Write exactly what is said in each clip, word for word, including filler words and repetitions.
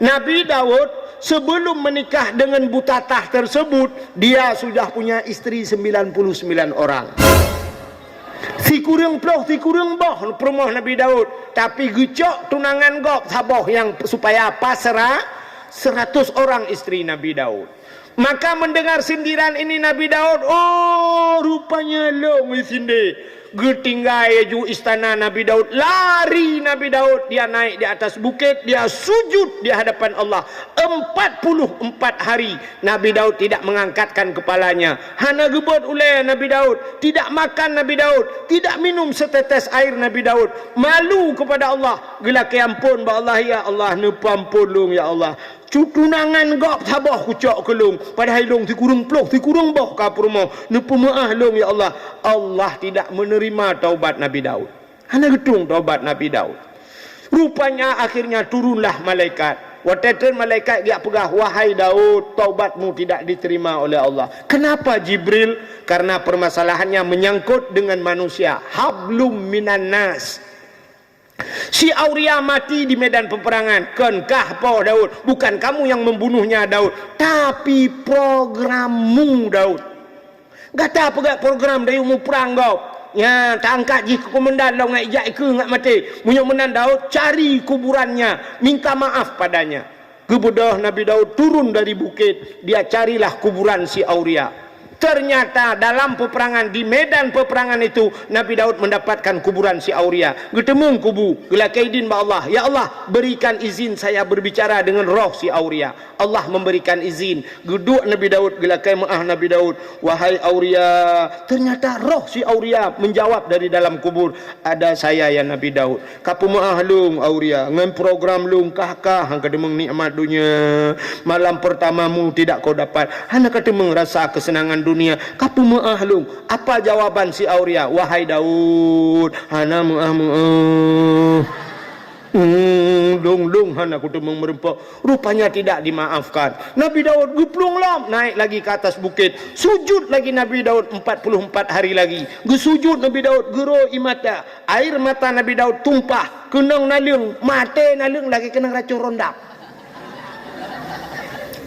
Nabi Daud sebelum menikah dengan butatah tersebut, dia sudah punya istri sembilan puluh sembilan orang. Sikureueng ploh, sikureueng boh peurumoh Nabi Daud, tapi geucok tunangan gob saboh nyang supaya pas sera-, seratus orang istri Nabi Daud. Maka mendengar sindiran ini Nabi Daud, oh, rupanya lôn isindé. Geutinggai laju istana Nabi Daud, lari Nabi Daud, dia naik di atas bukit, dia sujud di hadapan Allah. Empat puluh empat hari Nabi Daud tidak mengangkatkan kepalanya. Hana geubeuet ulée Nabi Daud, tidak makan Nabi Daud, tidak minum setetes air Nabi Daud. Malu kepada Allah, geulakée ampôn bak Allah, "Ya Allah, neupeuampôn lôn, ya Allah. Cu-, tunangan gob saboh kucok keu lôn, padahai lôn sikureueng ploh, sikureueng boh ka peurumoh. Neupeumeuáh lôn, ya Allah." Allah tidak menerima taubat Nabi Daud. Hana geutueng taubat Nabi Daud. Rupanya akhirnya turunlah malaikat. Watée treun malaikat geujak peugah, "Wahai Daud, taubatmu tidak diterima oleh Allah." Kenapa Jibril? Karena permasalahannya menyangkut dengan manusia. Hablum minan nas. Si Auria mati di medan peperangan. Kon kah po Daud. Bukan kamu yang membunuhnya Daud. Tapi programmu Daud. Gata peugah program dari muprang gob. Nya, taangkat jih keu komandan lom ngat ijak ikeue ngat maté. Meunyoe meunan Daud, cari kuburannya, minta maaf padanya. Geubeudôh Nabi Daud turun dari bukit, dia carilah kuburan si Auria. Ternyata dalam peperangan, di medan peperangan itu, Nabi Daud mendapatkan kuburan si Auria. Geuteumeung kubu, geulakée idin bak Allah, "Ya Allah, berikan izin saya berbicara dengan roh si Auria." Allah memberikan izin. Geuduek Nabi Daud, geulakée meuáh Nabi Daud, "Wahai Auria." Ternyata roh si Auria menjawab dari dalam kubur, "Ada saya, ya Nabi Daud. Kapeumeuáh lôn, Auria, ngon program lôn kah-kah han kateumeung nikmat dunia. Malam pertamamu tidak kau dapat, hana kateumeung rasa kesenangan dunia. Kapeumeuáh lôn." Apa jawaban si Auria? "Wahai Daud, hana meuáh-meuáh. Hmm, lôn-lôn hana kuteumeung meureumpok." Rupanya tidak dimaafkan. Nabi Daud geuplueng lom, naik lagi ke atas bukit. Sujud lagi Nabi Daud empat puluh empat hari lagi. Geusujud Nabi Daud, geurô ie mata. Air mata Nabi Daud tumpah, keunong naleueng, maté naleueng lagée keunong racun rondam.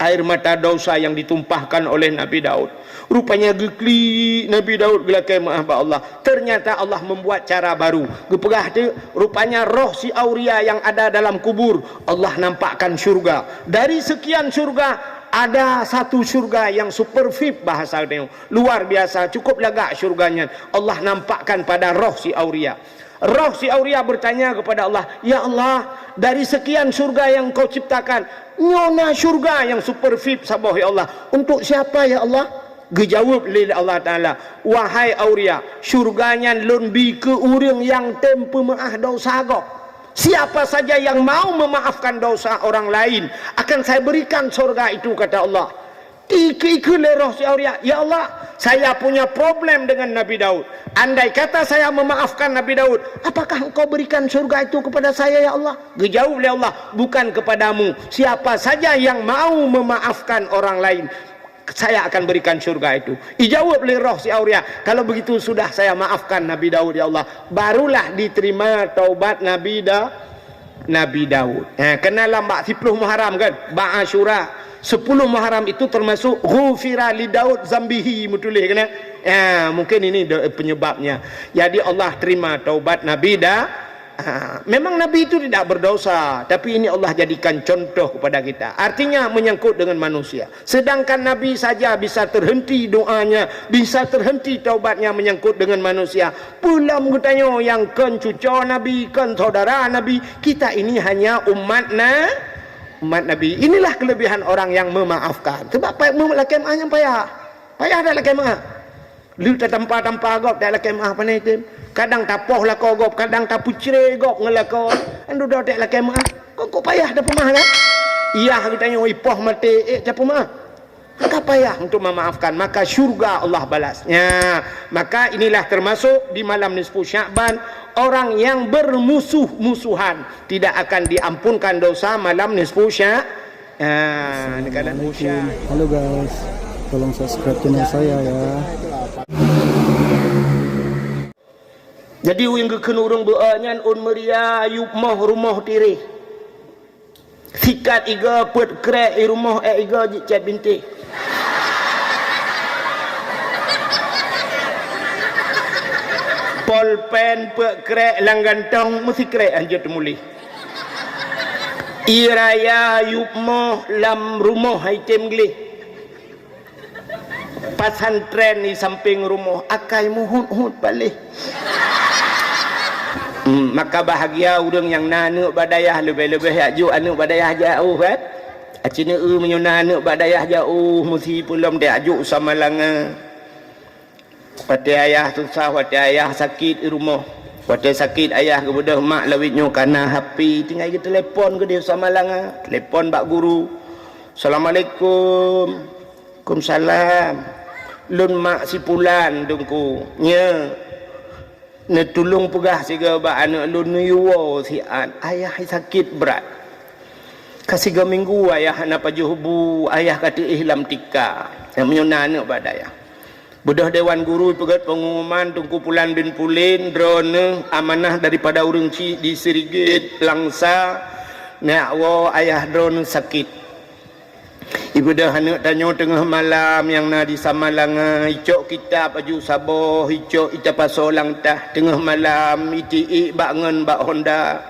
Air mata dosa yang ditumpahkan oleh Nabi Daud. Rupanya geuklik Nabi Daud geulakée meuáh bak Allah. Ternyata Allah membuat cara baru. Geupeugah teuk, rupanya roh si Auria yang ada dalam kubur, Allah nampakkan syurga. Dari sekian syurga, ada satu syurga yang super V I P bahasa dia. Luar biasa, cukup lagak syurga nyan. Allah nampakkan pada roh si Auria. Roh si Auria bertanya kepada Allah, "Ya Allah, dari sekian syurga yang Engkau ciptakan, nyoe na syurga yang super V I P saboh, ya Allah. Untuk siapa, ya Allah?" Geujaweueb lé Allah Taala, "Wahai Auria, syurga nyan Lôn bi keu ureuëng nyang tem peumeuáh desya gob. Siapa saja yang mau memaafkan dosa orang lain, akan Saya berikan syurga itu," kata Allah. Dikeue-keue lé roh si Auria, "Ya Allah, saya punya problem dengan Nabi Daud. Andai kata saya memaafkan Nabi Daud, apakah Engkau berikan syurga itu kepada saya, ya Allah?" Geujaweueb lé Allah, "Bukan kepadamu. Siapa saja yang mau memaafkan orang lain, Saya akan berikan syurga itu." Ijaweueb lé roh si Auria, "Kalau begitu sudah saya maafkan Nabi Daud, ya Allah." Barulah diterima taubat Nabi Da-, Nabi Daud. Ha, keunan lam bak siploh Muharram kan? Bak Asyura. Siploh Muharram itu termasuk ghufira li Daud zambihi, meutuléh keunan. Ha, mungkin ini de-, penyebabnya. Jadi Allah terima taubat Nabi Da-, ha, memang Nabi itu tidak berdosa, tapi ini Allah jadikan contoh kepada kita. Artinya menyangkut dengan manusia. Sedangkan Nabi saja bisa terhenti doanya, bisa terhenti taubatnya menyangkut dengan manusia. Peue lom geutanyoe nyang kon cuco Nabi, kon saudara Nabi, kita ini hanya umat na-, umat Nabi. Inilah kelebihan orang yang memaafkan. Sebab pa-, mem-, lakée meuáh nyang payah. Payah dak lakée meuáh? Lheueh tatampa-tampa gob dak lakée meuáh pane tem. Kadang tapoh lakoe gob, kadang tapeucre gob ngon lakoe. An dudoe dak lakée meuáh. Kok, kok payah tapeumeuáh kan? Yah geutanyoe ipoh maté, eh, tapeumeuáh. Maka payah untuk memaafkan, maka syurga Allah balas. Ya, maka inilah termasuk di malam nisfu Sya'ban, orang yang bermusuh-musuhan tidak akan diampunkan dosa malam nisfu Sya-, ya, ni kan Assalamualaikum. Halo guys, tolong subscribe channel saya ya. Jadi, ureuëng geukheun ureuëng beuo nyan ôn meuria yup moh rumoh tireh. Sikat igoe peuet krek i rumoh, ék igoe jicét bintéh. Polpen peuet krek lam gantong, meusikrek hanjeuet teumuléh. Ie raya yup moh lam rumoh, hai tem gleh. Pesantren di sampéng rumoh, akai meuhut-hut paléh. Hmm, maka bahagia ureuëng nyang na aneuëk bak dayah, leubeh-leubeh jak jok aneuëk bak dayah jaoh, kan? Aci neu-eu meunyoe na aneuëk bak dayah jaoh, meusi peulom jak jok Samalanga. Watée ayah susah, watée ayah sakét di rumoh. Watée sakét ayah geubeudôh mak lawét nyoe kana H P, tinggai geuteulepon keudeh Samalanga, telepon bak guru. "Assalamualaikum." "Waalaikumsalam. Lôn mak si Pulan, Teungku. Nyo, neutulông peugah sigoe bak aneuëk lôn neuyue woe siat. Ayah sakét brat. Ka sigoe minggu ayah hana pajoh bu, ayah ka teuéh lam tika. Nyang meunyoe na aneuëk bak dayah." Beudôh dewan guru peugét peungumuman, Teungku Pulan bin Pulan, droeneuh amanah daripada ureuëng chik di Sirigit, Langsa, neujak woe ayah droeneuh sakét. Ibeudôh aneuëk tanyoe teungoh malam nyang na di Samalanga, icok kitab aju saboh, icok ita pasoe lam tah, teungoh malam itiek bak ngon bak honda,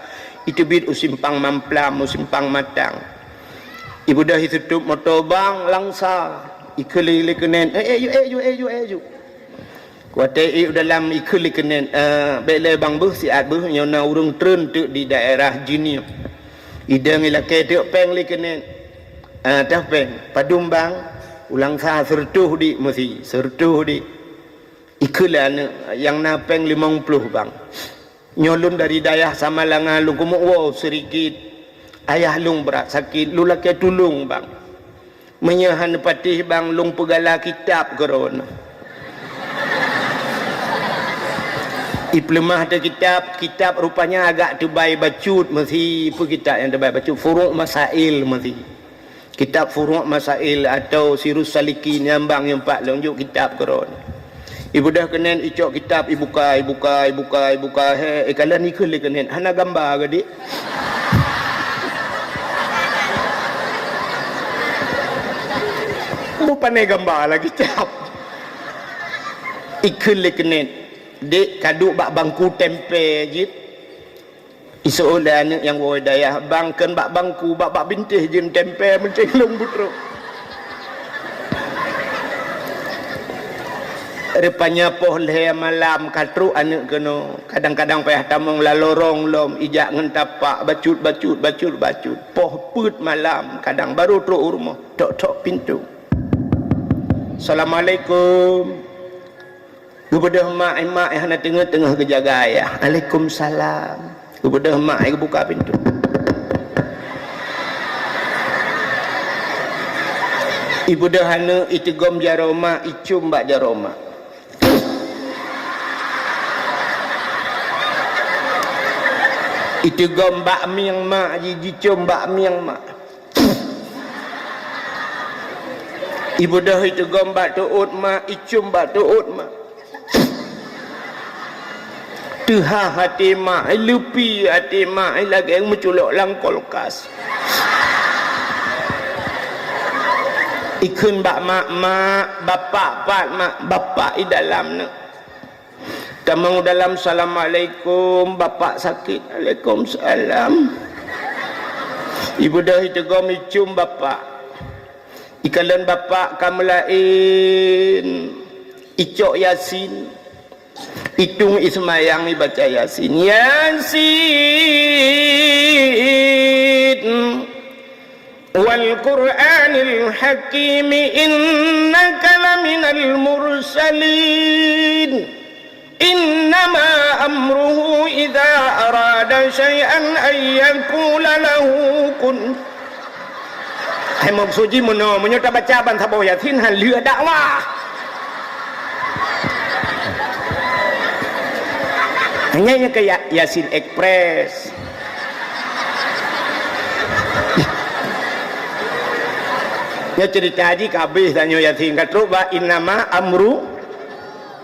iteubiet u simpang Mamplam, u simpang Matang. Ibeudôh isutôb moto bang Langsa, ikheun lé keunen, "Eh, eh, ju, eh, ju, eh, ju, eh, ju." Watée ék u dalam ikheun lé keunen, "Eh, bék lé bang beuh siat beuh, nyoe na ureuëng treun teuk di daerah Jeunieb." Idong ilakée teuk péng lé keunen. "Eh, toh péng, padum bang?" "U Langsa sireutôh dik meusi, sireutôh dik." Ikheun lé aneuëk, "Nyang na péng limong ploh bang." "Nyoe lôn dari dayah Samalanga, lôn keumeuk woe Sirigit. Ayah lôn brat sakét, lôn lakée tulông bang. Meunyoe hana patéh bang, lôn peugala kitab keu droeneuh." Ipeuleumah teuh kitab, kitab rupanya agak teubai bacut meusi, peue kitab nyang teubai bacut, Furu' Masail meusi. Kitab Furu' Masail atau Sirus Salikin nyang bang nyang pat lôn jok kitab keu droeneuh. Ibeudôh keunen icok kitab, ibuka, ibuka, ibuka, ibuka, he, ikalon ikheun lé keunen, "Hana gamba keu dik?" Beu pane gamba lagi kitab. Ikheun lé keunen, "Dik, ka duek bak bangku tempe jeuet." Iseuôt lé aneuëk nyang woe dayah, "Bang, kheun bak bangku, bak, bak bintéh jeuet tempe meucéng lôn beutrok." Rupanya poh lhée malam ka trok aneuëk keunoe. Kadang-kadang payah tamong lam lorong lom, ijak ngon tapak, bacut, bacut, bacut, bacut. Poh peuet malam, kadang baru trok u rumoh, tok-tok pintoe. "Assalamualaikum." Geubeudôh mak, mak nyang hana teungeut teungoh geujaga ayah. "Waalaikumsalam." Geubeudôh mak, geubuka pintoe. Ibeudôh aneuëk, iteugom jaroe mak, icom bak jaroe mak. Iteugom bak mieng mak, ji-, jicom bak mieng mak. Ibeudôh iteugom bak teuôt mak, icom bak teuôt mak. Teuhah até mak, leupie até mak, lagée meuculok lam kulkas. Ikheun bak mak, "Mak, bapak pat mak?" "Bapak i dalam nyoe." Tamong dalam, "Assalamualaikum, bapak sakét." "Waalaikumsalam." Ibeudôh iteugom, icom bapak. Ikalon bapak ka meulaén, icok Yasin. Itong, iseumayang, ibaca Yasin. "Yasin." "Wal Qur'anil Hakim, innaka laminal mursalin. Innama amruhu idza arada syai'an an yaqula lahu kun." Hai, maksud jih meunoe, meunyoe tabaca ban saboh Yasin, han lheueh dakwah. Nyan nyang keu Ya-, Yasin Express. Nyoe ceurita jih ka habéh, tanyoe Yasin ka trok bak innama amru.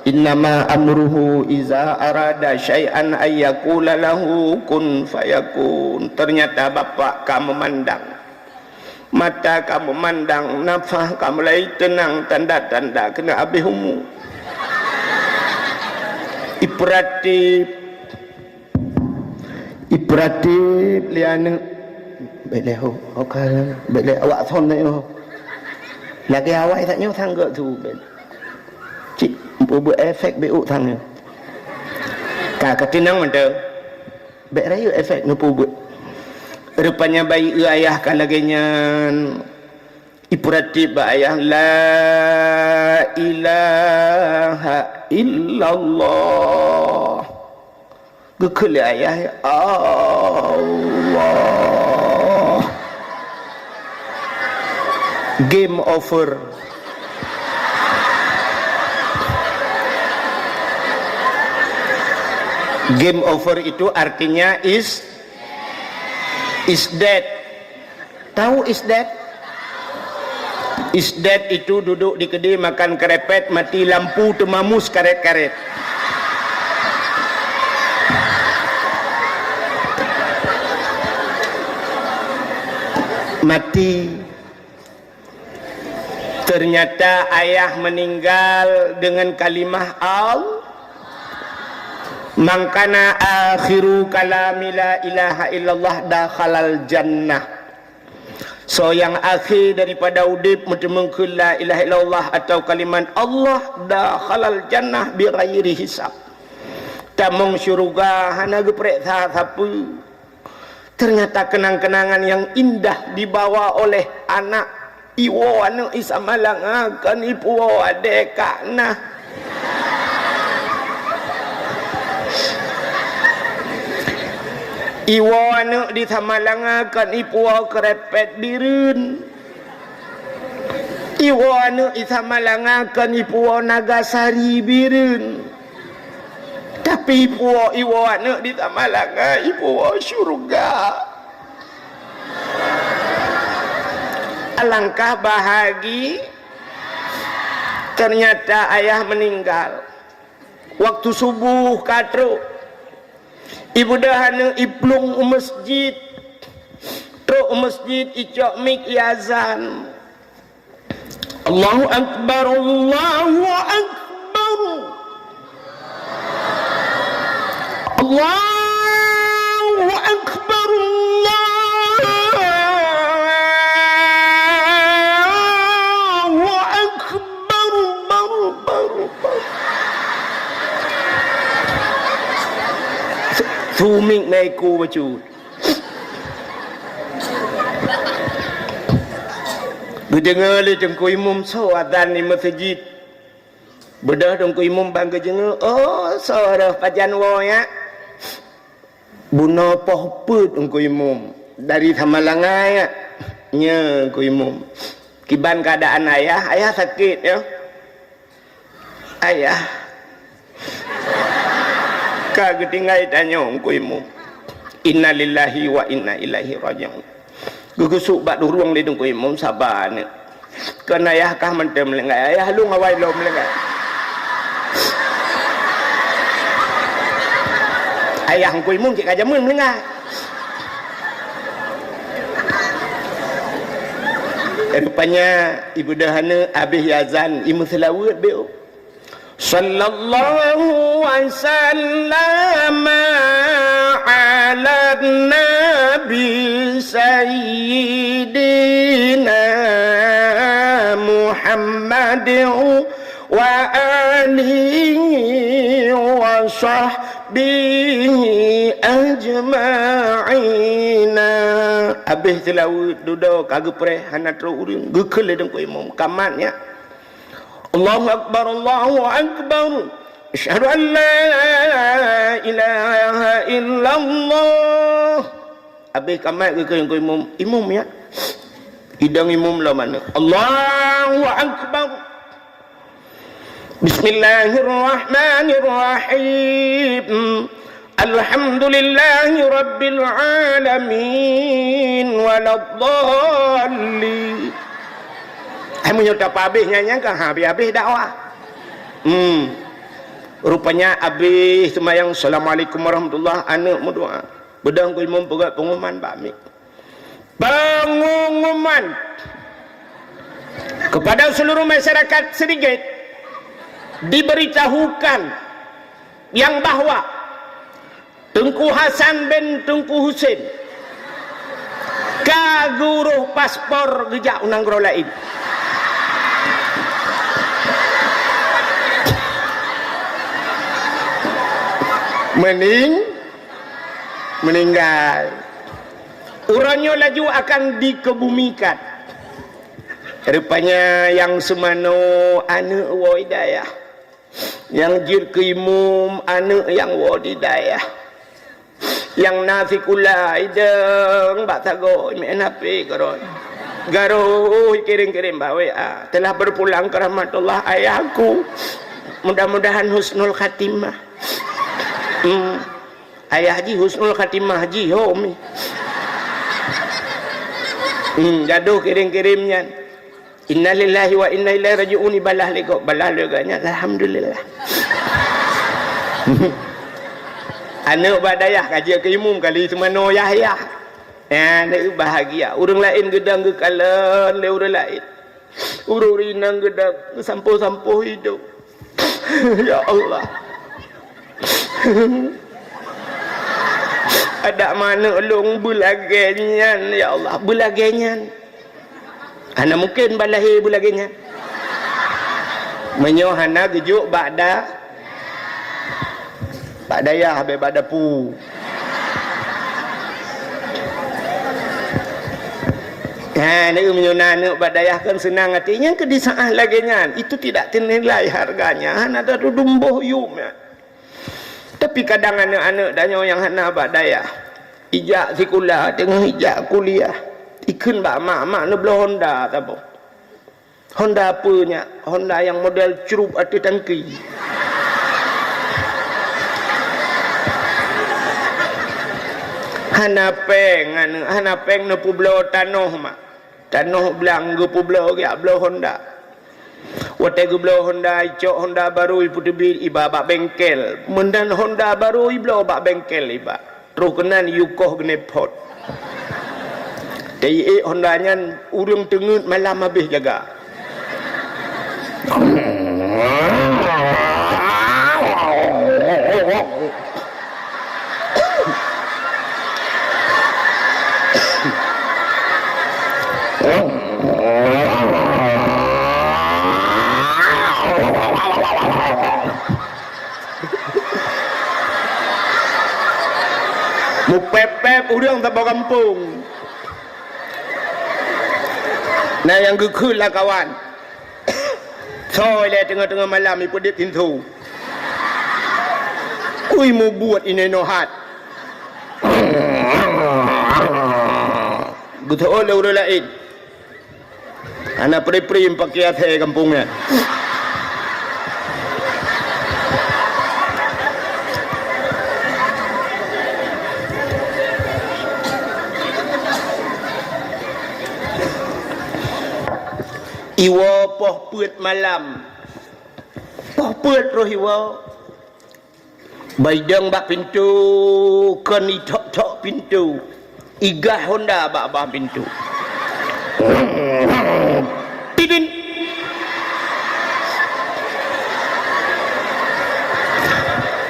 Innama amruhu iza arada syai'an ayyakula lahu kun fayakun. Ternyata Bapak ka meumandang. Mata ka meumandang, nafah ka mulai teunang, tanda-tanda keuneuk abéh umu. Ipeuratif, ipeuratif lé aneuk. Bék lé ho, ho ka, bék lé awak thon teuh ho. Lagée awai that nyoe sanggoe tu bék. Cit, peubuet efek bék uk thang nyoe. Ka, ka teunang mantong. Bék rayeuk efek neupeubuet. Rupanya bayi ayah ka lagée nyan. Ipeuratif bak ayah, "La ilaha illallah." Geukheun lé ayah, "Allah." Game over. Game over itu artinya is is dead. Tahu is dead? Is dead itu duduk di keudè makan kerepet, mati lampu teumamus karet-karet. Mati. Ternyata ayah meninggal dengan kalimah al-, "Man kana akhiru kalami la ilaha illallah dakhalal jannah." Soe nyang akhé daripada udeb meuteumeung kheun la ilaha illallah atawa kalimat Allah, dakhalal jannah bighairi hisab. Tamong syeuruga hana geupeureksa sapeue. Ternyata kenang-kenangan yang indah dibawa oleh anak. Iwoe aneuk i Samalanga kon ipuwoe adée kak na. Iwoe aneuk di Samalanga kon ipuwoe keurepet Bireuen. Iwoe aneuk i Samalanga kon ipuwoe Nagasari Bireuen. Tapi ipuwoe, iwoe aneuk di Samalanga, ipuwoe syeuruga. Alangkah bahagi, ternyata ayah meninggal. Waktu subuh ka trok, ibeudôh aneuk iplueng u masjid. Trok u masjid, icok mik, iazan. Allahu Akbar, Allahu Akbar. Allahu Akbar, Allahu Akbar, bar, bar, bar. Sumik na iku bacut. Geudeungoe lé Teungku Imum soe azan di meuseujid. Beudôh Teungku Imum ban geudeungoe, "Oh, soe roh pajan woe nyak?" Bunoe poh peuet Teungku Imum, dari Samalanga nyak. Nyo Teungku Imum. Kiban keuadaan ayah, ayah sakét nyoe. Ayah. Ka geutinggai tanyoe Teungku Imum. Innalillahi wa inna ilaihi raji'un. Geugeusuk bak durueng lé Teungku Imum, saba aneuk. Kon ayah kah mantong meulinggai. Ayah lôn awai lom meulinggai. Ayah Teungku Imum cit ka jameun meulinggai. Rupanya ibeudôh aneuk abéh iazan, imeuseulaweuet bék. Sallallahu wa sallama ala nabi sayyidina Muhammad wa alihi wa sahbihi ajma'ina. Abéh seulaweuet dudoe ka geupreh hana trok ureueng, geukheun lé Teungku Imum, ka mat nyak. Allahu Akbar, Allahu Akbar. Asyhadu an la ilaha illallah. Abéh ka mat geukheun Teungku Imum, Imum nyak. Idong Imum lom aneuk. Allahu Akbar. Bismillahirrahmanirrahim. Alhamdulillahi rabbil alamin, waladdallin. Hai meunyoe tapeuhabéh nyan-nyan kan habéh-habéh dakwah. Hmm. Rupanya abéh seumayang, "Assalamualaikum warahmatullah," aneuk meudoa. Beudôh Teungku Imum peugah pengumuman bak mic. Pengumuman kepada seluruh masyarakat Serigit diberitahukan yang bahwa Teungku Hasan bin Teungku Husin ka geuroh paspor geujak u nanggroe laén. Meuning-, meuninggai. Uroe nyoe laju akan dikebumikan. Rupanya nyang seumanoe aneuk woe dayah. Nyang jeuet keu imum aneuk nyang woe di dayah. Nyang na sikula idong bak sagoe meu'en H P keudroe. Garoh kirém-kirém bak W A. Telah berpulang ke rahmatullah ayahku. Mudah-mudahan husnul khatimah. Hmm. Ayah jih husnul khatimah jih, ho mi. Hmm, gadoh kirém-kirém nyan. Innalillahi wa inna ilaihi raji'un, ibalah lé gob, balah lé gob nyan, alhamdulillah. Aneuk bak dayah ka jeuet keu imum kali seumanoe yah-yah. Nyan bahagia. Ureueng laén geudong geukalon lé ureueng laén. Ureueng inong geudong geusampoh-sampoh idong. Ya Allah. Adak manök lôn beulagèe nyan, ya Allah, beulagèe nyan. Hana mungken balahé beulagèe nyan. Meunyoe hana geujok bak da-, bak dayah, bèk bak dapu. Ha, neu meunyoe na aneuk bak dayah kan seunang até, nyang keu di saat lagèe nyan, itu tidak ternilai harganya, hana tatudum boh yuem nyan. Tapi kadang aneuk-aneuk tanyoe nyang hana bak dayah, ijak sikula, teungoh ijak kuliah, ikheun bak mak, "Mak, neubloe Honda saboh." "Honda peue nyak?" "Honda nyang model crup ateueh tangki." Hana pèng aneuk, hana pèng neupeubloe tanoh, mak. Tanoh blang geupeubloe geujak bloe Honda. Watèe geubloe Honda, icok Honda barô ipeuteubiet iba bak bengkel. Meunan Honda barô ibloe bak bengkel iba. Troh keunan iyue koh geuneuk phot. Teuiék Honda nyan ureueng teungeut malam habéh jaga. Mupèp-pèp ureueng saboh gampông. Na nyang geukheun lam kawan. Soe ilèe teungoh-teungoh malam ipeudép pintoe. Kui mubuet inong nyoe hat. Geuteu'oh lé ureueng laén. Hana pri-pri meupaké asèe gampông nyan. Iwoe poh peuet malam. Poh peuet roh iwoe. Baidong bak pintoe, kon ithok-thok pintoe. Igah Honda bak babah pintoe. Tidin.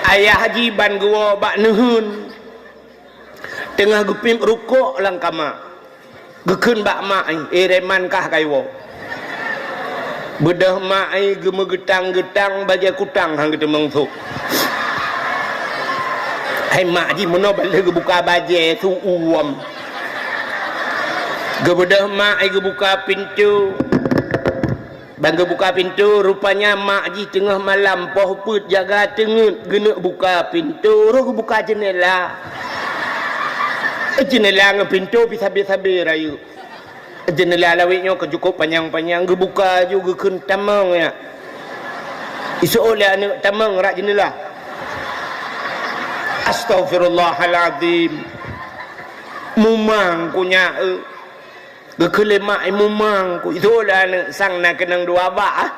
Ayah jih ban geuwoe bak neuheun. Teungoh geupiep rukok lam kama. Geukheun bak mak, "Eh, reman kah kaiwoe." Beudôh mak, eh, geumeugeutang-geutang bajèe kutang han geuteumeung sôk. Hai mak jih meunoe ban lheueh geubuka bajèe su uem. Geubeudôh mak, eh, geubuka pintoe. Ban geubuka pintoe, rupanya mak jih teungoh malam poh peuet jaga teungeut geuneuk buka pintoe, roh geubuka jeunela. Jeunela ngon pintoe pih sabe-sabe rayeuk. Jeunela lawét nyoe ka cukôp panyang-panyang, geubuka aju geukheun tamong nyak. Iseuôt lé aneuk tamong rot jeunela. Astaghfirullahalazim. Mumang ku nyak, eh. Geukheun lé mak, "Eh, mumang ku." Itu dah aneuk sang na keunong dua bak, ah.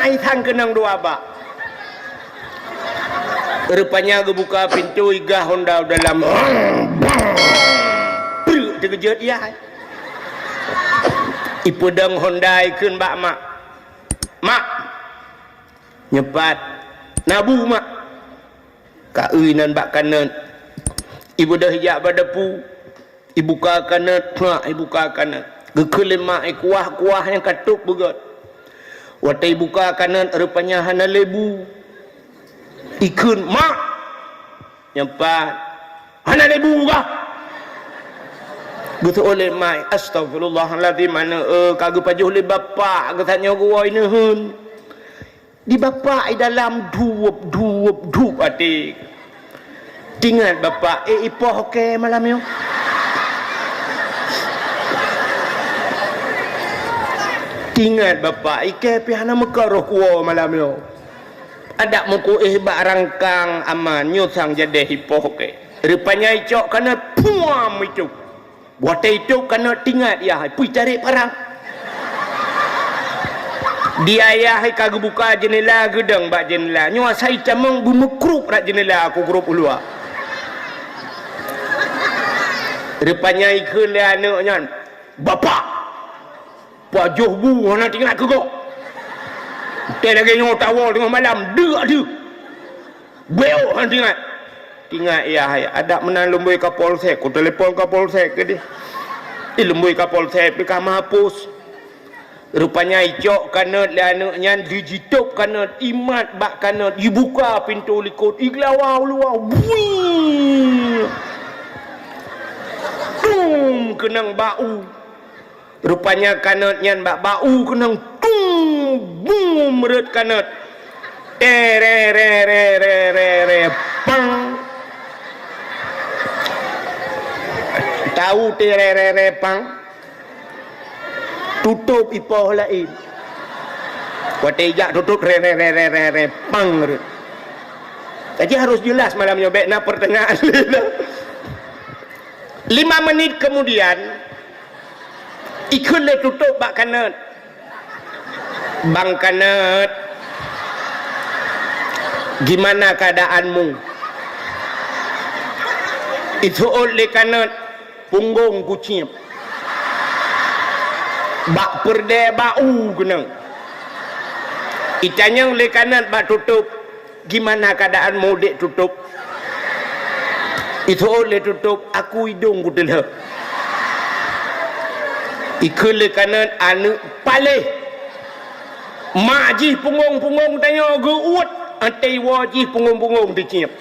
Hai sang keunong dua bak. Rupanya geubuka pintoe, igah honda u dalam. Preuk, teukeujot yah. Ipeudong honda, ikheun bak mak. "Mak, nyoe pat na bu, Mak." Ka eu inan bak kanot. Ibeudôh ijak bak dapu. Ibuka kanot, prak, ibuka kanot. Geukheun lé mak, ikuah-kuah nyang ka tôb beugöt. Watèe ibuka kanot, rupanya hana lé bu. Ikheun, "Mak!" "Nyoe pat." "Hana lé bu kah?" Geuseuôt lé mak, "Astagfirullahalazim, aneuk, eh, ka geupajoh lé bapak, geutanyoe geuwoe neuheun." Di bapak i dalam dup, dup, dup até. Tingat bapak, eh, ipoh oke malam nyoe. Tingat bapak, ikei pih hana meukaroh kuwoe malam nyoe. Adak muku eh bak rangkang aman, nyoe sang jadeh ipoh oke. Rupanya icok kanot puam itu. Watèe itôb kanot, tingat yah, pih tarek parang. Di ayah ka geubuka jeundela, geudong bak jeundela. Nyoe asai tamong beumeukrup rot jeundela, kugrôp u luwa. Rupanya ikheun lé aneuk nyan, "Bapak! Pajoh bu hana tingat keu gob. Teuh lagèe nyoe tawoe teungoh malam, deuk deuh." Beuyôh han tingat. Tingat yah, hai, adak meunan lôn bui Kapolsek, kutelepon Kapolsek keudeh. Ilôn bui Kapolsek pih ka meuhapus. Rupanya icok kanot lé aneuk nyan, jitôb kanot, imat bak kanot, ibuka pintoe likot, iglawa u luwa, bui! Tum keunong bak u. Rupanya kanot nyan bak, bak u keunong, tung, bum, rhot kanot. Te re re re re re re, pang. Tahu te re re re pang? Tutôb ipoh laén. Watèe ijak tutôb re re re re re re, pang, rhot. Jadi harus jelas malam nyoe, bèk na pertanyaan. Lima menit kemudian, ikheun lé tutôb bak kanot. "Bang kanot, gimana keadaanmu?" Iseuôt lé kanot, "Punggong kucieb." Bak peureudèe bak u keunong. Itanyong lé kanot bak tutôb, "Gimana keadaanmu, Dek Tutôb?" Iseuôt lé tutôb, "Aku idông kuteulheueh." Ikheun lé kanot, "Aneuk paléh. Mak jih punggong-punggong tanyoe geuuet, até iwoe jih punggong-punggong teucieb."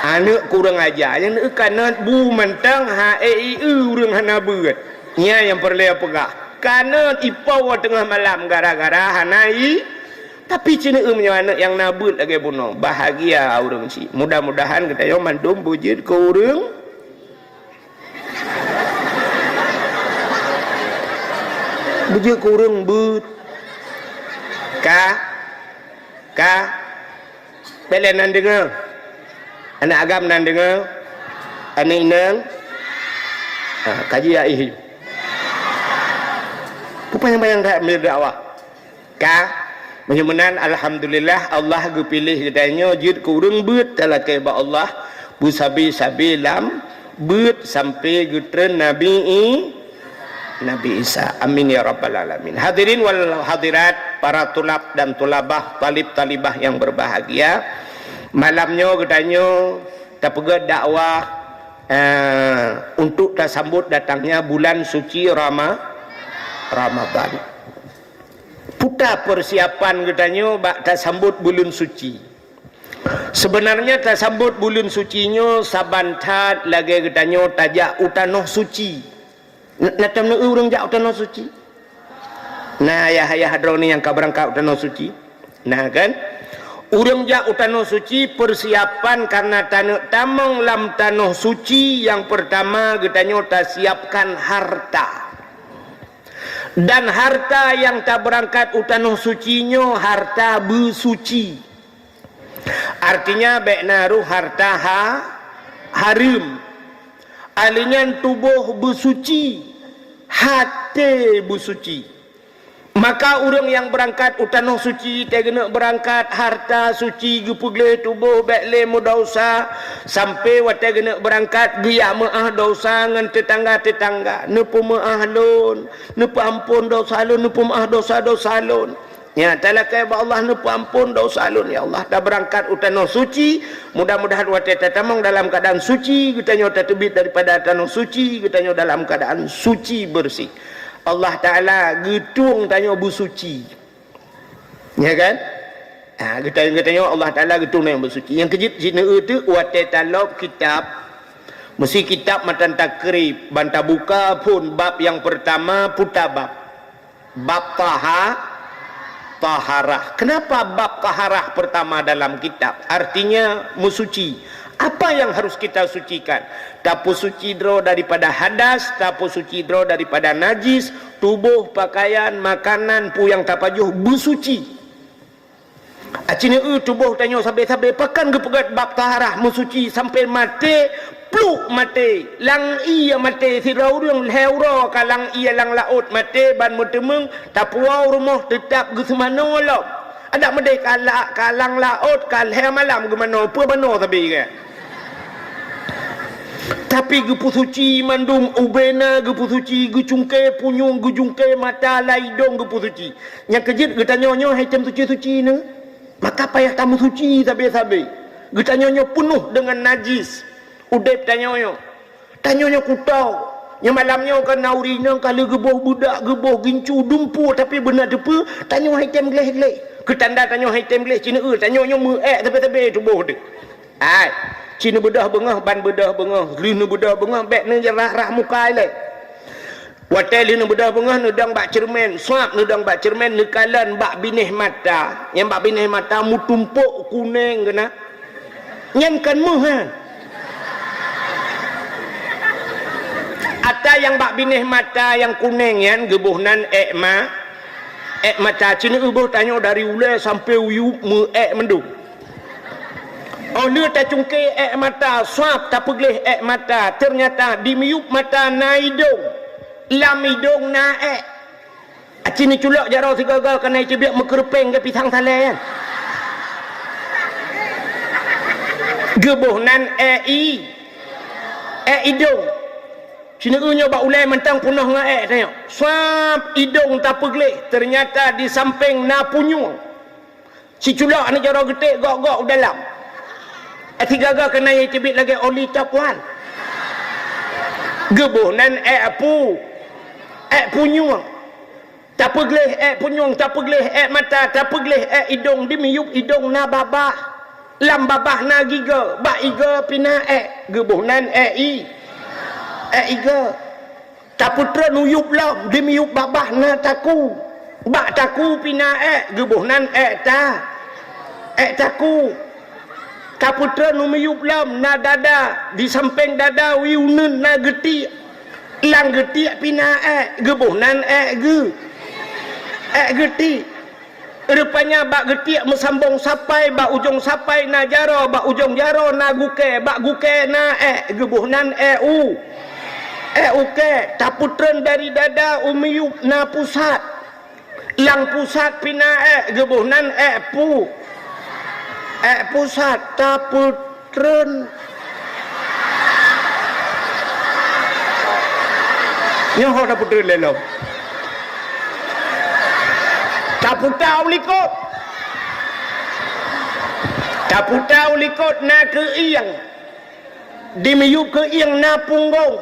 Aneuk kurang aja, nyan kanot bu mantong, ha, eh, i, eu, ureueng hana beuet. Nyan nyang peureulèe peugah. Kanot ipoh teungoh malam gara-gara hana i, Tapi ceuneuem nyoe aneuk nyang na beuet lagèe bunoe, bahagia ureueng chik. Mudah-mudahan geutanyoe mandum beujeuet keu ureueng, beujeuet keu ureueng beuet. Ka? Ka? Bèk lé nan deungö. Aneuk agam nan deungö. Aneuk inong. Ha, kaji ya ih. Peupanyang-panyang that dakwah. Ka, meunyoe meunan, alhamdulillah, Allah geupiléh geutanyoe jeuet keu ureueng beuet talakèe bak Allah, beusabe-sabe lam beuet sampoe geutreun Nabi I-, Nabi Isa. Amin ya rabbal alamin. Hadirin wal hadirat, para tulab dan tulabah, talib-talibah yang berbahagia, malam nyoe geutanyoe tapeugöt dakwah, eh, untuk tasambot datangnya bulan suci Rama-, Ramadan. Peue ta persiapan geutanyoe bak tasambot buleuen suci? Sebenarnya tasambot buleuen suci nyoe saban that lagèe geutanyoe tajak u tanoh suci. Na, na tam ureueng jak u tanoh suci? Na ayah-ayah droeneuh nyang ka beurangkat u tanoh suci? Na kan? Ureueng jak u tanoh suci, persiapan karena taneuk tamong lam tanoh suci, yang pertama geutanyoe tasiapkan harta. Dan harta nyang tabeurangkat u tanoh suci nyoe harta beusuci. Artinya, bèk na rôh harta ha-, hareuem. Ahli nyan tuboh beusuci, até beusuci. Maka ureuëng nyang beurangkat u tanoh suci, watée geuneuk beurangkat, hareuta suci, geupeugléh tuboh bék lé meudesya, sampoe watée geuneuk beurangkat geujak meuáh desya ngon teutangga-teutangga, neupeumeuáh lôn, neupeuamphon desya lôn, neupeumeuáh desya-desya lôn. Nyan talakée bak Allah, neupeuamphon desya lôn, ya Allah. Tabeurangkat u tanoh suci, mudah-mudahan watée tatamong dalam keuadaan suci, geutanyoe tateubiet daripada tanoh suci, geutanyoe dalam keuadaan suci beureuséh. Allah Taala geutueng tanyoe beusuci. Ya kan? Ha, geutanyoe, geutanyoe Allah Taala geutueng tanyoe beusuci. Nyang keujeuet sineuk teuk watée talob kitab, meusi kitab matan takrib, ban tabuka phon bab nyang peurtama, puta bab. Bab taha-, taharah. Kenapa bab taharah pertama dalam kitab? Artinya, meusuci. Apa yang harus kita sucikan? Tapeusuci droe daripada hadas, tapeusuci droe daripada najis, tuboh, pakaian, makanan, peue nyang tapajoh, beusuci. Aci neueu tuboh tanyoe sabe-sabe, pakon geupeugét bab taharah meusuci sampoe maté, pluk maté, lam ié maté, sidroe ureuëng lhée uroe ka lam ié lam laôt maté ban meuteumeung, tapuwoe u rumoh teutab geuseumanoe lom. Adak meudeh ka la-, ka lam laôt ka lhée malam geumanoe, peue manoe sabe nyan. Tapi geupeusuci mandum, ubena geupeusuci, geucungke punyueng, geucungke mata, lam idong geupeusuci. Nyang keujeuet geutanyoe nyoe hai tem suci-suci nyoe, maka payah tameusuci sabe-sabe. Geutanyoe nyoe peunoh deungon najis udeb tanyoe nyoe. Tanyoe nyoe kuto, nyoe malam nyoe ka na ureuëng inong ka lheueh geuboh beudak, geuboh gincu, dumpeue, tapi beuna teupeue, tanyoe hai tem gleh-gleh. Keutanda tanyoe hai tem gleh, ci neueu tanyoe nyoe meu-ék sabe-sabe tuboh teuh. Hai, ci neubeudôh beungoh ban beudôh beungoh, lheueh neubeudôh beungoh bék neujarah-rah muka ilée. Watée lheueh neubeudôh beungoh neudong bak ceureumen, swab neudong bak ceureumen, neukalon bak binéh mata. Nyang bak binéh mata meutumpok kuneng keunan. Nyan kon meuh, ha. Ata nyang bak binéh mata nyang kuneng nyan geuboh nan ék ma-, ék mata. Ci neueu boh tanyoe dari ulée sampoe u yueb meu-ék mandum. Óh lheueh tacungke ék mata, swab tapeugleh ék mata, teunyata di miyueb mata na idong, lam idong na ék. Aci neuculok jaroe sigoe-goe keunan iteubiet meukeureupieng keu pisang salée nyan. Geuboh nan ék i-, ék idong. Ci neueu nyoe bak ulée mantong peunoh ngon ék tanyoe. Swab idong tapeugleh, teunyata di sampéng na punyueng. Siculok aneuk jaroe geutek gok-gok u dalam. Eh, sigoe-goe keunan iteubiet lagée oli top one. Geuboh nan ék pu-, ék punyueng. Tapeugleh ék punyueng, tapeugleh ék mata, tapeugleh ék idong, di miyueb idong na babah. Lam babah na gigoe, bak igoe pih na ék. Geuboh nan ék i-, ék igoe. Tapeutreun u yueb lom, di miyueb babah na takue. Bak takue pih na ék, geuboh nan ék ta-, ék takue. Tapeutreun u miyueb lom na dada, di sampéng dada u uneuen na geutiek. Lam geutiek pih na ék, geuboh nan ék geu-, ék geutiek. Rupanya bak geutiek meusambong sapai, bak ujong sapai na jaroe, bak ujong jaroe na gukée, bak gukée na ék, geuboh nan ék u-, ék ukée. Tapeutreun dari dada u miyueb na pusat. Lam pusat pih na ék, geuboh nan ék pu-, ék pusat. Tapeu- treun. Nyoe ho tapeutreun lé lom. Taputa u likot. Taputa u likot na keuieng. Di miyueb keuieng na punggong.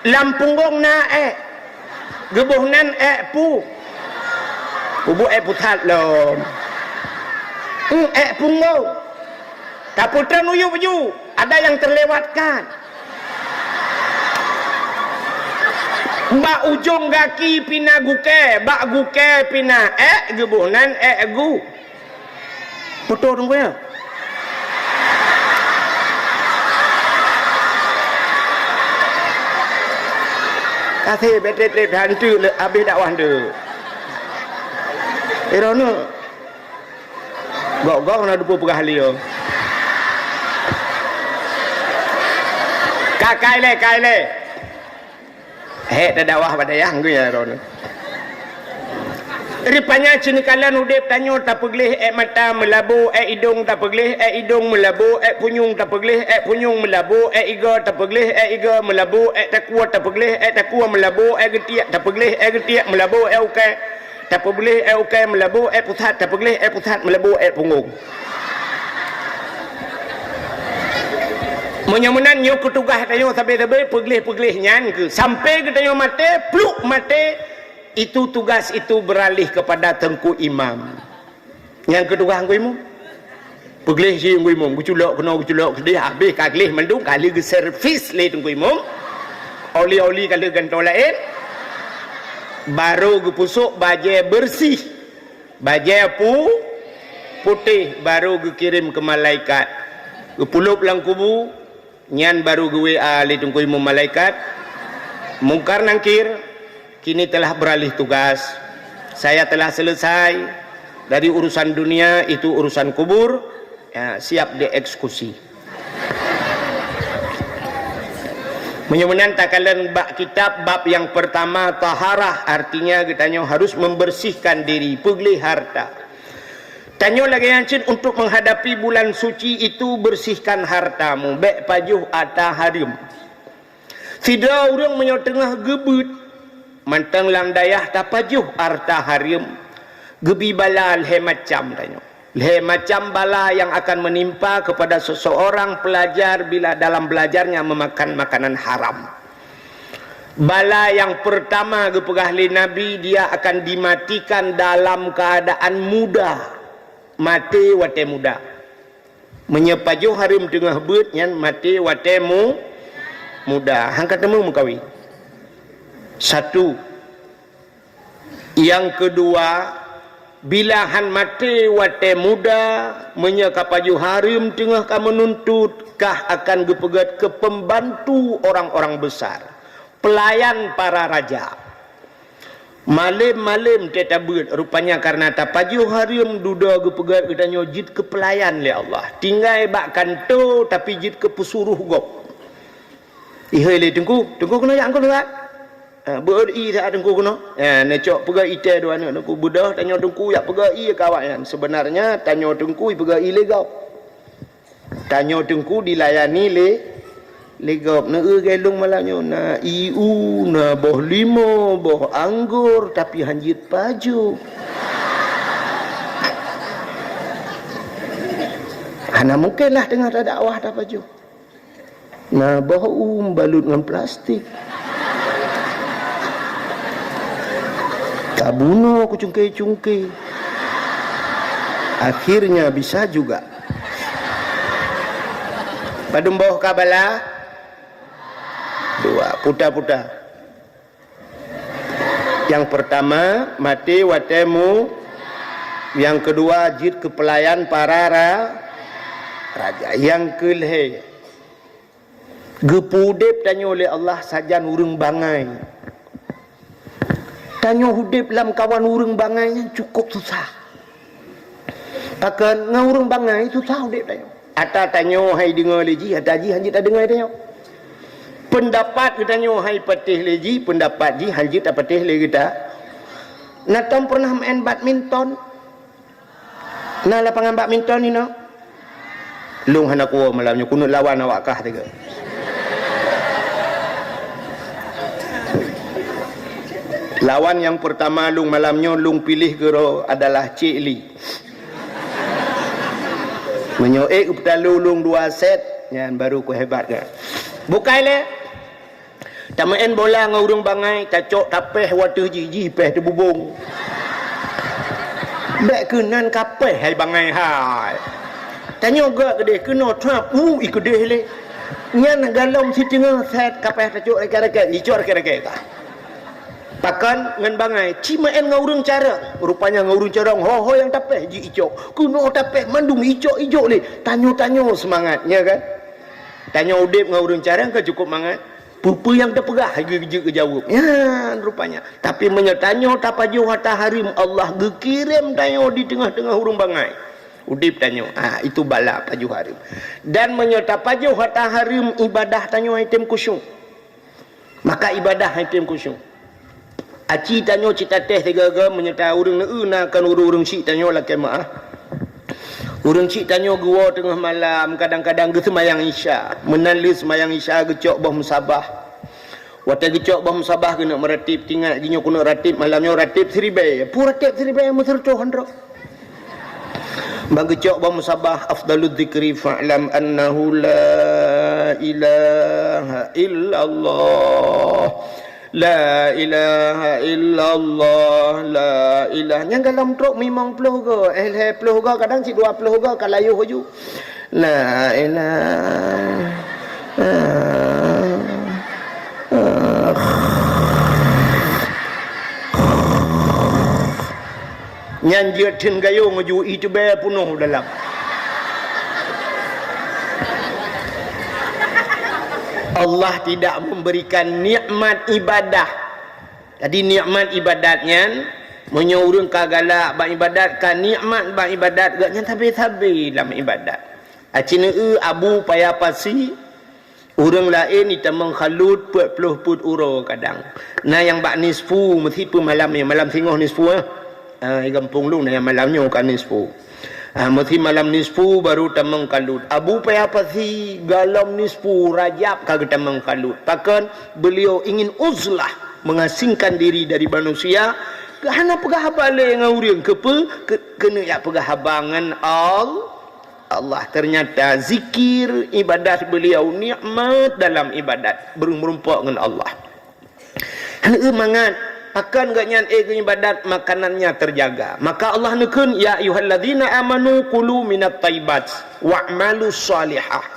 Lam punggong na ék. Geuboh nan ék pu-, peubuet ék pusat lom. Hmm, ék punggong. Tapeutreun u yueb ju, ada nyang teulewatkan. Bak ujong gaki pih na gukée, bak gukée pih na ék, geuboh nan ék gu-, Putôh teungku ya. Kaseh, bék treb-treb, hantu le-, habéh dakwah tu. Iroh nu. Gok-gok na dupeue peugah lieu. Ka, kai lé, kai lé. Hék teudakwah bak dayah ngui ya droeneuh. Rupanya cit neukalon udeb tanyoe tapeugleh, ék mata meulabo, ék idong tapeugleh, ék idong meulabo, ék punyueng tapeugleh, ék punyueng meulabo, ék iga tapeugleh, ék iga meulabo, ék takue tapeugleh, ék takue meulabo, ék geutiek tapeugleh, ék geutiek meulabo, ék ukai tapeugleh, ék ukai meulabo, ék pusat tapeugleh, ék pusat meulabo, ék punggong. Meunyoe meunan, nyoe keuh tugaih tanyoe sabe-sabe peugleh-peugleh nyan keuh. Sampai geutanyoe maté, pluk maté, itu tugas itu beralih kepada Teungku Imam. Nyang keuh tugaih Teungku Imum. Peugleh si Teungku Imum, geuculok keunoe, geuculok keudeh, habéh ka gleh mandum, ka lheueh geuservis lé Teungku Imum. Oli-oli ka lheueh gantoe laén. Baru geupusok bajée bersih. Bajée pu-, putéh, baru geukirém keu malaikat. Geupulop lam kubu, nyan baru geu-W A lé Teungku Imum malaikat. Mungkar Nangkir, kini telah beralih tugas. Saya telah selesai dari urusan dunia, itu urusan kubur, ya, siap dieksekusi. Meunyoe meunan takalon bak kitab bab nyang pertama taharah, artinya geutanyoe harus membersihkan diri, peugleh harta. Tanyoe lagée nyan cit untuk menghadapi bulan suci itu bersihkan hartamu, bék pajoh ata hareuem. Sidroe ureuëng meunyoe teungoh geubeuet, mantong lam dayah tapajoh ata hareuem, geubi bala lhée macam tanyoe. Lhée macam bala yang akan menimpa kepada seseorang pelajar bila dalam belajarnya memakan makanan haram. Bala yang pertama geupeugah lé Nabi, dia akan dimatikan dalam keadaan muda. Maté watée muda. Meunyoe pajoh hareuem teungoh beuet, nyan maté watée mu-, muda. Han ka teumeu meukawen. Satu. Nyang keudua, bila han maté watée muda, meunyoe ka pajoh hareuem teungoh ka meununtut, kah akan geupeugét keu pembantu orang-orang besar, pelayan para raja. Malém-malém teuh tabeuet, rupanya kareuna tapajoh hareuem, dudoe geupeugét geutanyoe jeuet keu peulayan lé Allah. Tinggai bak kantô, tapi jeuet keu peusuroh gob. Ihôi lé teungku, "Teungku keunoe jak keunoe." Ha, beuet ie that teungku keunoe. Ha, neucok peugét itée dua aneuk teungku, beudôh tanyoe teungku jak peugét ie keu awaknyan. Seubeunarnya tanyoe teungku ipeugét ie lé gob. Tanyoe teungku dilayani lé, lé gob. Neueu gée lôn malam nyoe, na iu, na boh limau, boh anggor, tapi han jeuet pajoh. Hana mungkenlah teungoh tadakwah tapajoh. Na boh u balot ngon plastik. Tabunoe keucungke-cungke. Akhirnya bisa juga. Padum boh ka bala? Dua. Puta-puta. Nyang peurtama, maté watée mu. Nyang keudua, jeuet keu peulayan para ra-, raja. Nyang keulhée, geupeu udeb tanyoe lé Allah sajan ureuëng bangai. Tanyoe udeb lamkawan ureuëng bangai nyan cukôp susah. Pakon ngon ureuëng bangai susah udeb tanyoe. Ata tanyoe hai deungoe lé jih, ata jih han jeuet tadeungoe tanyoe. Peundapat geutanyoe hai patéh lé jih, peundapat jih han jeuet tapatéh lé geuta. Na tom pernah main badminton? Na lapangan badminton inoe? Lôn hana kuwoe malam nyoe, keuneuk lawan awak kah teuga. Lawan nyang peurtama lôn malam nyoe lôn piléh keudroe adalah Cik Li. Meunyoe ék geupeutalô lôn dua set, nyan baru kuhebat nyan. Bukai lé. Tameu'en bola ngon ureuëng bangai, tacok tapéh wateueh jih, jih péh teububông. Bék keunan kapéh hai bangai hai. Tanyoe gak keudeh keunoe trap, u, i keudeh lé. Nyan galom siteungoh set kapéh tacok raket-raket, icok raket-raket ka. Pakon ngon bangai, ci meu'en ngon ureuëng carông. Rupanya ngon ureuëng carông, ho-ho nyang tapéh ji icok. Keunoe tapéh mandum icok-ijok lé. Tanyoe-tanyoe seumangat, nya kan? Tanyoe udeb ngon ureuëng carông ka cukôp mangat. Peue-peue nyang teupeugah, geujeuet geujaweueb. Nyan rupanya. Tapi meunyoe tanyoe tapajoh ata hareuem, Allah geukirém tanyoe di teungoh-teungoh ureuëng bangai. Udeb tanyoe. Ha, itu bala pajoh hareuem. Dan meunyoe tapajoh ata hareuem, ibadah tanyoe han item khusyuk. Maka ibadah han item khusyuk. Aci tanyoe cit tatéh sigoe-goe meunyo ta ureuëng neueu na kon ureuëng-ureuëng syiek tanyoe lakée meuáh. Ureuëng syiek tanyoe geuwoe teungoh malam, kadang-kadang geuseumayang Isya. Meunan lé seumayang Isya geucok boh musabah. Watée geucok boh musabah geuneuk meuratéb, teuingat geuh nyoe keuneuk ratéb malam nyoe ratéb siribée. Peue ratéb siribée, meuseureutoh han trok. Ban geucok boh musabah, afdaludz dzikri fa'lam annahu la ilaha illallah. La ilaha illallah, la ilah. Nyang golom trok limong ploh goe, eh, lhée ploh goe, kadang cit dua ploh goe ka layueh laju. La ilaha. Nyan jeuet theun gayong laju, ié teubée peunoh dalam. Allah tidak memberikan nikmat ibadah. Jadi nikmat ibadat nyan, meunyoe ureuëng ka galak bak ibadat, ka nikmat bak ibadat, gobnyan sabe-sabe lam ibadat. Aci neueu Abu Paya Pasi, ureuëng laén jitamong khalut peuet ploh peuet uroe kadang. Na nyang bak nisfu, meusi peumalam nyoe, malam singoh nisfu, eh. Ah, di gampông lôn na nyang malam nyoe ka nisfu. Ah, meusi malam nisfu baru tamong khalut. Abu Paya Pasi golom nisfu Rajab ka geutamong khalut. Pakon? Beliau ingin uzlah, mengasingkan diri dari manusia. Hana peugah haba lé ngon ureuëng. Keupeue? Keu-, keuneuk jak peugah haba ngon All-, Allah. Ternyata zikir, ibadat beliau nikmat dalam ibadat, beureumpok ngon Allah. Hana mangat, pakon gobnyan ék geuibadat, makanannya terjaga. Maka Allah neukheun, "Ya ayyuhalladzina amanu kulu minat thayyibat wa'malus shalihah."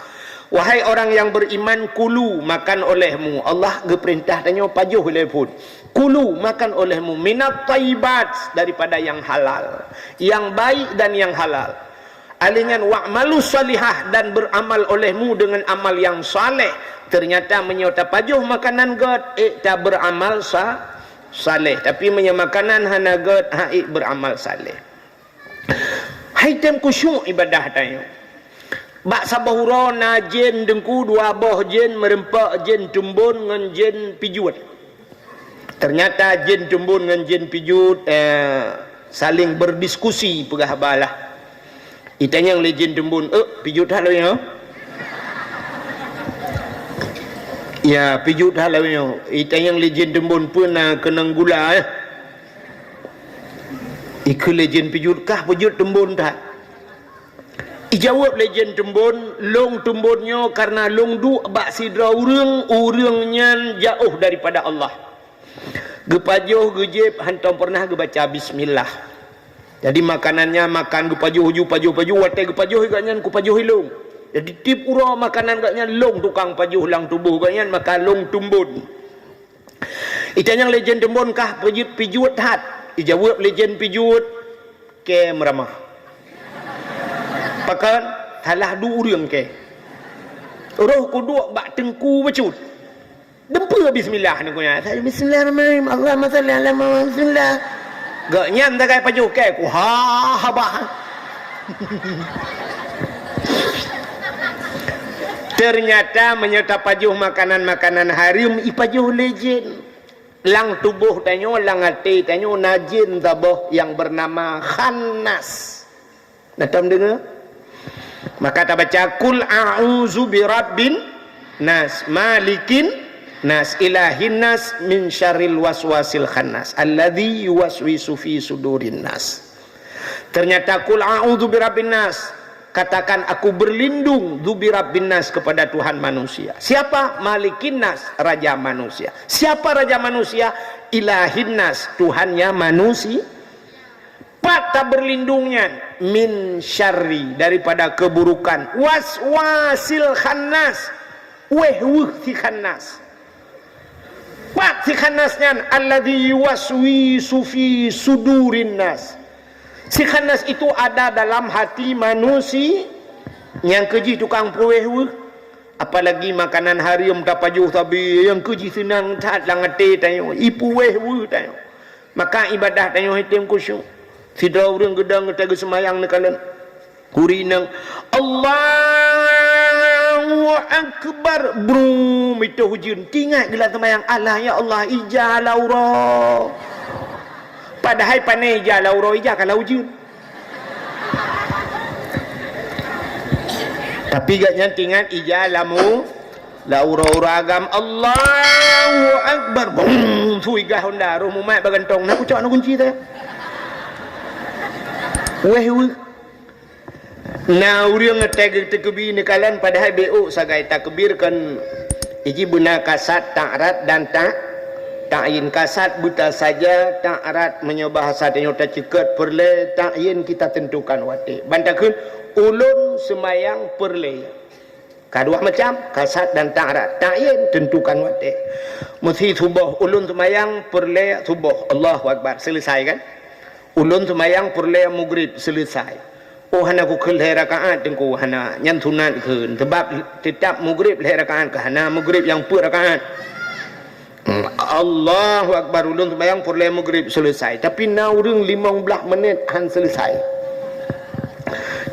Wahai orang yang beriman, kulu, makan olehmu. Allah geupeurintah tanyoe pajoh lé phon. Kulu, makan olehmu, minat thayyibat, daripada yang halal, yang baik dan yang halal. Alih nyan, wa'malu shalihah, dan beramal olehmu dengan amal yang saleh. Ternyata meunyoe tapajoh makanan gét, ék taberamal sa-, saleh. Tapi meunyoe makanan hana gét, han ék beramal saleh. Hai tem khusyuk ibadah tanyoe. Bak saboh uroe na jén teungku, dua boh jén meureumpok, jén tumbon ngon jén pijuet. Ternyata jén tumbon ngon jén pijuet, eh, saling berdiskusi peugah haba lah. Itanyong lé jén tumbon, "Eh, pijuet that lawét nyoe?" "Ya, pijuet that lawét nyoe." Itanyong lé jén tumbon, "Peue na keunong gula, eh?" Ikheun lé jén pijuet, "Kah pijuet tumbon that?" Ijaweueb lé jén tumbon, "Lôn tumbon nyoe kareuna lôn duek bak sidroe ureuëng, ureuëng nyan jaôh daripada Allah. Geupajoh, geujieb, hántom peureunah geubaca bismillah. Jadi makanan nyan makan geupajoh ju, pajoh-pajoh, watée geupajoh gobnyan kupajoh lôn. Jadi tieb uroe makanan gobnyan lôn tukang pajoh lam tuboh gobnyan, maka lôn tumbon." Itanyong lé jén tumbon, "Kah pijuet, pijuet that?" Ijaweueb lé jén pijuet, "Kée meuramah." Pakon? Salah duek ureuëng kée. Roh kuduek bak teungku bacut. Deumpeu bismillah neukheun nyan. Bismillahirrahmanirrahim. Allahumma shalli ala Muhammad. Bismillah. Gobnyan sagai pajoh kée, kuha haba. Ternyata meunyoe tapajoh makanan-makanan hareuem ipajoh lé jén. Lam tuboh tanyoe, lam até tanyoe na jén saboh nyang beunama Khannas. Na tom deungoe? Maka tabaca, "Qul a'udzu birabbin nas, malikin nas, ilahin nas, min syarril waswasil khannas, alladzi yuwaswisu fi sudurin nas." Ternyata, "Qul a'udzu birabbin nas," katakan, "Aku berlindung, dzu birabbin nas, kepada Tuhan manusia." Siapa? Malikin nas, raja manusia. Siapa raja manusia? Ilahin nas, Tuhannya manusia. Pat taberlindung nyan? Min syarri, daripada keburukan. Waswasil khannas, wéh-weuh si khannas. Pat si khannas nyan? Alladzi yuwaswisu fi sudurin nas. Si khannas itu ada dalam hati manusia. Nyang keujih tukang peuwéh-weuh. Apalagi makanan hareuem tapajoh sabe, nyang keujih seunang that lam até tanyoe, ipeuwéh-weuh tanyoe. Maka ibadah tanyoe item khusyuk. Sidroe ureuëng geudong geuta geuseumayang neukalon. Kuri inong, Allahu Akbar, brum, mitoh ujeuen. Teuingat geuh lam seumayang, "Alah, ya Allah, ija lam uroe." Padahai pane ija lam uroe, ija ka lam ujeuen. Tapi gobnyan teuingat ija lam u-, lam uroe-uroe agam, "Allahu Akbar." Brum, su igah honda, roh mumat bak gantong, na kucok na kunci teuh. Wéh weuh. Na ureuëng teukeubie neukalon padahai beu sagai takbir kon iji beuna kasat ta'rad dan ta-, ta'yin. Kasat buta saja, ta'rad meunyoe bahasa tanyoe taceukeut peureulée, ta'yin kita tentukan watée. Ban takheun ulôn seumayang peureulée. Ka dua macam, kasat dan ta'rad. Ta'yin tentukan watée. Meusi suboh ulôn seumayang peureulée suboh. Allahu Akbar. Selesai kan? Ulôn seumayang peureulée mugrib selesai. Oh, hana kukheun lhée rakaat teungku, hana. Nyan sunat kheun. Sebab teutap mugrib lhée rakaat keu hana, mugrib nyang peuet rakaat. Hmm, Allahu Akbar, ulôn seumayang peureulée mugrib selesai. Tapi na ureuëng limong blaih menit han selesai.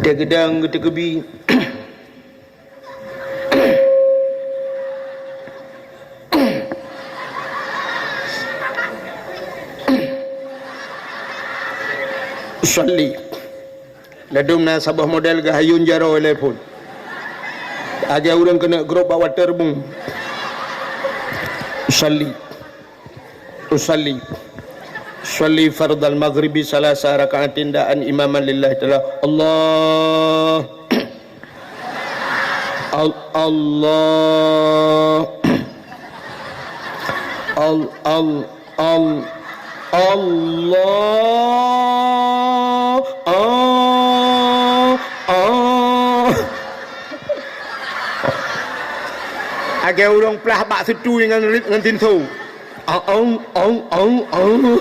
Teugeudang geuteukeubie. Usalli. Ladôm na saboh model geuhayun jaroe lé phon. Lagée ureuëng keuneuk grôp bak waterboom. Usalli. Usalli. Usalli fardal maghribi salasa raka'atin da'an imaman lillahi ta'ala. Allah. Al-, Allah. Al-, al-, al-, Allah. Ah, ah. Lagée ureuëng plah bak seutui ngon rit ngon tinso. Ong, ong, ong, ong.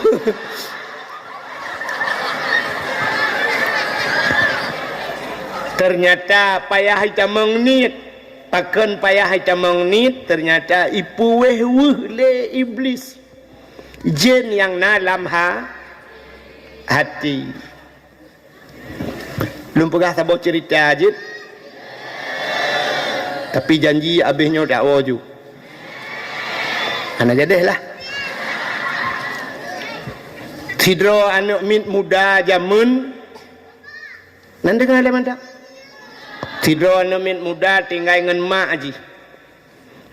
Ternyata payah itamong niet. Pakon payah itamong niet, ternyata ipuwéh weueh lé Iblis. Jén nyang na lam ha-, hati. Lôn peugah saboh ceurita jeuet, tapi janji abéh nyoe dakwoe ju. Hana jadeh lah. Sidroe aneuëk miet muda jameun, nan deungoe lé mantong. Sidroe aneuëk miet muda tinggai ngon mak jih.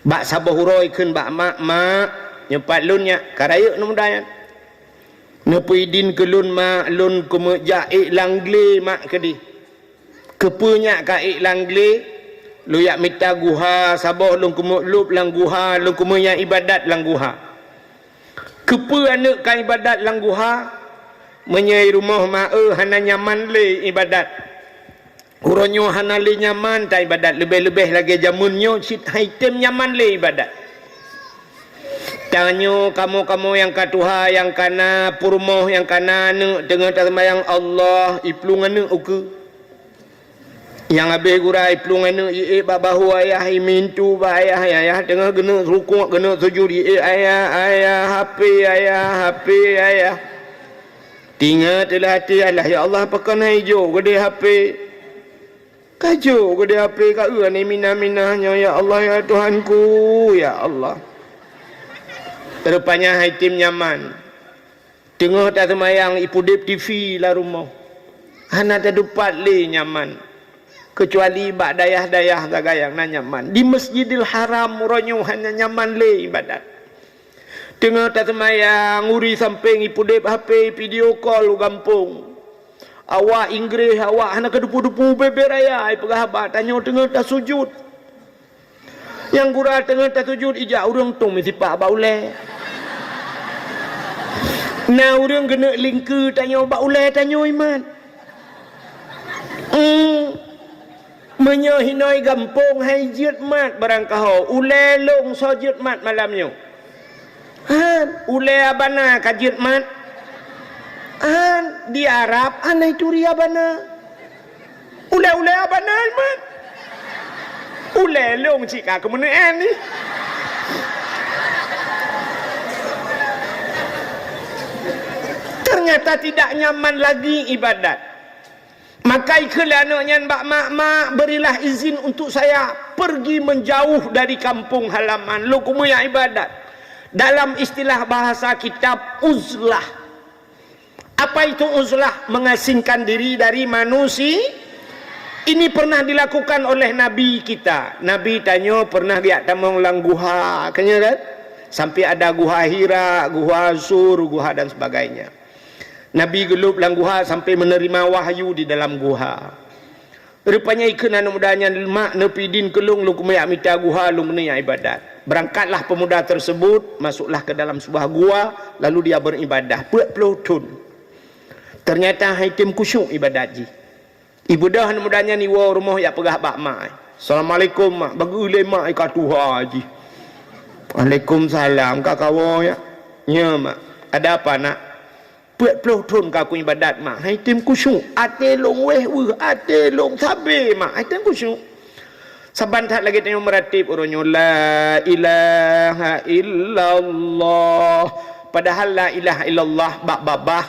Bak saboh uroe kheun bak mak, "Mak, nyoe pat lôn nyak, ka rayeuk aneuëk muda nyan." "Neupeuidin keu lôn, Mak, lôn keumeujak ék lam glé, Mak," keudeh. "Keupeue nyak ka ék lam glé?" "Lôn jak mita guha saboh, lôn keumeulôb lam guha, lôn keumeunyan iébadat lam guha." "Keupeue aneuëk ka iébadat lam guha?" "Meunyoe i rumoh ma-e hana nyaman lé iébadat." Uroe nyoe hana lé nyaman taiébadat, leubeh-leubeh lagée jameun nyoe cit han item nyaman lé iébadat. Tanyoe kamoe-kamoe nyang ka tuha, nyang ka na peurumoh, nyang ka na aneuëk, teungoh taseumayang Allah, iplueng aneuëk ukeue. Nyang abéh gura iplueng aneuëk iék bak bahô ayah, imintu bak ayah, ayah teungoh geuneuk rukuk, geuneuk sujud, iék ayah, ayah, HP ayah, HP ayah. Tingat lé até Allah, "Ya Allah, pakon han ijok keudeh HP?" Ka jok keudeh HP ka eu aneuk minah-minah nyoe, ya Allah, ya Tuhanku, ya Allah. Rupanya han item nyaman. Teungoh taseumayang ipudeb TV lam rumoh. Hana tatupat lé nyaman. Keucuali bak dayah-dayah sagai nyang na nyaman. Di Masjidil Haram uroe nyoe hana nyaman lé iébadat. Teungoh taseumayang, uri sampéng ipudeb HP, video call u gampông. Awak Inggréh, awak hana keudeupu-deupu bée-bée raya, ipeugah haba, tanyoe teungoh tasujut. Nyang gura teungoh tasujut, ijak ureuëng tueng meusipak bak ulée. Na ureuëng geuneuk lingkeue tanyoe bak ulée tanyoe imat. Hmm. Meunyoe hinoe gampông hai jeuet mat barangkaho, ulée lôn soe jeuet mat malam nyoe? Han, ulée abana ka jeuet mat? Han, di Arab hana ituri abana. Ulée-ulée abana mat. Ulée lôn cit ka keumeuneuen ni. Ternyata tidak nyaman lagi ibadat. Maka ikheun lé aneuk nyan bak mak, "Mak, berilah izin untuk saya pergi menjauh dari kampung halaman, lôn keumeung jak ibadat." Dalam istilah bahasa kitab, uzlah. Apa itu uzlah? Mengasingkan diri dari manusia. Ini pernah dilakukan oleh Nabi kita. Nabi tanyoe pernah geujak tamong lam guha, kan ya kan? Sampai ada guha Hira, guha Sur, guha dan sebagainya. Nabi geulôb lam guha sampai menerima wahyu di dalam guha. Rupanya ikheun aneuk muda nyan, "Mak, neupidin keu lôn, lôn keumeung jak mita guha, lôn keuneuk jak ibadat." Berangkatlah pemuda tersebut, masuklah ke dalam sebuah gua, lalu dia beribadah peuet ploh thon. Ternyata han item khusyuk ibadat jih. Ibeudôh aneuk muda nyan iwoe rumoh jak peugah bak mak, "Assalamualaikum, Mak." Bageue lé mak ka tuha jih. "Waalaikumsalam, ka kawoe ya?" "Nyo, Mak." "Ada apa, Nak?" "Peuet ploh thon ka kuibadat, Mak, han item khusyuk. Até lôn wéh weueh, até lôn sabé, Mak, han item khusyuk." Saban that lagèe tanyoe meuratéb uroe nyoe, "La ilaha illallah." Padahal la ilaha illallah bak babah,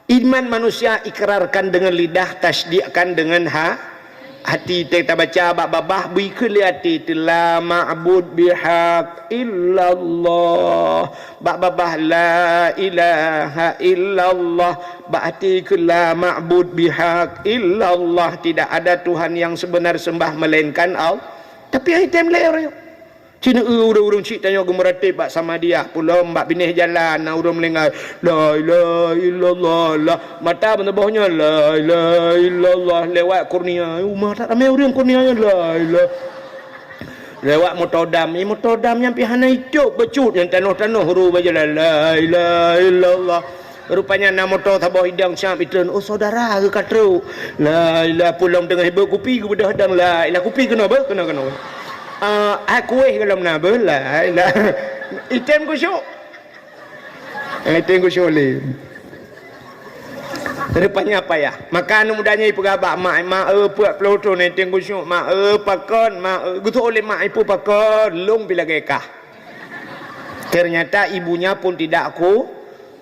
iman manusia ikrarkan dengan lidah, tasdikkan dengan ha-, hati. Teuka tabaca bak babah, bri keu lé até teuh, "La ma'bud bihaq illallah." Bak babah, "La ilaha illallah." Bak até keu, "La ma'bud bihaq illallah." Tidak ada Tuhan yang sebenar sembah melainkan Allah. Tapi han item lé ureueng. Cit na ureueng-ureueng cit tanyoe geumeuratéb bak Samadiyah, pulom bak binéh jalan, na ureueng meulinggai, "La ilaha illallah, la." Mata beuneuboh nyan, "La ilaha illallah." Lewat Kurnia, uma that ramé ureueng Kurnia nyan, "La ilaha." Lewat moto dam, eh, moto dam nyan pih hana itôp bacut nyan tanoh-tanoh ru bak jalan, "La ilaha illallah." Rupanya na moto saboh idang siap itreun, "Oh, saudara, ka trok." "La ilaha," pulom teungoh beuet kupi geubeudôh dang, "La ilaha," kupi keunoe beuh, keunoe, keunoe. Ah, hai kuéh golom na beuh, "La ilaha." Item khusyuk. Item khusyuk lé. Rupanya payah. Maka aneuk muda nyan ipeugah bak mak, "Mak, eh, peuet ploh thon item khusyuk, Mak, eh, pakon, Mak, eh." Geutôk lé mak, "Ibu pakon, lôn pih lagèe kah." Ternyata ibunya pun tidak ku-,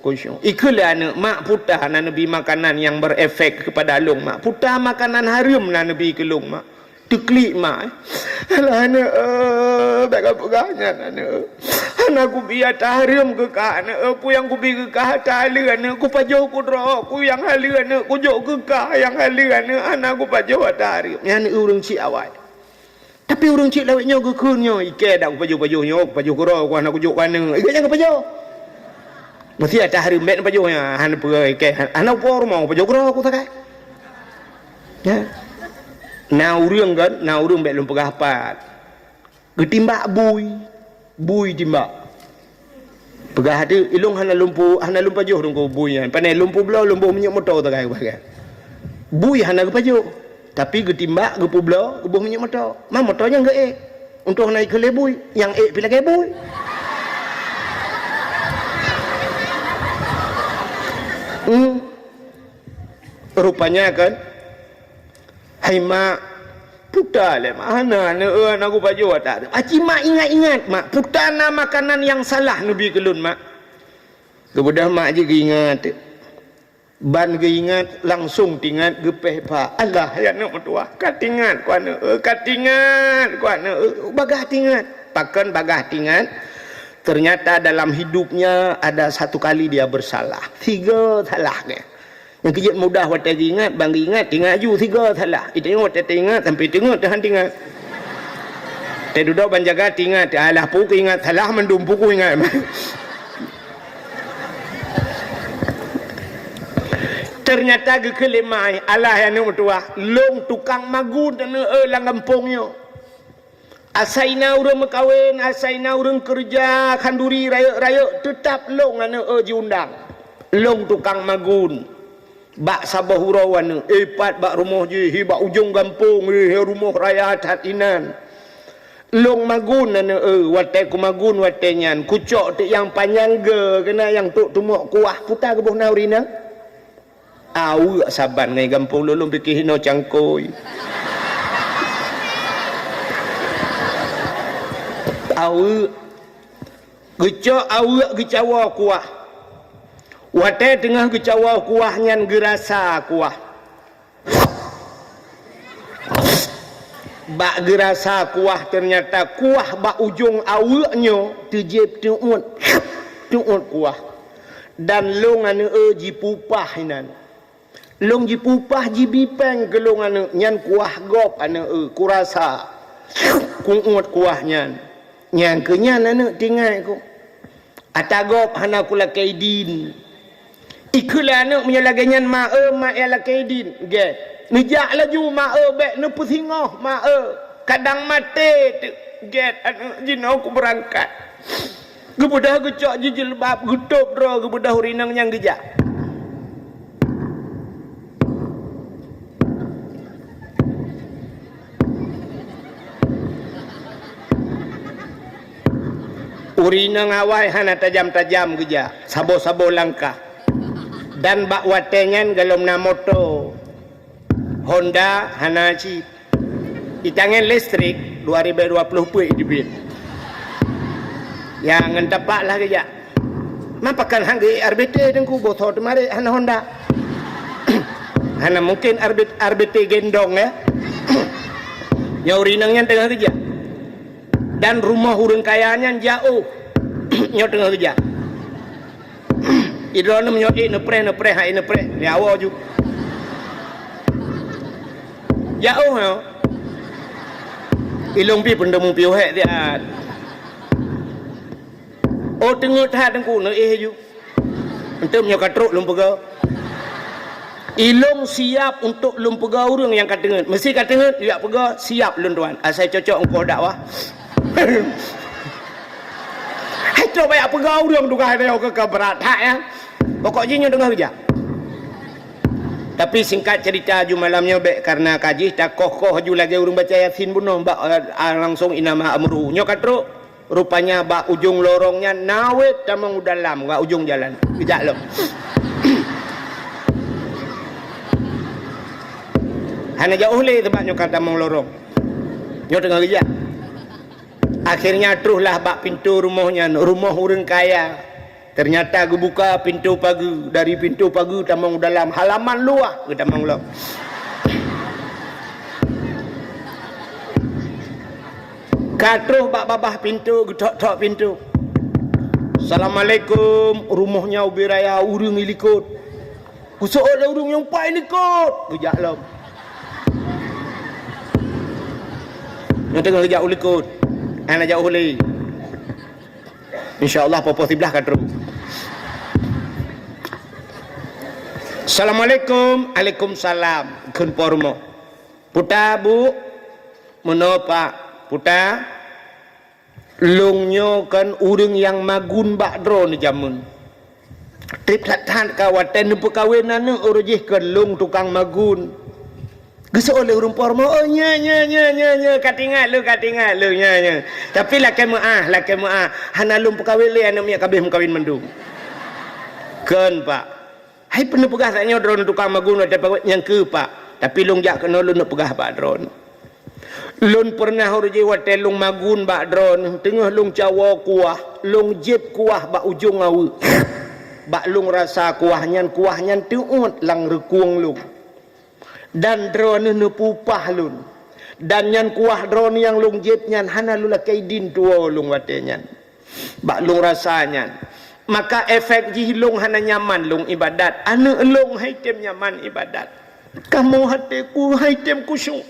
khusyuk. Ikheun lé aneuk, "Mak, peue ta hana neubi makanan nyang berefek kepada lôn, Mak? Peue ta makanan hareuem na neubi keu lôn, Mak?" Teuklik mak, eh. "Alah, aneuk, eh, bèk kapeugah nyan, aneuk. Hana kubi ata hareuem keu kah, aneuk, eh. Peue nyang kubi keu kah ata haleue, aneuk. Kupajoh kudroe ku nyang haleue, aneuk. Kujok keu kah nyang haleue, aneuk. Hana kupajoh ata hareuem." Nyan ureueng cit awai. Tapi ureueng cit lawét nyoe geukheun nyoe, "Ikei dak kupajoh-pajoh nyoe, kupajoh keudroe ku hana kujok keu aneuk." Ikei nyang kupajoh. Meusti ata hareuem bèk neupajoh nyan, hana peue ikei, hana upo rumoh, kupajoh keudroe ku sagai. Ya. Na ureueng kan, na ureueng bèk lôn peugah pat. Geutimbak bui, bui timbak. Peugah teuh, "Ilôn hana lôn pu-, hana lôn pajoh teungku bui nyan. Pane lôn peubloe, lôn boh minyeuk moto sagai," peugah. Bui hana geupajoh, tapi geutimbak, geupeubloe, geuboh minyeuk moto. Ma moto nyan geuék. Untông hana ikheun lé bui, nyang ék pih lagèe bui. Hmm. Rupanya kan, "Hai mak, peue ta lé mak, hana, aneuk, eh, hana kupajoh ata." Aci mak ingat-ingat, "Mak, peue ta na makanan nyang salah neubi keu lôn, Mak?" Geubeudôh mak jih geuingat. Ban geuingat, langsung teuingat, geupéh bak, "Alah, hai aneuk meutuwah, ka teuingat ku aneuk, eh, ka teuingat ku aneuk, eh, bagaih teuingat." Pakon bagaih teuingat? Ternyata dalam hidupnya ada satu kali dia bersalah. Tiga salah dia. Nyang keujeuet mudah watèe geuingat, ban geuingat, teuingat ju tiga salah. Itu watèe teuingat, sampai teungeut teuh han teuingat. Teududoe ban jaga teuingat, alah peue keuingat salah, mandum peue kuingat. Ternyata geukheun lé mak, "Alah, hai aneuk meutuwah, lôn tukang magun aneuk, eh, lam gampông nyoe. Asai na ureueng meukawen, asai na ureueng keureuja khanduri rayeuk-rayeuk, teutab lôn aneuk, eh, jiundang. Lôn tukang magun." Bak saboh uroe aneuk, eh, pat bak rumoh jih, hi bak ujong gampông, eh, rumoh raya that inan. Lôn magun aneuk, eh, watèe kumagun watèe nyan, kucok teuk nyang panyang geu, keunan nyang trok teumok kuah, peue ta geuboh na ureueng inong. Aweuek saban ngon gampông lôn, lôn pike hinoe cangkôi. Aweuek. Geucok aweuek geucawoe kuah. Watèe teungoh geucawoe kuah nyan geurasa kuah. Bak geurasa kuah, teunyata kuah bak ujong aweuek nyoe teujieb teuôt, teuôt kuah. Dan lôn aneuk e jipupah inan. Lôn jipupah jibi péng keu lôn aneuk nyan kuah gob aneuk e, kurasa kuôt kuah nyan. Nyan keuh nyan aneuk tinggai ku. Ata gob hana kulakée idin. Ikheun lé aneuk meunyoe lagée nyan ma e, mak ya lakée idin. Gét. Neujak laju ma e bék neupeusingoh ma e. Kadang maté teuk. Gét aneuk jinoe kubeurangkat. Geubeudôh geucok jijilbab, geutôb droe, geubeudôh ureueng inong nyang geujak. Ureueng inong awai hana tajam-tajam geujak, saboh-saboh langkah. Dan bak watée nyan golom na moto Honda hana cit. Itangen listrik dua ribu dua puluh peuet idibit. Ya ngon tapak lah geujak. Ma pakon han geu R B T teungku, boh tho teumarit hana Honda. Hana mungkin R B T, R B T gendong ya. Nyoe ureueng inong nyan teungoh geujak. Dan rumoh ureueng kaya nyan jaoh. Nyoe teungoh geujak. Idroeneuh meunyoe ék neupreh, neupreh, hai neupreh, neuawa ju. Jaoh nyoe. Ilong pi peuntemu piuh hek tiat. Oh teungeut that teungku neuéh ju. Eunteuk meunyoe ka trok lôn peugah. Ilong siap untuk lôn peugah ureueng nyang ka teungeut. Meusti ka teungeut jak peugah siap lôn tuan. Asai cocok engkoh dakwah. Hai trok bak jak peugah ureueng tugaih nyoe keu ka brat that ya. Pokok jih nyoe teungoh geujak. Tapi singkat cerita ju malam nyoe bék karena kajih takoh-koh ju lagée ureueng baca Yasin bunoe bak langsong inama amru. Nyoe ka trok. Rupanya bak ujong lorong nyan nawét tamong u dalam bak ujong jalan. Geujak lom. Hana jaoh lé teumpat nyoe ka tamong lorong. Nyoe teungoh geujak. Akhirnya troh lah bak pintoe rumoh nyan, rumoh ureueng kaya. Teunyata geubuka pintoe pageue, dari pintoe pageue tamong u dalam, halaman luwah geutamong lom. Ka troh bak babah pintoe, geutok-tok pintoe. "Assalamualaikum, rumoh nyoe ubé raya ureueng ilikot." Geuseuôt lé ureueng nyang pai likot, geujak lom. Nyang teungoh geujak u likot, hana jak u huli. Insya Allah poh-poh siblaih ka trok. "Assalamualaikum." "Alaikumsalam." Kheun po rumoh. "Puta, Bu?" "Meunoe, Pak." "Puta, lôn nyoe kon ureueng nyang magun bak droeneuh jameun. Treb that-that ka watée neupeukawen aneuk uroe jih kon lôn tukang magun." Geuseuôt lé ureueng po rumoh, "Oh, nyo, nyo, nyo, nyo, nyo, ka teuingat lôn, ka teuingat lôn, nyo, nyo. Tapi lakée meuáh, lakée meuáh, hana lôn peukawen lé aneuk miet, ka abéh meukawen mandum." "Kon, Pak." "Hai peue neupeugah tanyoe droeneuh tukang magun watée peukawen?" "Nyang keu, Pak. Tapi lôn jak keunoe lôn neupeugah bak droeneuh. Lôn peureunah uroe jih watée lôn magun bak droeneuh, teungoh lôn cawoe kuah, lôn jieb kuah bak ujong aweuek. Bak lôn rasa kuah nyan, kuah nyan teuôt lam reukueng lôn. Dan droeneuh neupupah lôn. Dan nyan kuah droeneuh nyang lôn jieb nyan hana lôn lakée idin tuwoe lôn watée nyan. Bak lôn rasa nyan. Maka efek jih lôn hana nyaman lôn ibadat. Aneuk lôn hai tem nyaman ibadat. Kamoe até ku hai tem khusyuk.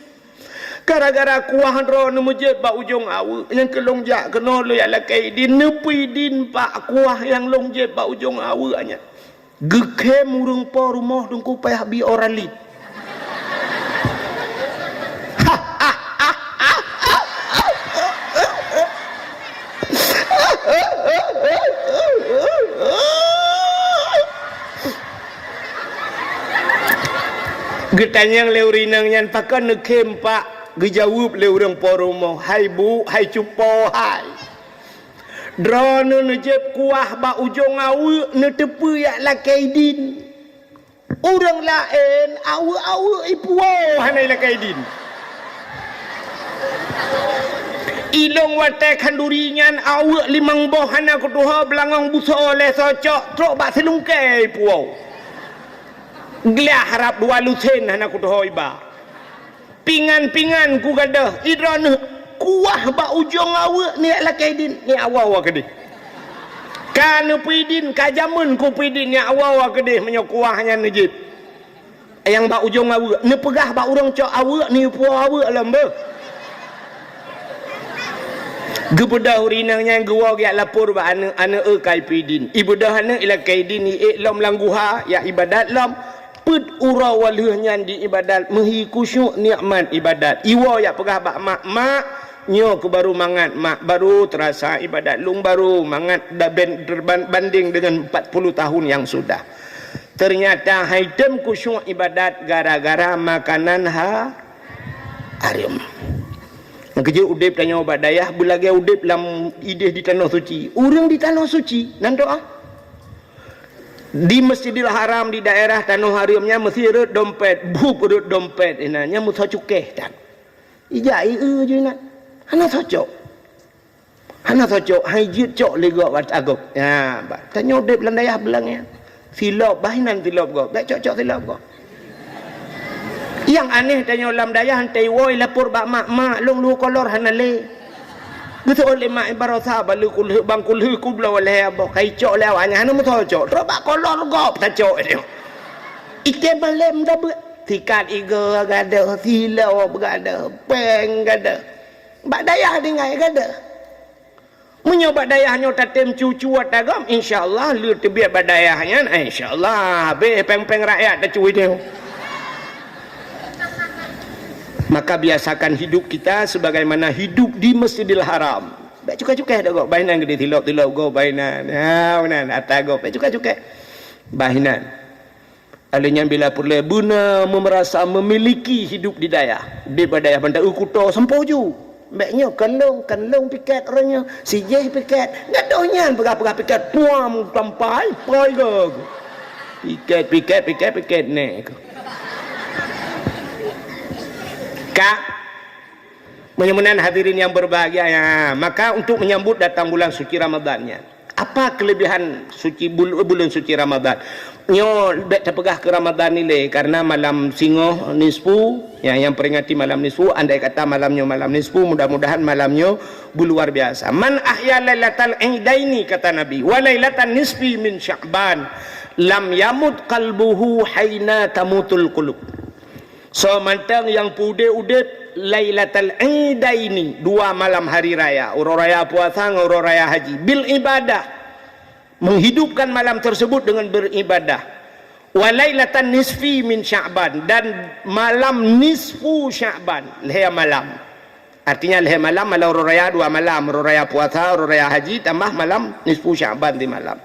Gara-gara kuah droeneuh meujieb bak ujong aweuek, nyang keu lôn jak keunoe lôn jak lakée idin, neupeuidin bak kuah nyang lôn jieb bak ujong aweuek nyan." Geukhém ureueng po rumoh teungku payah bi Oralit. Geutanyong lé ureueng inong nyan, "Pakon neukhém, Pak?" Geujaweueb lé ureueng po rumoh, "Hai Bu, hai cupo hai. Droeneuh neujieb kuah bak ujong aweuek, neuteupeue jak lakée idin. Ureueng laén aweuek-aweuek ipuwoe hana ilakée idin. Ilôn watée khanduri nyan aweuek limong boh hana kutuho beulangong busoe lé socok trok bak silungkée ipuwoe. Glah rab dua lusen hana kutuho iba." Pingan-pingan kugadôh, i droeneuh kuah bak ujong aweuek nyak lakée idin, nyak woe-woe keudeh. Ka neupeuidin, ka jameun kupeudin, nyak woe-woe keudeh meunyoe kuah nyan neujieb. Nyang bak ujong aweuek, neupeugah bak ureuëng cok aweuek, neupuwoe aweuek lom beuh. Geubeudôh ureuëng inong nyan geuwoe geujak lapor bak aneuëk, aneuëk, "Eu, ka ipeudin." Ibeudôh aneuëk, ilakée idin, iék lom lam guha, jak iébadat lom. Peuet uroe woe lheueh nyan jiébadat, meuhi khusyuk nikmat iébadat. Iwoe jak peugah bak mak, "Mak, nyoe keuh baru mangat, Mak, baru teurasa iébadat lôn, baru mangat da-, ben-, terban-, banding deungon empat puluh tahun nyang sudah." Teunyata han item khusyuk iébadat gara-gara makanan ha-, hareuem. Nyang keujeuet udeb tanyoe bak dayah beulagée udeb lam ideh di tanoh suci. Ureuëng di tanoh suci, nan doá. Di Masjidil Haram, di daerah tanoh hareuem nyan, meusi rhot dompet, bueb rhot dompet, inan, nyan meusoe cukéh that. Ijak ié-eu ju inan. Hana soe cok. Hana soe cok, han ijeuet cok lé gob ata gob. Ya, ba-, tanyoe udeb lam dayah beulang nyan. Silop, bah inan silop gob. Bék cok-cok silop gob. Nyang aneh tanyoe lam dayah, han iwoe ilapor bak mak, "Mak, lôn lhue kolor hana lé." Geuseuôt lé mak, "Barosa baleue kulheueh, bang kulheueh kubloe lhée boh, ka icok lé awaknyan, hana meusoe cok. Trok bak kolor gob tacok." Item malém dabeuet. Sikat igoe gadôh, silop gadôh, péng gadôh. Bak dayah tinggai gadôh. Meunyoe bak dayah nyoe tatem cucu ata gob, insya Allah lé teubiet bak dayah nyan, insya Allah habéh péng-péng rakyat tacue nyoe. Maka biasakan hidup kita sebagaimana hidup di Masjidil Haram. Bék cukéh-cukéh ata gob, bah inan geudeh silop-silop gob, bah inan. Ha, meunan, ata gob, bék cukéh-cukéh. Bah inan. Lheueh nyan bila peureulée beuna meurasa memiliki hidup di dayah. Udeb bak dayah ban ta-eu kuto sampoe ju. Bék nyoe kon lôn, kon lôn piket uroe nyoe, si jéh piket. Gadôh nyan peugah-peugah piket, puam tampai, pai goe. Piket, piket, piket, piket neh. Ka. Meunyoe meunan hadirin yang berbahagia, ya, maka untuk menyambut datang bulan suci Ramadan nyan. Apa kelebihan suci bul-, buleuen suci Ramadan? Nyoe bék tapeugah keu Ramadan ilée, karena malam singoh nisfu, ya, nyang peringati malam nisfu, andai kata malam nyoe malam nisfu, mudah-mudahan malam nyoe beuluar biasa. "Man ahya lailatal idaini," kata Nabi, "wa lailatan nisfi min Sya'ban, lam yamut qalbuhu haina tamutul qulub." Soe mantong nyang peuudeb-udeb Lailatal Idaini, dua malam hari raya, uroe raya puasa ngon uroe raya haji, bil ibadah, menghidupkan malam tersebut dengan beribadah. Wa lailatan nisfi min Sya'ban, dan malam nisfu Sya'ban, lhée malam. Artinya lhée malam, malam uroe raya dua malam, uroe raya puasa, uroe raya haji, tambah malam nisfu Sya'ban di malam.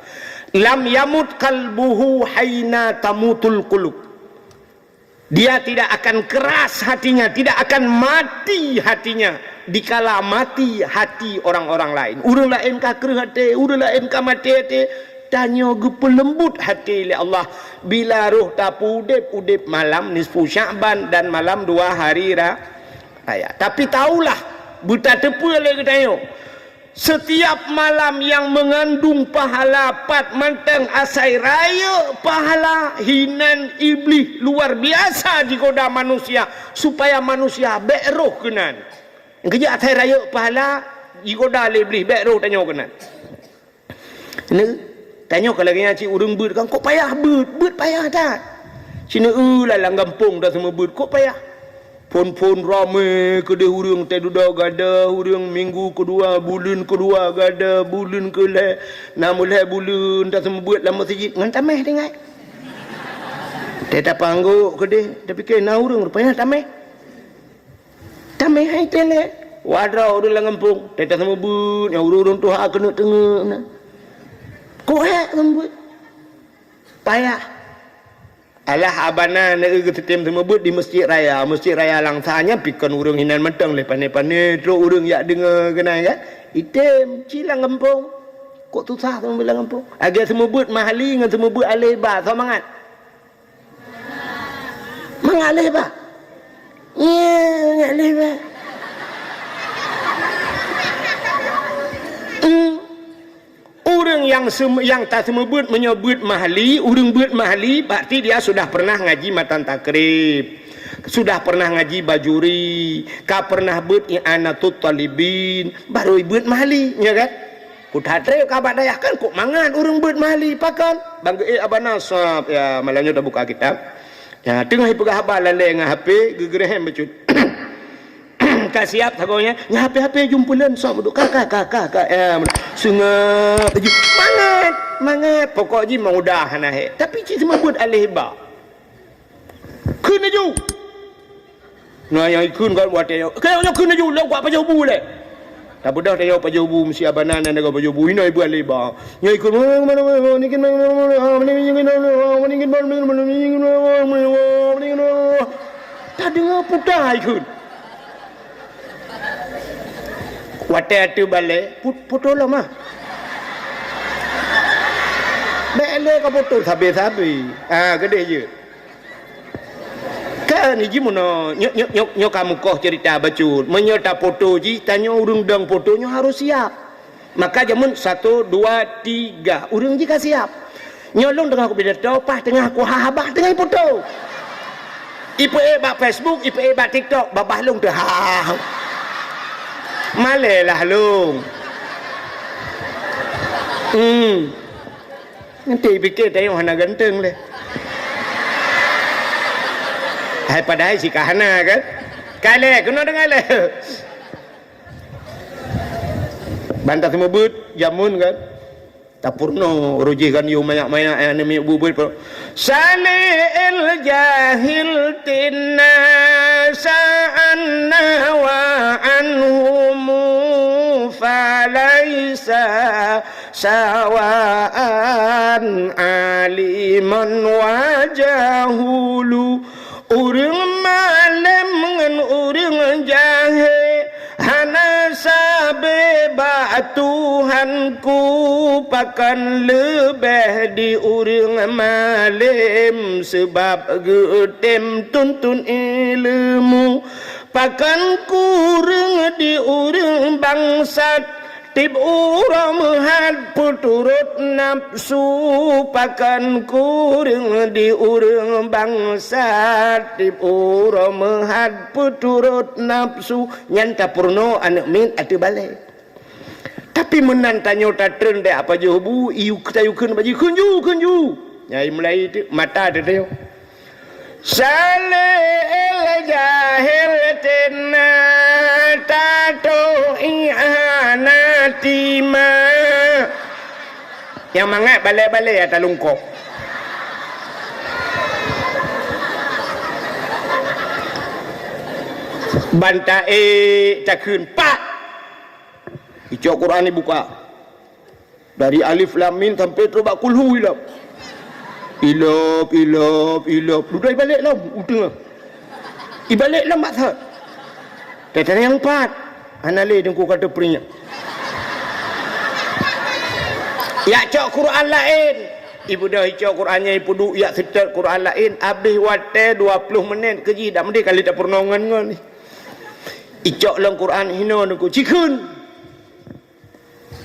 Lam yamut qalbuhu haina tamutul qulub. Dia tidak akan keras hatinya, tidak akan mati hatinya dikala mati hati orang-orang lain. Ureuëng laén ka kreueh até, ureuëng laén ka maté até. Tanyoe geupeuleumbot até lé Allah bila roh tapeuudeb-udeb malam nisfu Sya'ban dan malam dua hari ra-, raya. Tapi taulah, beutateupeue lé geutanyoe, setiap malam yang mengandung pahala pat mantong asai rayeuk pahala, hinan Iblih luar biasa jigoda manusia supaya manusia bék roh keunan. Keujak asai rayeuk pahala jigoda lé Iblih bék roh tanyoe keunan. Neu, tanyoe ka lagée nyan cit ureuëng beuet kan, kok payah beuet, beuet payah that. Sineuk lam gampông dah seumeubeuet, kok payah. Phon-phon ramé keudeh ureuëng, teududoe gadôh ureuëng, minggu keudua, buleuen keudua gadôh, buleuen keulhée, na meulhée buleuen taseumeubeuet lam meuseujid ngon tameh tinggai. Teuh tapanggok keudeh, tapike na ureuëng rupanya tameh. Tameh hai teuh lé. Wadroe ureuëng lam gampông, teuh taseumeubeuet, nyang ureuëng-ureuëng tuha keuneuk teungeuk na. Kok hék seumeubeuet. Payah. Alah abana neueu geuteutem seumeubeuet di Masjid Raya. Masjid Raya Langsa nyan pi kon ureuëng hinan mantong lé pané-pané trok ureuëng jak deungoe keunan kan. Item ci lam gampông. Kok susah seumeubeuet lam gampông. Lagée seumeubeuet Mahali ngon seumeubeuet Aleh Ba, soe mangat? Mangat Aleh Ba. Iya, mangat Aleh Ba. Hmm. Ureuëng nyang sem-, nyang taseumeubeuet meunyoe beuet Mahali, ureuëng beuet Mahali, berarti dia sudah pernah ngaji matan takrib. Sudah pernah ngaji Bajuri, ka pernah beuet I'anatut Talibin, baru beuet Mahli, ya kan? Kuthat treb ka bak dayah kan, kok mangat ureuëng beuet Mahli, pakon? Bang geuék abana sab, ya, malam nyoe tabuka kitab. Ya, teungoh ipeugah haba lalée ngon H P, geugeureuhem bacut. Ka siab sagoe nyan, nyan H P-H P jumpeulon sab duek, ka, ka, ka, ka, ka, ya, seungab laju. Mangat, mangat, pokok jih meuudah hana hék. Tapi cit teuma beuet aléh ba. Kheun laju. Nah, nyang ikheun kan watée nyoe. Keu nyoe kheun laju, lôn kuat pajoh bu lé. Tabeudôh tanyoe pajoh bu, meusi abana na dagoe pajoh bu, inoe ibu aleba. Nyoe ikheun, tadeungoe puta ikheun. Watée ateueh balée, put-, poto lom ah. Bék lé ka poto sabe-sabe. Ah, keudeh jeuet. Kan jih meunoe, nyoe, nyoe, nyoe, nyoe ka mukoh ceurita bacut. Meunyoe tapoto jih, tanyoe ureuëng dong poto nyoe harôh siab. Maka jameun satu, dua, tiga, ureuëng jih ka siab. Nyoe lôn teungoh kupidato, paih teungoh kuhah babah teungoh ipoto. Ipeuék bak Facebook, ipeuék bak TikTok, babah lôn teuhah. Malée lah lôn. Hmm. Nanti pikir tanyoe hana ganteng lé. Hai padahai si ka hana kan? Kalée keunoe deungoe lé. Ban taseumeubeut jameun kan? Tapeurunoe rujih kan yue manyak-manyak nyang aneuk miet bu-, bu-, bu-, Salih al-jahil tinna sa'anna wa anhumu falaisa sawaan aliman wa jahulu. Ureuëng malém ngon ureuëng jahé hana sabe bak Tuhanku, pakon leubeh di ureuëng malém, seubab geutem tuntut ileumèe. Pakon kureueng di ureuëng bangsat, tieb uroe meuhat peuturot nafsu. Pakon kureueng di ureuëng bangsat, tieb uroe meuhat peuturot nafsu. Nyan tapeurunoe aneuk miet ateueh balée. Tapi meunan tanyoe tatreun dek apa jeuh bu, iyu tayue kheun bak jih, "Kheun ju, kheun ju!" Nyai mulai teuk mata teuh tanyoe. Saleh el jahel tena tato ihana tima. Nyang mangat balée-balée ya talungkok. Ban taék takheun, "Pak!" Icok Quran ibuka. Dari Alif Lam Mim sampai trok bak Kulhu ilop. Ilop, ilop, ilop. Dudoe ibalek lom, u teungoh. Ibalek lom bak that. Teuh nyang pat. Hana lé teungku ka teupeuingat. Yak cok Quran laén. Ibeudôh icok Quran nyan ipeuduek yak seutôt Quran laén. Abéh watée dua ploh menit keujih dak meudeh kali tapeurunoe ngon-ngon. Icok lom Quran hinoe teungku. Cikheun.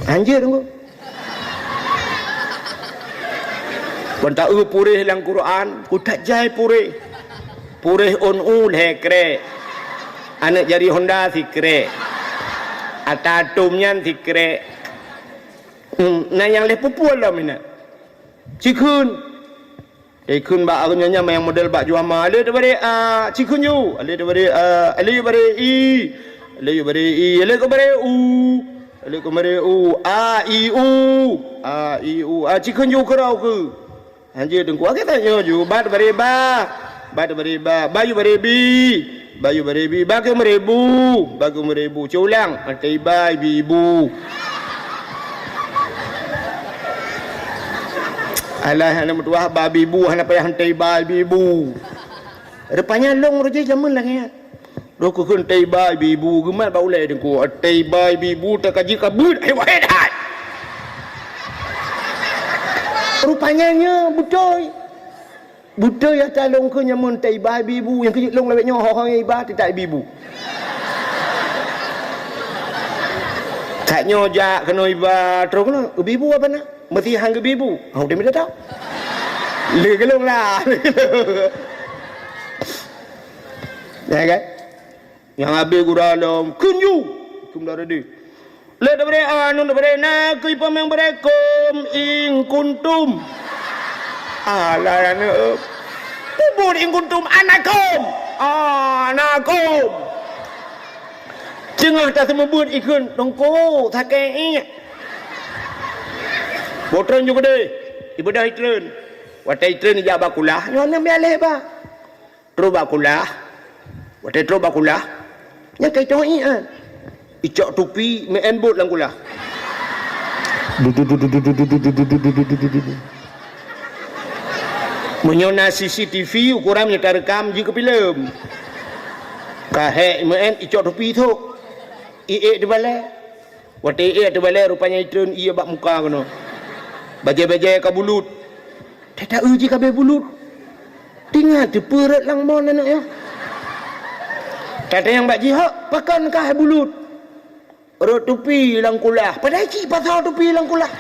Hanjeuet teungku. Ban taeu puréh lam Quran, kutat jai puréh. Puréh ôn u lhée krek. Aneuk jari honda sikrek. Ata atom nyan sikrek. Hmm, na nyang lhée peupuih lom inan. Cikheun. Ikheun bak ureuëng nyan nyang model bak juama, "Alek teubari a, cikheun ju. Alek teubari a, alek yue bari i. Alek yue bari i, alek keu bari u. Alek keu bari u, a, i, u. A, i, u. A, cikheun ju keurau keu." Hanjeuet teungku, akhé tanyoe ju, ba teubari ba. Ba teubari ba. Ba yue bari bi. Ba yue bari bi, ba keu meuribu, ba keu meuribu. Cok ulang, taiba ibi-ibu. Alah, hana meutuah ba bi-ibu, hana payah taiba ibi-ibu. Rupanya lôn rujih jameun lagée nyan. Lôn kukheun taiba ibi-ibu, geumat bak ulée teungku. Taiba ibi-ibu, takaji kabeuet, hai wahé that. Rupanya nyoe beutôi. Beutôi ata lôn kheun nyan, meunyoe iba ibi-ibu, nyang keuneuk lôn lawét nyoe ho-ho nyang iba, teutab ibi-ibu. That nyoe jak keunoe iba, troh keunoe, ibi-ibu apa na? Meusi han geubi-ibu. Hông teumeuteutab. Lé geulong lah. Ya kan? Nyang habéh gura lom, kheun ju. Kum dah ready. Lé daripada anu daripada na kui pameng berekom ing kuntum. Alah aneuk. Peubuet ing kuntum anakum. Anakum. Teungoh taseumeubeuet ikheun teungku sakét iék. Boh treun ju keudeh. Ibeudôh itreun. Watée itreun ijak bak kulah, nyoe aneuk mialeh ba. Trok bak kulah. Watée trok bak kulah, nyang kai toh iék. Icok tupi meu'en bot lam kulah. Meunyoe na C C T V ukuran meunyoe tareukam jih keu filem. Ka hék meu'en icok tupi thok. Iék di balée. Watée iék di balée rupanya itreun iék bak muka keunoe. Bajée-bajée ka bulut. Tata eu jih ka abéh bulut. Tingat teupeurot lam mon aneuk nyoe. Tata nyang bak jihok pakon kah bulut. Rot tupi lam kulah. Padahai cit pasoe tupi lam kulah.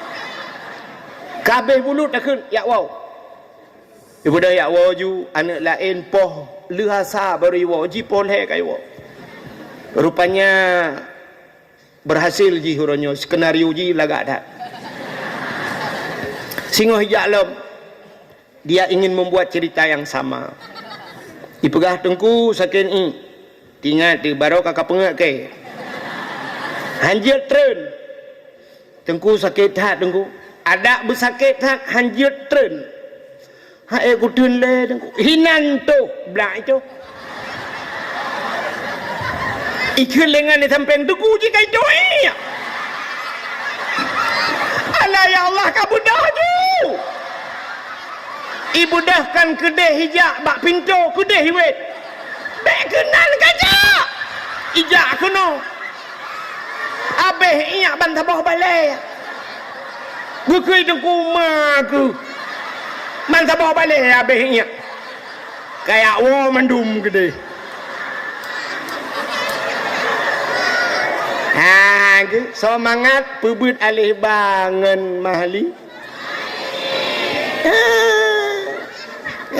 Ka abéh bulut takheun yak woe. Ibeudôh yak woe ju aneuk laén poh leuhasa baru iwoe jipoh lhée ka iwoe. Rupanya Berhasil jih uroe nyoe, skenario jih lagak that. Singoh ijak lom, dia ingin membuat cerita yang sama. Ipeugah teungku sakét iék. Tingat teuh baroe ka kapeungét kée. Hanjeuet treun. Teungku sakét that teungku. Adak beusakét that hanjeuet treun. Hai kuteun lé teungku. Hinan toh blak itu. Ikheun lengan di sampéng teungku jih kai toh iék. Alah ya Allah ka beudôh ju. Ibeudôh kan keudeh ijak bak pintoe keudeh iwet. Bék keunan kajak. Ijak keunoe. Abéh iék ban saboh balée. Geukui teungku ma keuh. Man saboh balée abéh iék. Kayak woe mandum keudeh. Ha, geu-, soe mangat peubeuet aléh ba ngon Mahli? Ha.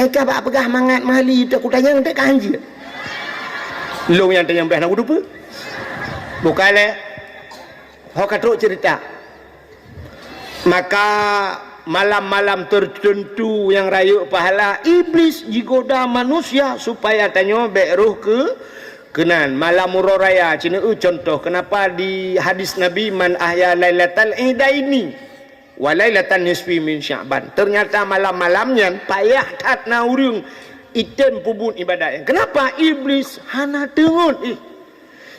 Eh, ka bak peugah mangat Mahli, tak kutanyong, tak ka hanjeuet. Lôn nyang tanyong beh na kutupeue. Bukan lé. Ho ka trok cerita. Maka malam-malam tertentu nyang rayeuk pahala, Iblis jigoda manusia supaya tanyoe bék roh keu keunan. Malam uroe raya, ci neueu contoh kenapa di hadis Nabi, "Man ahya lailatal idaini wa lailatan nisfi min Sya'ban." Ternyata malam-malam nyan payah that na ureuëng item peubuet ibadat nyan. Kenapa? Iblis hana teungeut ih.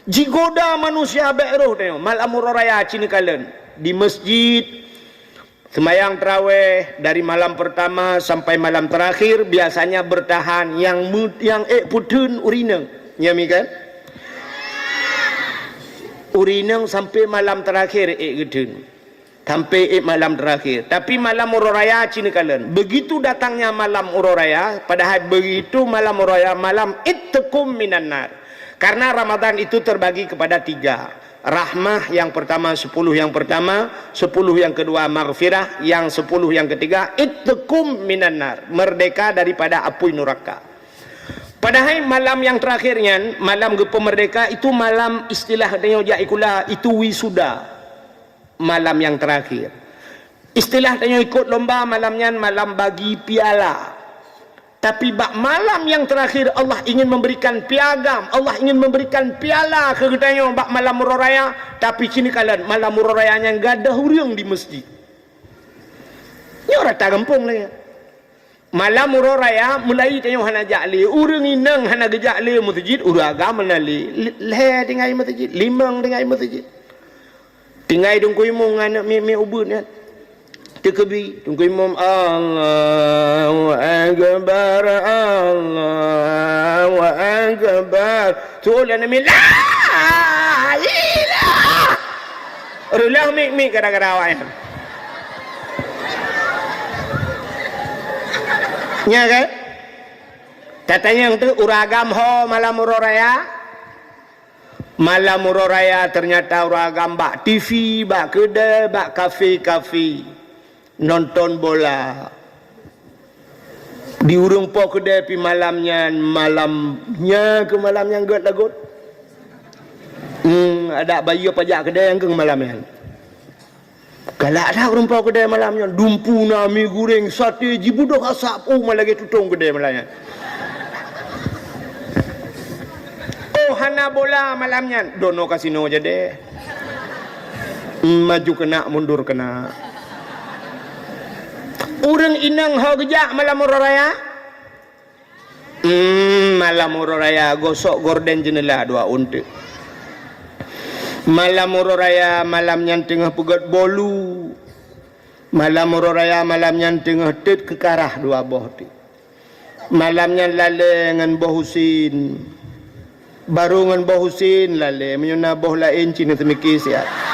Jigoda manusia bék roh tanyoe. Malam uroe raya ci neukalon di masjid, sembahyang tarawih dari malam pertama sampai malam terakhir biasanya bertahan yang me-, yang ék peuteun ureuëng inong. Nya mi kan? Ureuëng inong sampai malam terakhir ék geuteun. Sampai ék malam terakhir. Tapi malam uroe raya ci neukalon. Begitu datangnya malam uroe raya, padahai begitu malam uroe raya, malam itqum minan nar. Karena Ramadan itu terbagi kepada tiga. Rahmah yang pertama, sepuluh yang pertama, sepuluh yang kedua maghfirah, yang sepuluh yang ketiga itqum minan nar, merdeka daripada apui neraka. Padahai malam yang terakhir nyan, malam geupeumerdeka itu malam istilah tanyoe jak sikula itu wisuda. Malam yang terakhir. Istilah tanyoe ikot lomba malam nyan malam bagi piala. Tapi bak malam yang terakhir Allah ingin memberikan piagam, Allah ingin memberikan piala keu geutanyoe bak malam uroe raya, tapi ci neukalon malam uroe raya nyan gadôh ureuëng di masjid. Nyoe rata gampông lagée. Malam uroe raya mulai tanyoe hana jak lé, ureuëng inong hana geujak lé meuseujid, ureuëng agam hana lé, lhée tinggai meuseujid, limong tinggai meuseujid. Tinggai Teungku Imum ngon aneuk miet-miet ubeut nyan. Teukeubi, Teungku Imum, "Allahu Akbar, Allahu Akbar." Tu'ul aneuk miet, "La ilaha." Reuloh miet-miet gara-gara awak nyan. Nya kan? Tatanyong teuh ureuëng agam ho malam uroe raya? Malam uroe raya ternyata ureuëng agam bak T V, bak keudée, bak kafe-kafe nonton bola. Di ureuëng po keudè pih malam nyan, malam nyan keu malam nyan gét lagot. Hmm, adak bayeue pajak keudè nyang keu malam nyan. Galak that ureuëng po keudè malam nyan, dumpeue na mi goreng, sate, jibeudôh asap, oh, ma lagée tutong keudè malam nyan. Oh, hana bola malam nyan, dono kasino jadi. Maju keunak, mundur keunak. Ureuëng inong ho geujak malam uroe raya? Hmm, malam uroe raya gosok gorden jeunela dua unteuk. Malam uroe raya malam nyan teungoh peugét bolu. Malam uroe raya malam nyan teungoh tet keukarah dua boh teuk. Malam nyan lalée ngon boh usin. Barô ngon boh usin lalée, meunyoe na boh laén cit neuseumiké siat.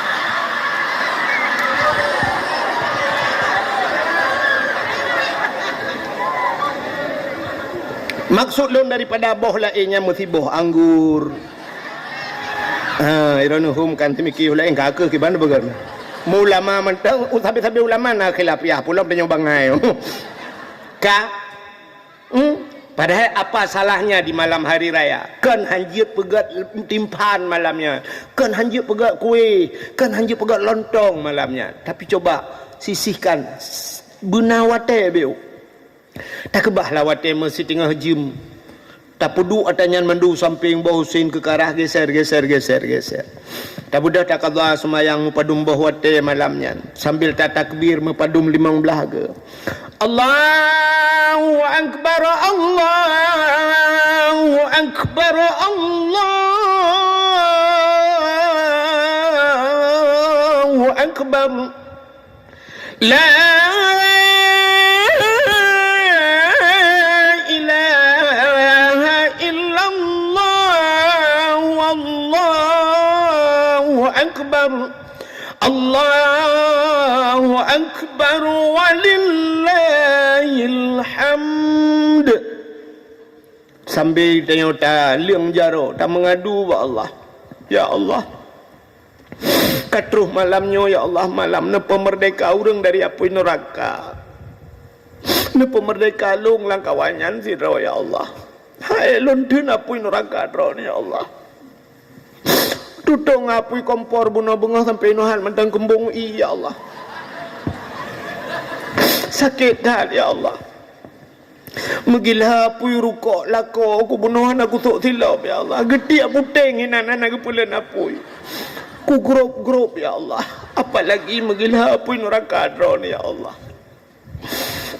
Maksud lôn daripada boh laén nyan meusiboh anggur. Ha, iron hom kan seumiké laén ka keuh kiban beugét. Meulama mantong, sabe-sabe ulama na khilafiah, pulo tanyoe bangai. Ka Hmm? Padahai apa salahnya di malam hari raya? Kon hanjeuet peugét timphan malam nyan, kon hanjeuet peugét kueh, kon hanjeuet peugét lontong malam nyan. Tapi coba sisihkan s-, beuna watée biôh. Takeubahlah watée meusitingoh jeuem. Tapeuduek atra nyan mandum sampéng boh usin keukarah geser, geser, geser, geser. Tabeudôh takadha seumayang meupadum boh watée malam nyan, sambil tatakbir meupadum limong blaih goe. Allahu Akbar, Allahu Akbar, Allahu Akbar. La ilaha illallah, wallahu akbar. Allahu akbar walillahil hamd. Sambil tanyoe taleueng jaroe, tameungadu bak Allah. Ya Allah, ka troh malam nyoe, ya Allah, malam neupeumeurdeka ureuëng dari apui neuraka. Neupeumeurdeka lôn lam kawan nyan sidroe, ya Allah. Hai lôn theun apui neuraka droeneuh, ya Allah. Tutong apui kompor bunoe beungoh sampoe inoe han mantong keumbong ié, ya Allah. Sakét that, ya Allah. Meugila apui rukok lakoe kubunoe hana kusok silop, ya Allah. Geutiek puténg inan hana geupeulén apui. Kugrôp-grôp, ya Allah. Apalagi meugila apui neuraka droeneuh, ya Allah.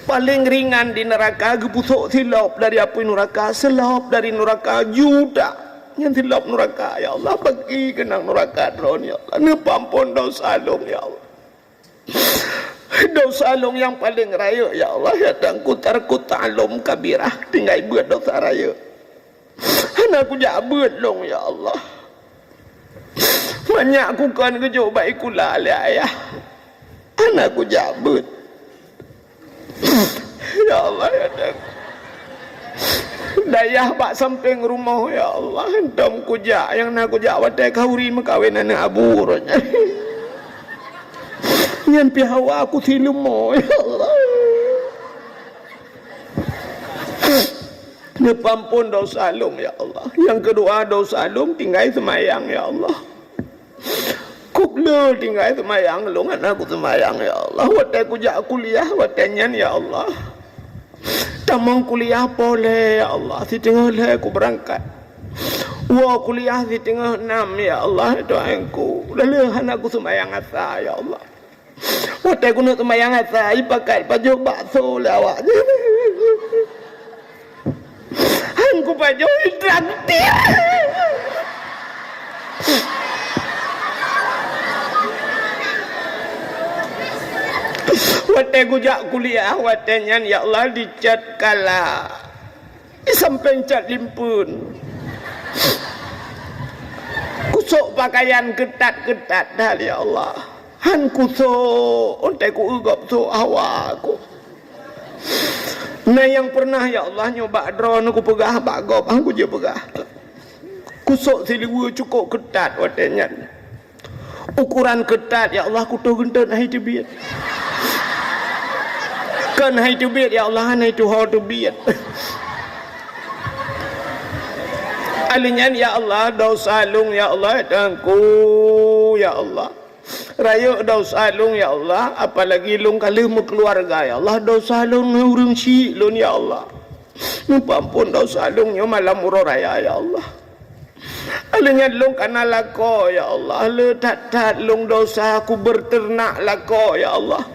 Paleng ringan di neuraka geupusok silop dari apui neuraka, silop dari neuraka juta. Nyan silop neuraka, ya Allah, bagi keunong neuraka droeneuh, ya Allah. Neupeuampon dosa lôn, ya Allah. Dosa lôn nyang paleng rayeuk, ya Allah, ya Tuhanku, tarku ta'allum kabirah, tinggai beuet dosa rayeuk. Hana kujak beuet lôn, ya Allah. Manyak kukon geujok bak sikula lé ayah. Hana kujak beuet. Ya Allah, ya Tuhan. Dayah bak sampéng rumoh, ya Allah. Hantom kujak, nyang na kujak watée khanuri meukawen aneuëk Abu roh nyan. Nyan pih hawa kusileumo, ya Allah. Neupeuampon dosa lôn, ya Allah. Nyang keudua, dosa lôn tinggai seumayang, ya Allah. Kuk le tinggai seumayang lôn, hana kuseumayang, ya Allah. Watée kujak kuliah, watée nyan, ya Allah. Tamong kuliah poh lhée, ya Allah. Siteungoh lhée kubeurangkat. Woe kuliah siteungoh nam, ya Allah, Tuhanku. Lale hana kuseumayang asa, ya Allah. Watée keuneuk seumayang asa, ipakat pajoh bakso lé awak nyan. Han kupajoh, itraktir. Watée kujak kuliah, watée nyan, ya Allah, dicet kala. Di sampéng cat limpeuen. Kusok pakaian keutat-keutat that, ya Allah. Han kusok, untée kueu gob sôk hawa ku. Na nyang peureunah, ya Allah, nyoe bak droeneuh kupeugah bak gob, han kujeuet peugah. Kusok siluweue cukôp keutat watée nyan. Ukoran keutat, ya Allah, kutoh geunteut hai teubiet. Hana teubiet, ya Allah, hana tuho teubiet. Alèh nyan, ya Allah, dosa lôn, ya Allah, Teungku, ya Allah. Rayeuk dosa lôn, ya Allah, apalagi lôn ka lheueh meukeuluwarga, ya Allah, dosa lôn ngon ureueng syik lôn, ya Allah. Neupeuampon dosa lôn nyoe malam uroe raya, ya Allah. Alèh nyan lôn kana lakoe, ya Allah. Le that-that lôn dosa, kubeurteunak lakoe, ya Allah.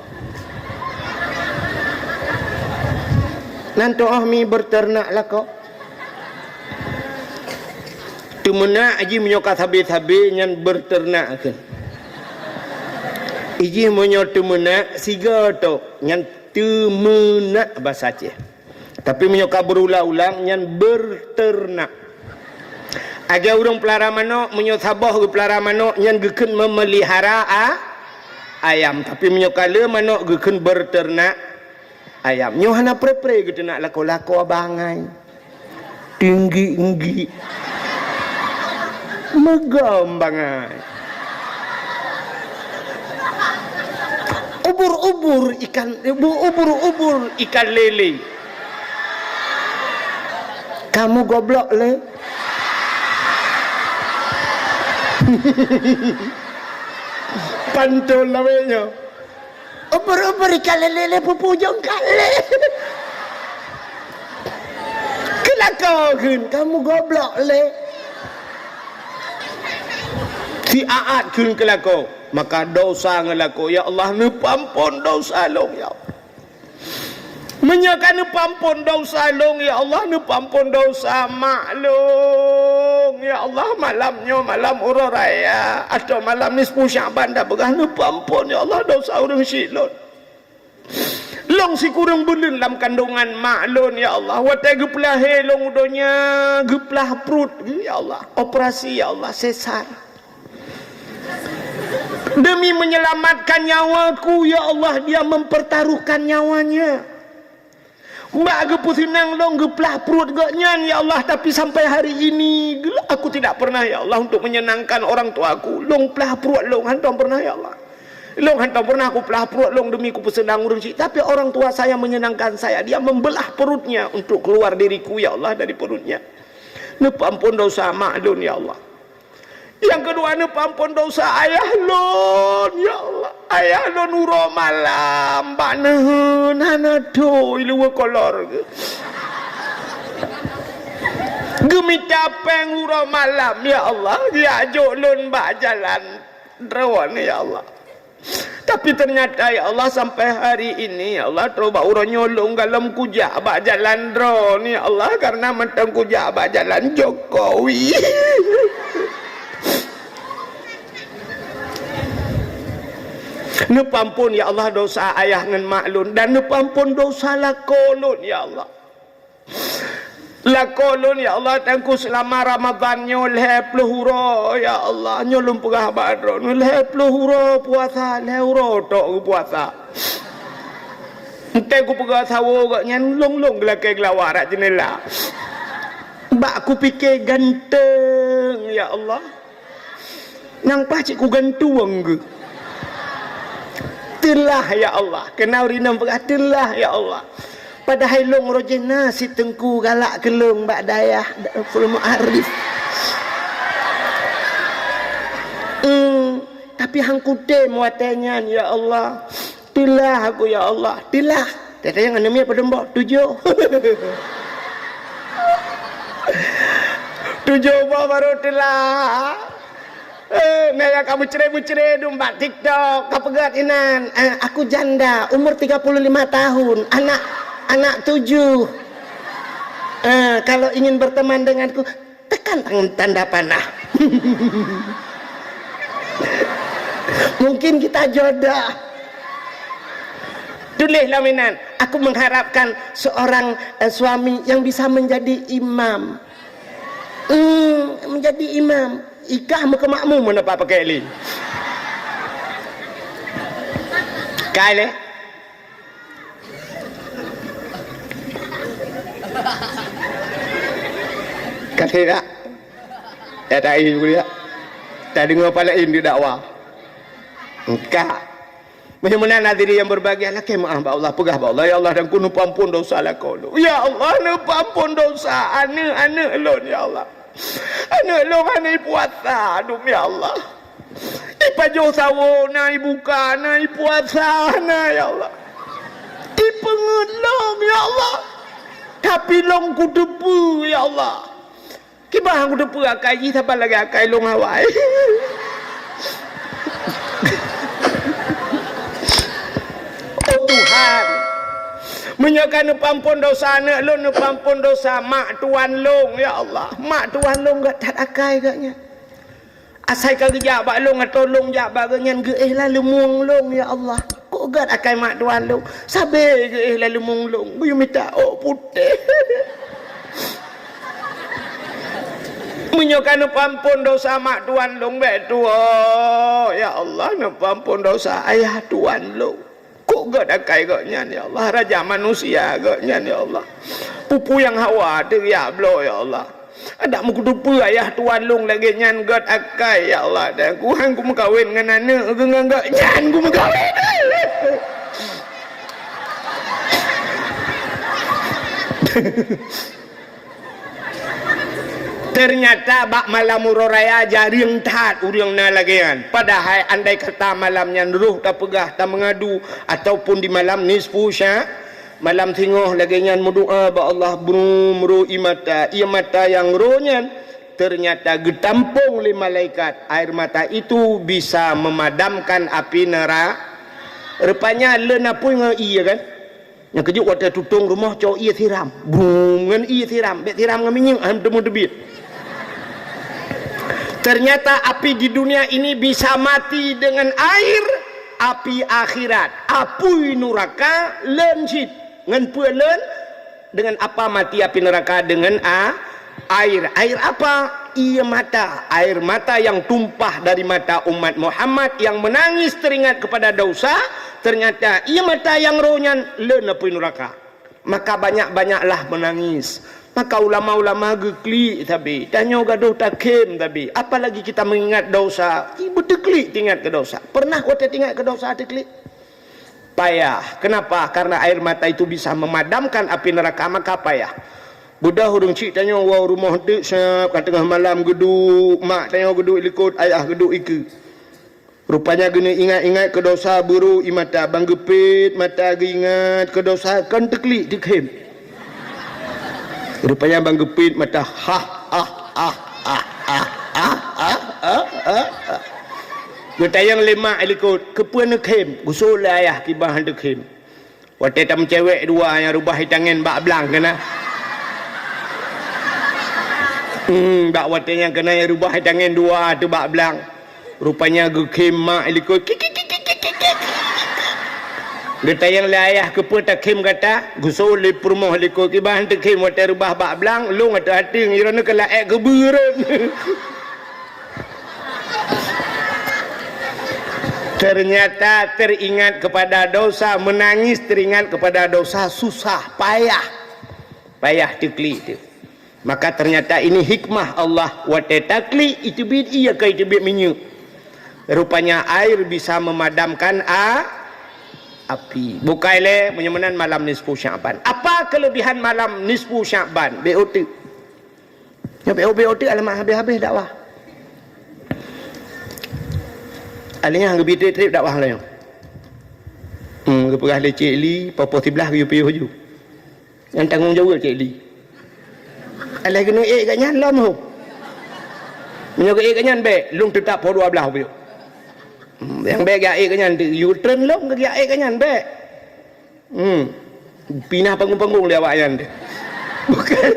Nan toh mi beurteunak lakoe. Teumeunak jih meunyoe ka sabe-sabe nyan beurteunak kheun. Ijih meunyoe teumeunak sigoe tok nyan teumeunak basa Aceh. Tapi meunyoe ka beurulang-ulang, nyan beurteunak. Lagèe ureueng peulara manok, meunyoe saboh geupeulara manok, nyan geukheun memelihara a-, ayam. Tapi meunyoe ka le manok, geukheun beurteunak ayam. Nyoe hana pre-pre geuteunak lakoe-lakoe bangai. Tinggi-tinggi. Meugom bangai. Ubur-ubur ikan, ubur-ubur ikan lele. Kamu goblok le. Pantôn lawét nyoe. Ubur-ubur ikan lele, pupujong kale. Keulako kheun, kamu goblok le. Si aat kheun keulako, maka dosa ngeulako, ya Allah, neupeuampon dosa lôn, ya Allah. Meunyoe ka neupeuampon dosa lôn, ya Allah, neupeuampon dosa mak lôn. Ya Allah, malam nyoe malam uroe raya atau malam nisfu Sya'ban tapeugah neupeuampon, ya Allah, dosa ureueng syik lôn. Lôn sikureueng buleuen lam kandongan mak lôn, ya Allah. Watèe geupeulahé lôn u donya, geuplah pruet, ya Allah. Operasi, ya Allah, sesar. Demi menyelamatkan nyawaku, ya Allah, dia mempertaruhkan nyawanya. Bak geupeuseunang lôn geuplah pruet gobnyan, ya Allah, tapi sampai hari ini aku tidak pernah, ya Allah, untuk menyenangkan orang tuaku. Lôn plah pruet lôn hantom pernah, ya Allah. Lôn hantom pernah kuplah pruet lôn demi kupeuseunang ureueng syik, tapi orang tua saya menyenangkan saya. Dia membelah perutnya untuk keluar diriku, ya Allah, dari perutnya. Neupeuampon dosa mak lôn, ya Allah. Nyang keudua, neupeuampon dosa ayah lôn, ya Allah. Ayah lôn uroe malam bak neuheun hana thô, i luwa kolor geuh. Geumita péng uroe malam, ya Allah, geujok lôn bak jalan droeneuh, ya Allah. Tapi ternyata, ya Allah, sampai hari ini, ya Allah, troh bak uroe nyoe lôn galom kujak bak jalan droeneuh, ya Allah, karena mantong kujak bak jalan Jokowi. Neupeuampon, ya Allah, dosa ayah ngon mak lôn, dan neupeuampon dosa lakoe lôn, ya Allah. Lakoe lôn, ya Allah, Teungku, seulama Ramadhan nyoe lhèe ploh uroe, ya Allah. Nyoe lôn peugah bak droeneuh, lhèe ploh uroe puasa, lhèe uroe tok geupuasa. Entée kupeugah sawoe gobnyan, lôn-lôn geulakée geulawa rot jeunela. Bak kupike ganteng, ya Allah. Nyang paih cit kugantueng geuh. Teulah, ya Allah. Keunan ureueng inong peugah, "Teulah, ya Allah." Padahai lôn roh jih na cit teungku galak keu lôn bak dayah Darul Ma'arif. Hmm, tapi han kutem watée nyan, ya Allah. Teulah aku, ya Allah, teulah. Teulah nyang aneuk miet padum boh? Tujoh. Tujoh boh baru teulah. Eh, meunan ka meucre-meucre dum bak TikTok, ka peugah inan, eh, "Aku janda, umur tiga puluh lima tahun, anak, anak tujuh. Eh, kalau ingin berteman denganku, tekan tang-, tanda panah." Mungkin kita jodoh. Tuléh lom inan, "Aku mengharapkan seorang, eh, suami yang bisa menjadi imam." Hmm, menjadi imam. Ikah meukemakmum meunapa pakai lé. Kai lé. Kasih tak? Ya, tak, iya, kuliah. Tak dengar pala ini dakwa. Engkak. Meunyoe meunan hadirin yang berbahagia, lakée meu'ah bak Allah, peugah bak Allah, "Ya Allah, dan ku neupeuampon dosa lakoe lôn. Ya Allah, neupeuampon dosa aneuk-aneuk lôn, ya Allah. Aneuk lôn hana ipuasa dum, ya Allah. Ipajoh sawoe na, ibuka na, ipuasa na, ya Allah. Ipeungeut lom, ya Allah. Tapi lôn kuteupeue, ya Allah." Kiban han kuteupeue akai jih, saban lagée akai lôn awai. Oh Tuhan, meunyoe ka neupeuampon dosa aneuk lôn, neupeuampon dosa mak tuan lôn, ya Allah. Mak tuan lôn gét that akai gét nyan. Asai ka geujak bak lôn atau lôn jak bak geuh nyan, geuéh lam leumueng lôn, ya Allah. Kok gét akai mak tuan lôn, sabe geuéh lam leumueng lôn, geuyue mita ôk putéh. Meunyoe ka neupeuampon dosa mak tuan lôn, bék tuwoe, ya Allah, neupeuampon dosa ayah tuan lôn. Kok gét akai gét nyan, ya Allah, raja manusia gét nyan, ya Allah. Pupu nyang hawa teuriak bloe, ya Allah. Adak meukuteupeue ayah tuan lôn lagée nyan gét akai, ya Allah, dan ku han kumeukawen ngon aneuk geuh ngon gét nyan kumeukawen. Teunyata bak malam uroe raya jareueng that ureuëng na lagée nyan. Padahai andai kata malam nyan roh tapeugah, tameungadu, ataupun di malam nisfu sya-, malam singoh lagée nyan meudoá bak Allah, brum, ro ie mata, ie mata nyang ro nyan teunyata geutampong lé malaikat. Air mata itu bisa memadamkan api nera-, rupanya le na apui ngon ie kan? Nyang keujeuet watée tutong rumoh cok ie siram. Brum, ngon ie siram, bék siram ngon minyeuk, han teumeuteubit. Ternyata api di dunia ini bisa mati dengan air, api akhirat, apui nuraka leuen cit. Ngon peue leuen? Dengan apa mati api neraka? Dengan a-, air. Air apa? Ie mata. Air mata yang tumpah dari mata umat Muhammad yang menangis teringat kepada dosa, ternyata ie mata nyang ro nyan leuen apui nuraka. Maka banyak-banyaklah menangis. Maka ulama-ulama geuklik sabe, tanyoe gadoh takhém sabe. Apalagi kita mengingat dosa, beuteuklek teuingat keu dosa. Pernah watée teuingat keu dosa teuklek? Payah. Kenapa? Karena air mata itu bisa memadamkan api neraka, maka payah. Beudôh ureuëng chik tanyoe woe rumoh teuk sab ka teungoh malam geuduek, mak tanyoe geuduek likot, ayah geuduek ikeue. Rupanya geuneuk ingat-ingat keu dosa, beuro ie mata, ban geupét mata geuingat keu dosa, kon teuklik teukhém. Rupanya ban geupét mata, hah, ah, ah. Geutanyong lé mak likot, "Keupeue neukhém?" Geuseuôt lé ayah, "Kiban han teukhém." Watée tameucewek dua nyang reubah itangen bak blang keunan. Hmm, bak watée nyan keunan nyang reubah itangen dua teuh bak blang. Rupanya geukhém mak likot. Kik, kik, kik. Geutanyong lé ayah, "Keupeue takhém gata?" Geuseuôt lé peurumoh likot, "Kiban han teukhém, watée reubah bak blang, lôn ateueh ateue, droeneuh keu laék keubeureuet." Ternyata teringat kepada dosa, menangis teringat kepada dosa, susah, payah. Payah teuklik teuh. Maka ternyata ini hikmah Allah, watée taklik, iteubiet ie ka iteubiet minyeuk. Rupanya air bisa memadamkan a-, api. Bukai lé, meunyoe meunan malam nisfu Sya'ban. Apa kelebihan malam nisfu Sya'ban? Bék uteuk. Nyoe bék uteuk alamat habéh-habéh dakwah. Alèh nyan geubi trép-trép dakwah lé nyoe. Hmm, geupeugah lé Cik Li, poh-poh siblaih geuyue piôh ju. Nyang tanggong jaweueb Cik Li. Alah keuneuk ék gobnyan lom ho. Meunyoe geuék gobnyan bék, lôn teutap poh dua blaih piôh. Hmm, nyang bék geuék gobnyan, yue treun lom geuék gobnyan bék. Hmm. Pinah panggung-panggung lé awaknyan teuh. Bukan.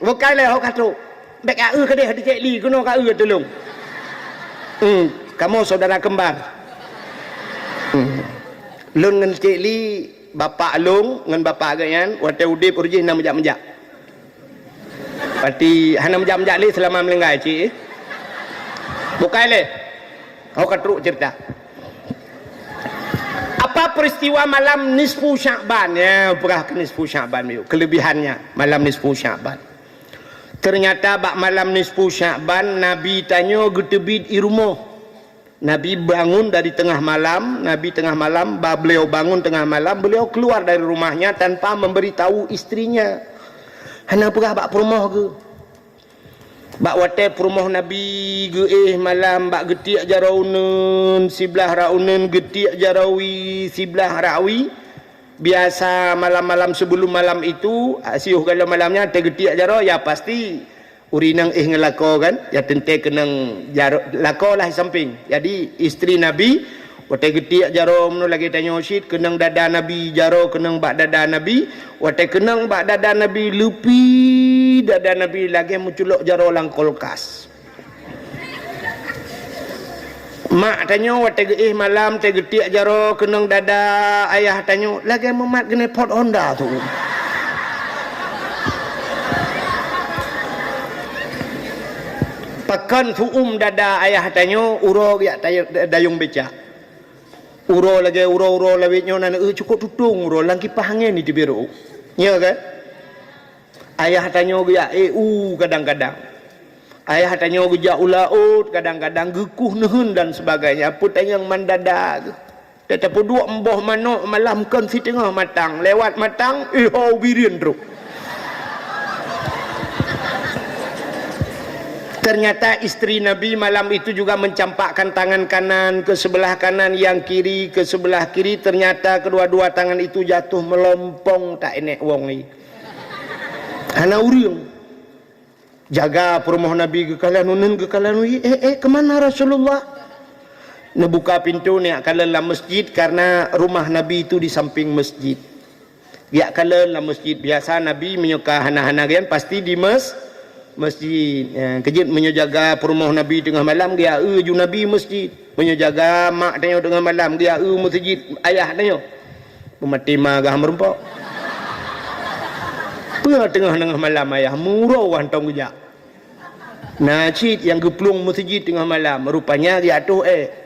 Bukan lé ho ka trok. Bék ka eu keudeh di Cik Li, keunoe ka eu tulông. Hmm, kamoe saudara kembar. Hmm. Lôn ngon Cik Li, bapak lôn ngon bapak geuh nyan, watée udeb ureuëng jih na meujak-meujak. Pati hana meujak-meujak lé seulama meuninggai cit. Bukai lé. Ho ka trok cerita. Apa peristiwa malam nisfu Sya'ban? Ya, peugah keu nisfu Sya'ban yuk, kelebihannya malam nisfu Sya'ban. Ternyata bak malam nisfu Sya'ban, Nabi tanyoe geuteubiet i rumoh. Nabi bangun dari tengah malam, Nabi tengah malam, ba-, beliau bangun tengah malam, beliau keluar dari rumahnya tanpa memberitahu istrinya. Hana peugah bak peurumoh geuh. Bak watée peurumoh Nabi geuéh malam bak geutiek jaroe uneuen siblah rak uneuen, geutiek jaroe wie siblah rak wie. Biasa malam-malam sebelum malam itu, siôh galom malam nyan, watée geutiek jaroe, ya pasti ureuëng nyang éh ngon lakoe kan, ya teuntée keunong jaroe, lakoe lah di sampéng. Jadi, istri Nabi, watée geutiek jaroe meunoe lagée tanyoe cit, keunong dada Nabi, jaroe keunong bak dada Nabi, watée keunong bak dada Nabi, leupie dada Nabi lagée meuculok jaroe lam kulkas. Mak tanyoe watée geuéh malam, watée geutiek jaroe keunong dada ayah tanyoe, lagée mumat keuneuk phot honda tu. Pakon su'um dada ayah tanyoe, uroe geujak tay-, dayong becak. Uroe lagée uroe-uroe lawét nyoe na, eh, cukôp tutong uroe, lam kipah angén jiteubiet rhot. Nyo kan? Ayah tanyoe geujak ék u kadang-kadang. Ayah tanyoe geujak u laôt kadang-kadang, geukueh neuheun dan sebagainya. Peue tanyong mandada geuh. Teutapeuduek mboh manök malam kon siteungoh matang. Lewat matang, eh, ho bireuen trok. Ternyata istri Nabi malam itu juga mencampakkan tangan kanan ke sebelah kanan, yang kiri ke sebelah kiri. Ternyata kedua-dua tangan itu jatuh melompong tak inék wong lé. Hana ureuëng. Jaga peurumoh Nabi geukalon uneuen, geukalon uneuen, "Eh, eh, kemana Rasulullah?" Neubuka pintoe, neujak kalon lam masjid, karena rumah Nabi itu di samping masjid. Jak kalon lam masjid. Biasa Nabi meunyoe ka hana-hana geuyan pasti di mes-, masjid. Ya, keujeuet meunyoe jaga peurumoh Nabi teungoh malam, geujak eu ju Nabi masjid. Meunyoe jaga mak tanyoe teungoh malam, geujak eu masjid ayah tanyoe. Peumaté ma gah meurumpok. Peue teungoh-teungoh malam ayah meuroe hántom geujak. Na cit nyang geuplueng meuseujid teungoh malam, rupanya geujak toh ék.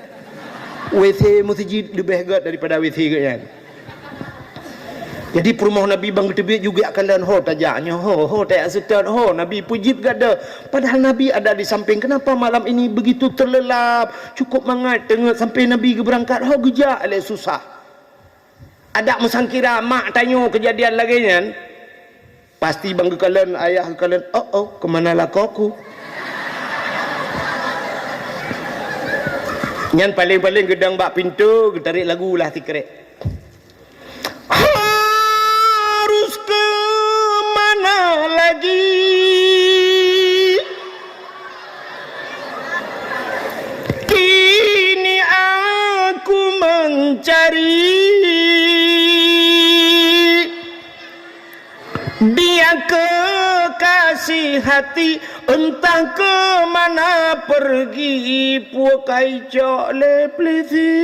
W C meuseujid leubeh gét daripada W C geuhnyan. Jadi peurumoh Nabi ban geuteubiet juga kalon ho tajak nyoe, ho, ho tajak seutôt, ho Nabi peujeuet gata. Padahal Nabi ada di samping. Kenapa malam ini begitu terlelap, cukup mangat teungeut sampai Nabi geubeurangkat, ho geujak lé susah. Adak meusangkira mak tanyoe keujadian lagée nyan, pasti ban geukalon, ayah geukalon, "Oh, oh, kemana lakoku?" Nyan paleng-paleng geudong bak pintoe, geutarek lagu lah sikrek. Harus ke mana lagi? Kini aku mencari dia kekasih hati, entah ke mana pergi, pukai cok lé plisi.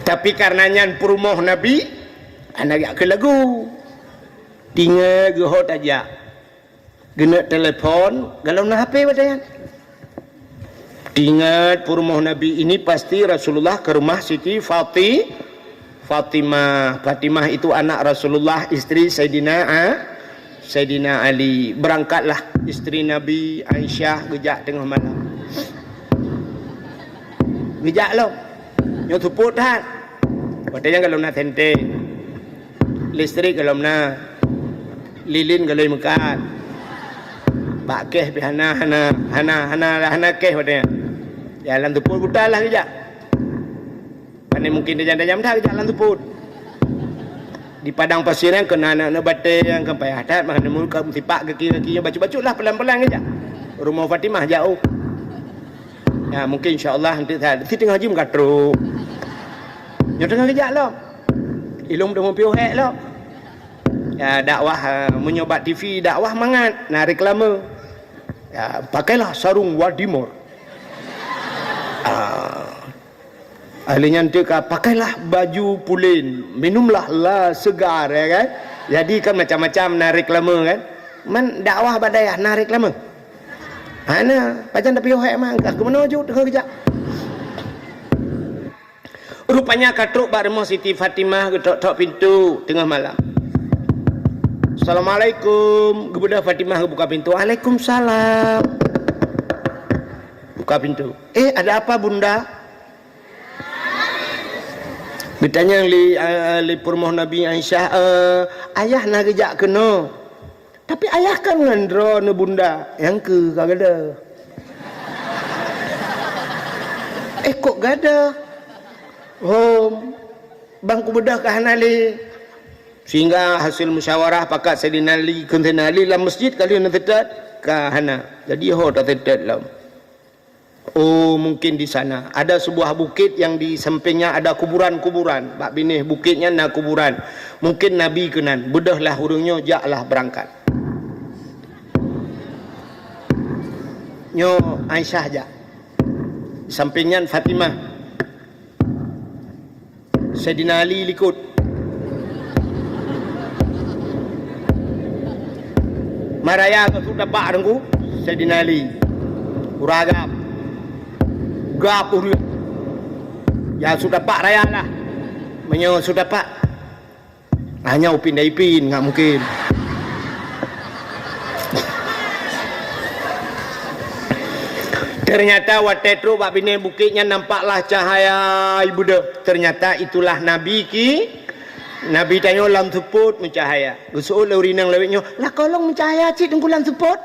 Tapi karena nyan peurumoh Nabi, hana geujak keu lagu. Tingat geuhot aja. Geuneuk telepon, galom na H P watée nyan. Ingat, peurumoh Nabi ini pasti Rasulullah ke rumah Siti Fati-, Fatimah. Fatimah itu anak Rasulullah, istri Saidina A-, Saidina Ali. Berangkatlah istri Nabi, Aisyah, geujak teungoh malam. Geujak lom. Nyoe seupôt that. Watée nyan galom na senteng. Listrik galom na. Lilin galom meukat. Bak keh pih hana, hana, hana, hana, hana keh watée nyan. Ya, lam seupôt buta lah geujak. Pane mungkin tajam-tajam that geujak lam seupôt. Di padang pasir nyan keunan aneuk batée nyang kan payah that, maka neumeukat meusipak gaki-gaki nyan bacut-bacut lah pelan-pelan geujak. Rumoh Fatimah jauh. Ya, mungkin insya Allah nanti sa-, si teungoh jeuem ka trok. Nyoe teungoh geujak lom. Ilong teungoh piôh hék lom. Ya, dakwah, eh, meunyoe bak T V dakwah mangat, na reklame. Ya, pakailah sarung Wadimor. Ah. Ahli nyan teuka, pakailah baju pulen, minumlah la segar, ya kan? Jadi kan macam-macam na reklame kan? Man dakwah bak dayah na reklame. Hana, pajan tapi oh mak, engkah ke mana jok tengah kejak. Rupanya ka trok bak rumoh Siti Fatimah geutok-tok pintu teungoh malam. "Assalamualaikum." Geubeudôh Fatimah geubuka pintoe. "Waalaikumsalam." Buka pintu. "Eh, ada apa, Bunda?" Geutanyong lé, eh, lé peurumoh Nabi Aisyah, "Eh, ayah na geujak keunoe?" "Tapi ayah kan ngon droeneuh, Bunda." "Nyang keu ka gadôh." "Eh, kok gadôh?" "Hom, ban kubeudôh ka hana lé." Sehingga hasil musyawarah pakat Saidina Ali, kheun Saidina Ali lam masjid ka lheueh neuseutôt, ka hana. Jadi ho taseutôt lom. "Oh, mungkin di sana. Ada sebuah bukit yang di sampingnya ada kuburan-kuburan. Bak binéh bukit nyan na kuburan. Mungkin Nabi keunan. Beudôhlah ureuëng nyoe, jaklah beurangkat." Nyoe Aisyah jak. Samping nyan Fatimah. Saidina Ali likot. Maraya ka su tapak Teungku, Saidina Ali. Ureuëng gab. Gab ureuëng. Ya su tapak rayalah. Meunyoe su tapak, hanya upin dan ipin, nggak mungkin. Ternyata watée trok bak binéh bukét nyan nampaklah cahaya ibeudôh. Ternyata itulah Nabi ki, Nabi tanyoe lam seupôt meucahaya. Geuseuôt lé ureuëng inong lawét nyoe, "Lakoe lôn meucahaya cit Teungku lam seupôt?"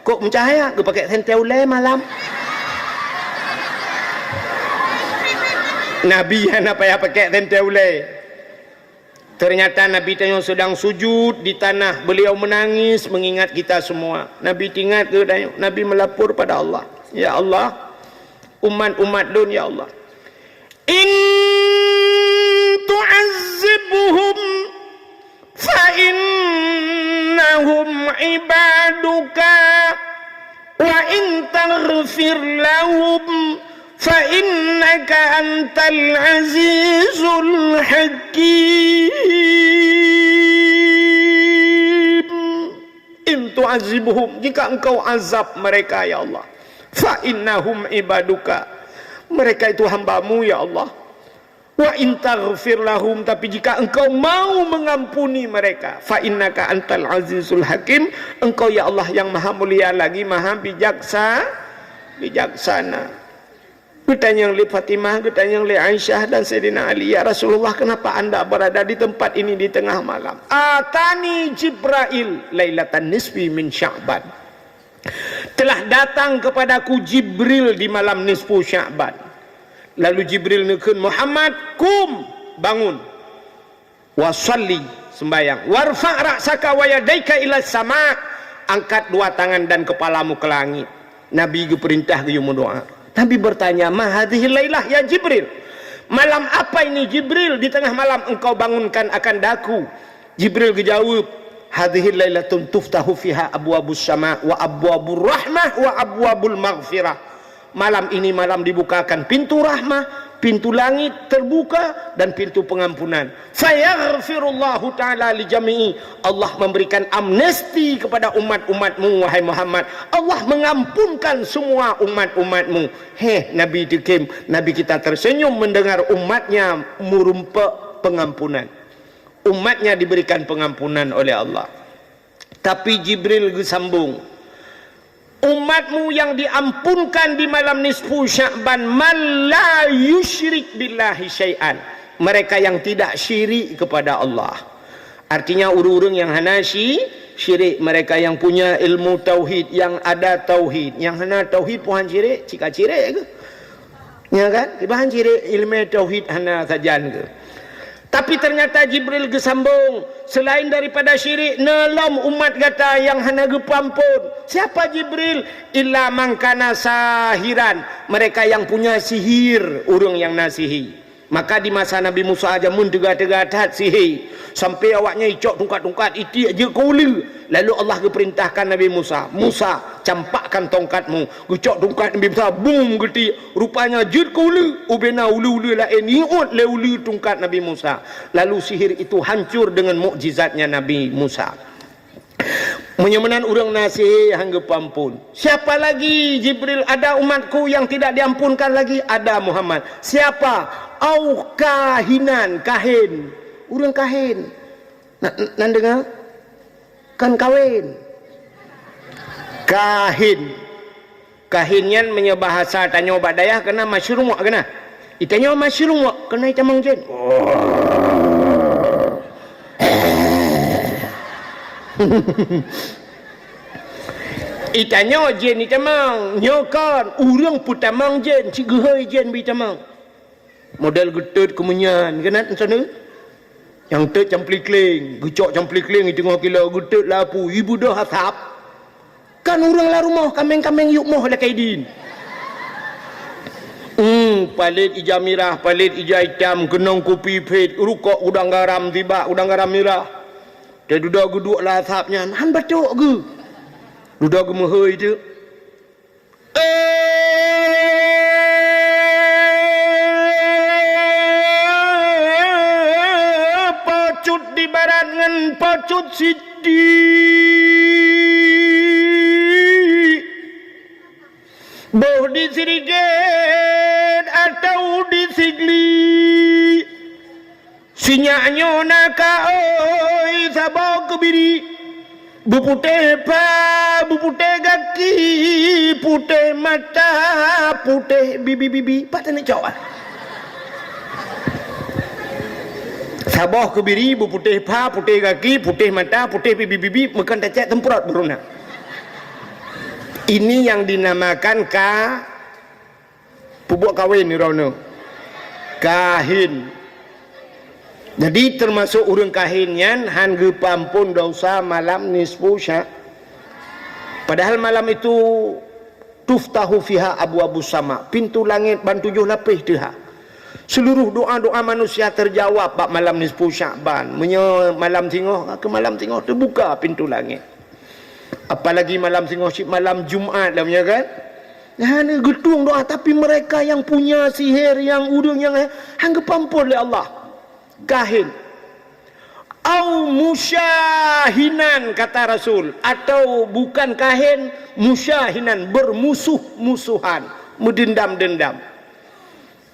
"Kok meucahaya?" "Geupakék sentée ulée malam." Nabi hana payah pakék sentée ulée. Ternyata Nabi tanyoe sedang sujud di tanah, beliau menangis mengingat kita semua. Nabi teuingat keu tanyoe, Nabi melapor pada Allah, "Ya Allah, umat-umat lôn, ya Allah, in tu'azzibhum fa innahum ibaduka." "Wa in taghfir lahum fa innaka antal azizul hakim." "In tu'azibhum," jika Engkau azab mereka, ya Allah, "fa innahum ibaduka," mereka itu hamba-Mu, ya Allah. "Wa in taghfir lahum," tapi jika Engkau mau mengampuni mereka, "fa innaka antal azizul hakim," Engkau, ya Allah, yang maha mulia lagi maha bijaksa-, bijaksana. Geutanyong lé Fatimah, geutanyong lé Aisyah dan Saidina Ali, "Ya Rasulullah, kenapa Anda berada di tempat ini di tengah malam?" "Atani Jibrail lailatan nisfi min Sya'ban." Telah datang kepadaku Jibril di malam nisfu Sya'ban. Lalu Jibril neukheun, "Muhammad, kum, bangun. Wa shalli, sembahyang. Warfa' ra'saka wa yadaika ila sama', angkat dua tangan dan kepalamu ke langit." Nabi geupeurintah geuyue meudoá. Nabi bertanya, "Ma hadhihil lailah ya Jibril? Malam apa ini Jibril? Di tengah malam engkau bangunkan akan daku." Jibril geujaweueb, "Hadhihil lailatun tuftahu fiha abwabus sama wa abwabur rahmah wa abwabul maghfirah." Malam ini malam dibukakan pintu rahmah, pintu langit terbuka dan pintu pengampunan. Fayaghfirullahu ta'ala li jami'i. Allah memberikan amnesti kepada umat-umatmu, wahai Muhammad. Allah mengampunkan semua umat-umatmu. Heh, Nabi teukem, Nabi kita tersenyum mendengar umatnya merumpok pengampunan. Umatnya diberikan pengampunan oleh Allah. Tapi Jibril geusambong, "Umatmu yang diampunkan di malam nisfu Sya'ban, man la yusyrik billahi syai'an." Mereka yang tidak syirik kepada Allah. Artinya ureuëng-ureuëng yang hana syi-, syirik, mereka yang punya ilmu tauhid, yang ada tauhid, yang hana tauhid pun han syirik, cika syirik ke? Ya kan? Ibahan syirik ilmu tauhid hana sajan ke? Tapi ternyata Jibril geusambong, "Selain daripada syirik, na lom umat gata yang hana geupeuampon." Siapa Jibril? "Illa man kana sahiran." Mereka yang punya sihir, ureuëng yang na sihir. Maka di masa Nabi Musa jameun teuga-teuga that sihé, sampai awaknyan icok tungkat-tungkat itiek jeuet keu uleue. Lalu Allah geupeurintahkan Nabi Musa, "Musa, campakkan tongkatmu." Geucok tungkat Nabi Musa, bum, geutiek. Rupanya jeuet keu uleue, ubena uleue-uleue laén iôt lé uleue tungkat Nabi Musa. Lalu sihir itu hancur dengan mukjizatnya Nabi Musa. Meunyoe meunan ureuëng na sihé han geupeuampon. Siapa lagi Jibril, ada umatku yang tidak diampunkan lagi? Ada Muhammad. Siapa? Au kahinan, kahin. Ureuëng kahin. Na, nan deungoe? Kan kawen. Kahin. Kahin nyan meunyoe bahasa tanyoe bak dayah keunan masyruq keunan. Itanyoe masyruq keunan itamong jén. Itanyoe jén itamong, nyoe kon ureuëng peutamong jén, cit geuhôi jén beu itamong. Model geutot keumeunyan, keunan sana. Nyang tot camplikling, geucok camplikling di teungoh kilo, geutot lapu, ibeudoh asap. Kan ureuëng lam rumoh kaméng-kaméng yub moh lakée idin. Hmm, palét ija mirah, palét ija itam, keunong kupi phét, rukok udang garam tibak, udang garam mirah. Teududoe geuduek lam asap nyan, han batok geuh. Dudoe geumeuhôi teuk. Eh, Po Cut di barat ngon Po Cut Siddiq. Boh di Sriget atau di Sigli. Sinyak nyoe na kaôi saboh keubiri, beuputéh pha, beuputéh gaki, putéh mata, putéh bibi-bibi. Pat teuneuk cok ah? Saboh keubiri, beuputéh pha, putéh gaki, putéh mata, putéh bibi-bibi, meukan tacak teumprot beuruna. Ini yang dinamakan ka Peubuet kawen droeneuh. Kahin. Jadi, teumasok ureuëng kahin nyan han geupeuampon desya malam nisfu Sya-, padahal malam itu tuftahu fiha abwabus sama, pintu langét ban tujoh lapéh teuhah. Seluruh doa-doa manusia terjawab bak malam nisfu Sya'ban. Meunyoe malam singoh, keu malam singoh teubuka pintu langét. Apalagi malam singoh cit malam Jumat lah, ya kan? Nah, ni geutueng doa, tapi mereka yang punya sihir, yang ureuëng nyang han geupeuampon lé Allah. Kahin. Au musyahinan, kata Rasul, atau bukan kahin, musyahinan, bermusuh-musuhan, meudendam-dendam.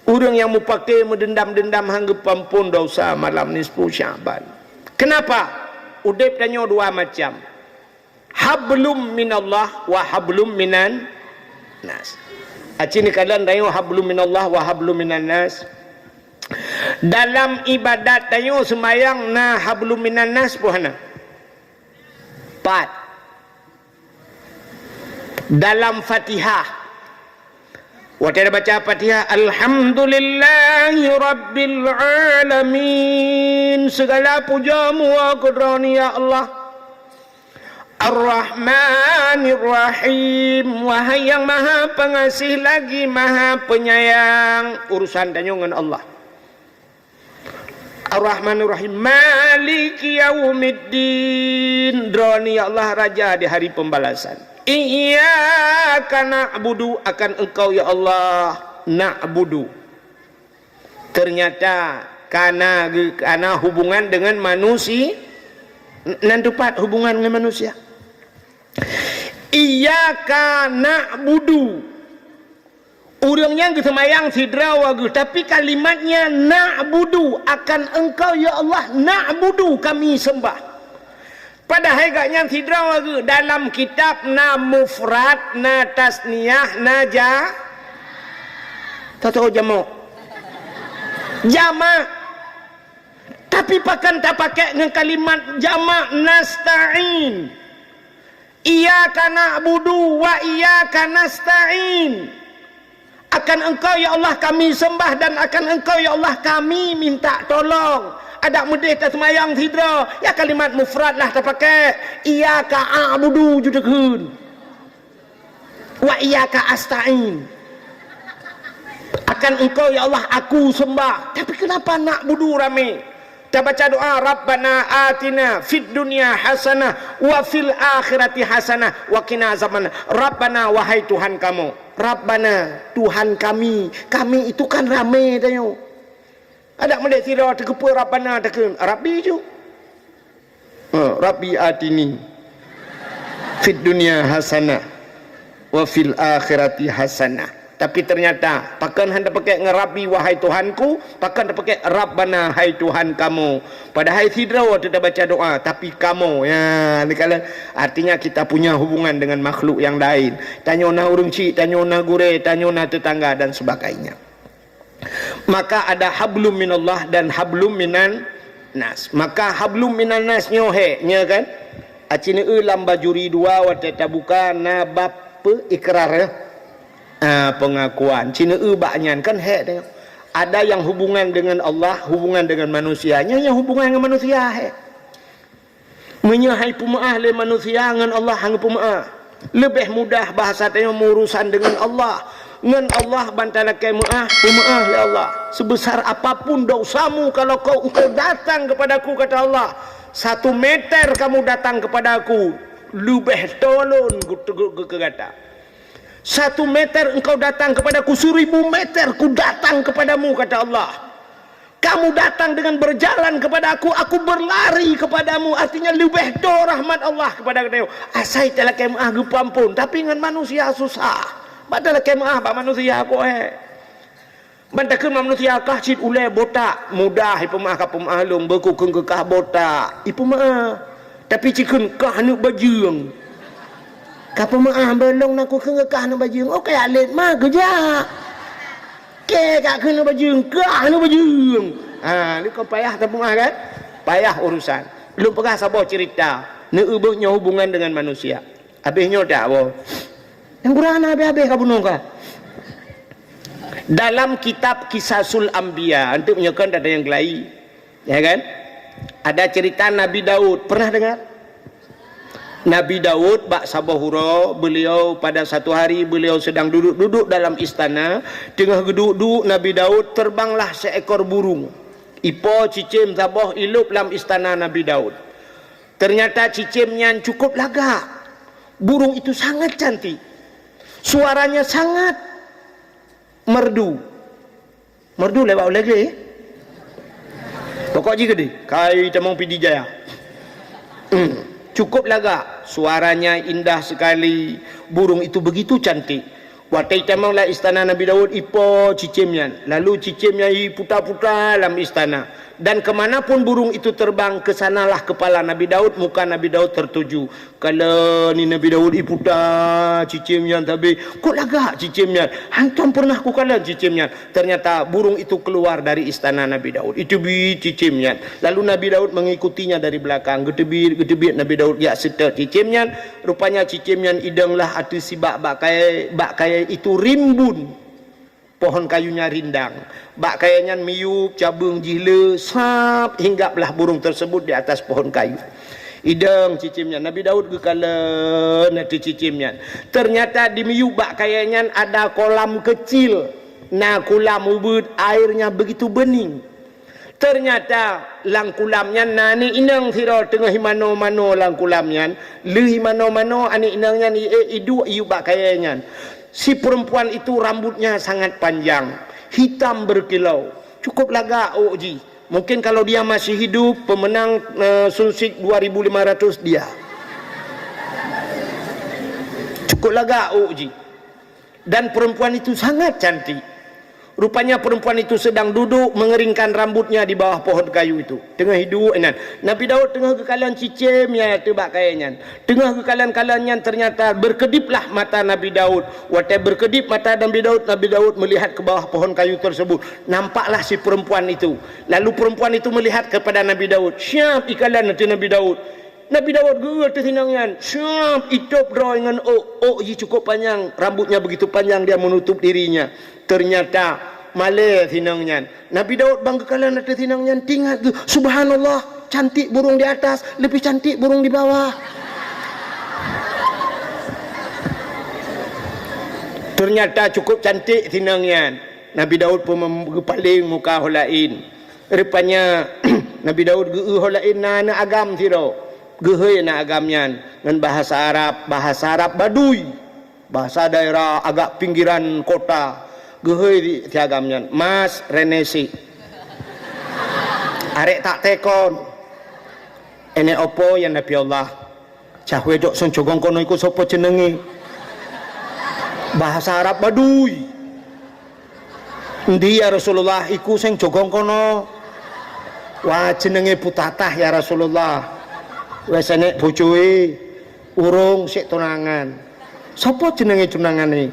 Ureuëng nyang mupake meudendam-dendam han geupeuampon desya malam nisfu Sya'ban. Kenapa? Udeb tanyoe dua macam. Hablum minallah wa hablum minan nas. Aci neukalon tanyoe hablum minallah wa hablum minan nas. Dalam ibadat tanyoe seumayang na hablum minan nas peue hana? Pat. Dalam Fatihah. Watée baca Fatihah, "Alhamdulillahi rabbil alamin." Segala puja muwa keu Droeneuh, ya Allah. Ar-Rahmanir Rahim. Wahai Yang Maha Pengasih lagi Maha Penyayang. Urusan tanyoe ngon Allah. Ar-Rahmanir Rahim. Maliki yaumiddin. Droeneuh, ya Allah, Raja di Hari Pembalasan. Iyyaka na'budu, akan Engkau, ya Allah, na'budu. Ternyata kana ge-, kana hubungan dengan manusia, nan teupat hubungan dengan manusia. Iyyaka na'budu. Ureuëng nyan geuseumayang sidroe geuh, tapi kalimatnya na'budu, akan Engkau, ya Allah, na'budu, kami sembah. Padahai gobnyan sidroe geuh, dalam kitab na mufrad, na tasniyah, na ja-, tato jamak. Jamak. Tapi pakon tapakai ngon kalimat jamak nasta'in. Iyyaka na'budu wa iyyaka nasta'in. Akan Engkau, ya Allah, kami sembah dan akan Engkau, ya Allah, kami minta tolong. Adak meudeh taseumayang sidroe, ya kalimat mufrad lah tapakai. Iyyaka a'budu ju takheun. Wa iyyaka asta'in. Akan Engkau, ya Allah, aku sembah. Tapi kenapa na'budu ramé? Tabaca doa, "Rabbana atina fid dunya hasanah wa fil akhirati hasanah wa qina azabannar." Rabbana, wahai Tuhan kamoe. Rabbana, Tuhan kami. Kami itu kan ramé tanyoe. Adak meudeh sidroe takheun Rabbana, takheun Rabbi ju. Ha, Rabbi atini fid dunya hasanah wa fil akhirati hasanah. Tapi ternyata, pakon hana pakai ngon Rabbi, wahai Tuhanku, pakon pakai Rabbana, hai Tuhan kamoe. Padahai sidroe teubaca doa, tapi kamoe. Ya, ni kalau artinya kita punya hubungan dengan makhluk yang lain. Tanyoe na ureuëng chik, tanyoe na gurée, tanyoe na tetangga dan sebagainya. Maka ada hablum minallah dan hablum minan nas. Maka hablum minan nas nyoe hé, nya kan? Aci neu lam Bajuri dua watée tabuka na bab pe ikrar, ya. Ah, pengakuan. Cina eu bak nyan kan hek tengok. Ada yang hubungan dengan Allah, hubungan dengan manusia. Nyan yang hubungan dengan manusia hek. Meunyoe hai peumeuah lé manusia ngon Allah hang peumeuah. Lebih mudah bahasa tengok urusan dengan Allah. Ngon Allah ban talakée meuah, peumeuah lé Allah. Sebesar apapun dosamu kalau kau engkau datang kepadaku kata Allah, satu meter kamu datang kepadaku, lebih tolon gata. Satu meter engkau datang kepadaku, seribu meter ku datang kepadamu, kata Allah. Kamu datang dengan berjalan kepada aku, aku berlari kepadamu. Artinya lebih do rahmat Allah kepada kita. Asai talakée meuah geupeuampon, tapi ngon manusia susah. Bak talakée meuah bak manusia kok eh. Ban takheun manusia kah cit ulée botak, mudah ipeumeuah ka peumeuah lôn, beukukheun keu kah botak, ipeumeuah. Tapi cikheun kah aneuk bajeueng. Ka peumeuah beulong na kukheun keu kah aneuk bajeueng. Oh, kaya lét ma geujak. Kée ka kheun aneuk bajeueng, kah aneuk bajeueng. Ha, ni kon payah tapeumeuah kan? Payah urusan. Lôn peugah saboh cerita. Neueubeuk nyoe hubungan dengan manusia. Habéh nyoe dak boh. Nyang kurang hana habéh-habéh ka bunoe ka. Dalam kitab Kisasul Anbiya, untuk meunyoe kon ada nyang geulai, ya kan? Ada cerita Nabi Daud, pernah dengar? Nabi Daud bak saboh uroe, beliau pada satu hari beliau sedang duduk-duduk dalam istana, teungoh geuduek-duek Nabi Daud, terbanglah seekor burung. Ipo cicém saboh ilop lam istana Nabi Daud. Ternyata cicém nyan cukup lagak. Burung itu sangat cantik. Suaranya sangat merdu. Merdu lewat ulée glé. Pokok jih geude, kai tamong Pidie Jaya. Hmm. Cukup lagak, suaranya indah sekali. Burung itu begitu cantik. Watée tamong lam istana Nabi Daud, ipo cicém nyan. Lalu cicém nyan iputa-puta lam istana. Dan ke mana pun burung itu terbang, ke sanalah kepala Nabi Daud, muka Nabi Daud tertuju. Kalon ni Nabi Daud iputa cicém nyan, tapi kok lagak cicém nyan. Hantom pernah kukalon cicém nyan. Ternyata burung itu keluar dari istana Nabi Daud. Iteubiet cicém nyan. Lalu Nabi Daud mengikutinya dari belakang. Geuteubiet, geuteubiet Nabi Daud geujak seutôt cicém nyan. Rupanya cicém nyan idong lah ateueh sibak bak kayée, bak kayée itu rimbun. Pohon kayunya rindang. Bak kayée nyan miyueb cabeueng jih le, sab hinggaplah burung tersebut di atas pohon kayu. Idong cicém nyan, Nabi Daud geukalon ateueh cicém nyan. Ternyata di miyueb bak kayée nyan ada kolam kecil. Na kulam ubit, airnya begitu bening. Ternyata lam kulam nyan na aneuk inong sidroe teungoh imano-mano lam kulam nyan. Lheueh imano-mano aneuk inong nyan iék iduek iyueb bak kayée nyan. Si perempuan itu rambutnya sangat panjang, hitam berkilau, cukup lagak ôk jih. Mungkin kalau dia masih hidup, pemenang, eh, Sunsik dua ribu lima ratus dia. Cukup lagak ôk jih. Dan perempuan itu sangat cantik. Rupanya perempuan itu sedang duduk mengeringkan rambutnya di bawah pohon kayu itu. Teungoh iduek inan. Nabi Daud teungoh geukalon cicém nyang ateueh bak kayée nyan. Teungoh geukalon-kalon nyan ternyata berkediplah mata Nabi Daud. Watée berkedip mata Nabi Daud, Nabi Daud melihat ke bawah pohon kayu tersebut. Nampaklah si perempuan itu. Lalu perempuan itu melihat kepada Nabi Daud. Siab ikalon ateueh Nabi Daud. Nabi Daud geu-eu ateueh inong nyan, siab itôb droe ngon ôk, ôk jih cukup panjang, rambutnya begitu panjang dia menutup dirinya. Ternyata malée inong nyan. Nabi Daud ban geukalon ateueh inong nyan, teuingat geuh, "Subhanallah, cantik burung di atas, lebih cantik burung di bawah." Ternyata cukup cantik inong nyan. Nabi Daud pun mem-, geupaleng muka ho laén. Rupanya Nabi Daud geu-eu ho laén na aneuk agam sidroe. Geuhôi aneuk agam nyan ngon bahasa Arab, bahasa Arab Baduy. Bahasa daerah agak pinggiran kota. Geuhôi si agam nyan, "Mas, reunée sik." Arek tak tekon. Enée opo ya Nabi Allah? Cahwe dok son cogong kono iku sopo cenenge. Bahasa Arab Baduy. "Ndi ya Rasulullah, iku seng cogong kono." "Wah, jenenge Putatah ya Rasulullah. Wes enek bojoi, urung sek tunangan." "Sopo jenenge tunangan ni?"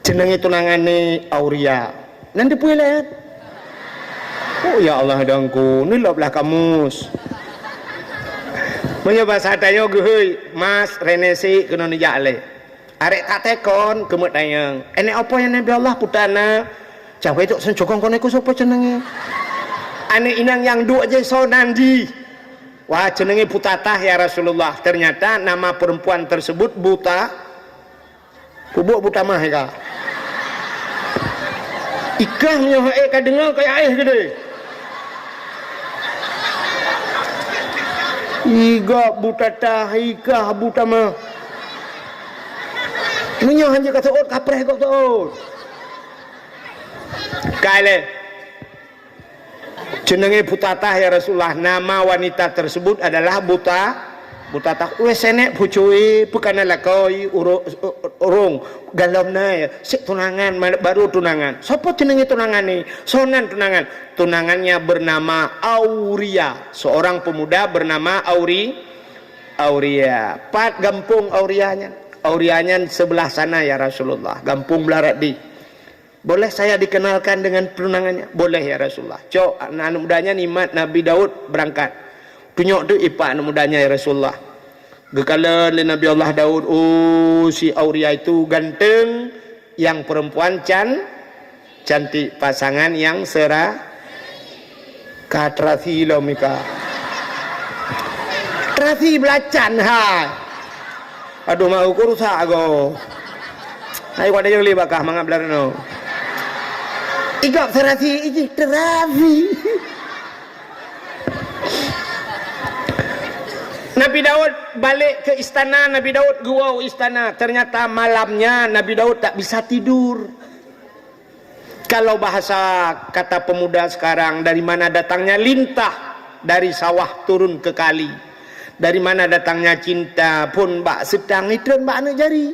"Jenenge tunangan ni Auria." "Nan dipuilet?" "Oh ya Allah dangku, ni lop lah kamus." Meunyoe basa tanyoe geuhôi, mas, renesi keunoe neujak lé. Arek tak tekon, keumeut tanyong. "Enek opo ya Nabi Allah putana?" "Cawe tok sen cokong koneku sopo jenenge?" "Aneuk inong nyang duek je soe nan jih?" "Wah, jenenge Putatah ya Rasulullah." Ternyata nama perempuan tersebut Buta, pubuk Buta Mah ika. Ikah meunyoe hak ka deungoe kaya éh gede. Iga Butatah, ikah Buta Mah. Meunyoe hana ka seuôt kapreh kok seuôt. Kaileh. "Jenenge Putatah ya Rasulullah." Nama wanita tersebut adalah Buta, Butatah. "Weh senek pucui, peukana lakoi uru-, urung galom na ya. Sek tunangan, ma-, baru tunangan." "Sopo jenenge tunangan ni?" "Sonan tunangan." "Tunangannya bernama Auria." Seorang pemuda bernama Auri-, Auria. "Pat gampong Auria nyan?" "Auria nyan sebelah sana ya Rasulullah, gampong Belaradi." "Boleh saya dikenalkan dengan tunangannya?" "Boleh ya Rasulullah." Cok, aneuk muda nyan imat Nabi Daud berangkat. Tunyok tu ipak aneuk muda nyan ya Rasulullah. Geukalon lé Nabi Allah Daud, "Oh, si Auria itu ganteng, yang perempuan can-, cantik, pasangan yang sera-," Ka terasi lom ika. Terasi belacan hai. Aduh, mak uku rusak ago. Hai, kuat dayang li bakah mangat belareno. Igap terasi iji terasi. Nabi Daud balik ke istana, Nabi Daud geuwoe istana. Ternyata malamnya Nabi Daud tak bisa tidur. Kalau bahasa kata pemuda sekarang, dari mana datangnya lintah? Dari sawah turun ke kali. Dari mana datangnya cinta? Phon bak seutang, itreun bak aneuk jari.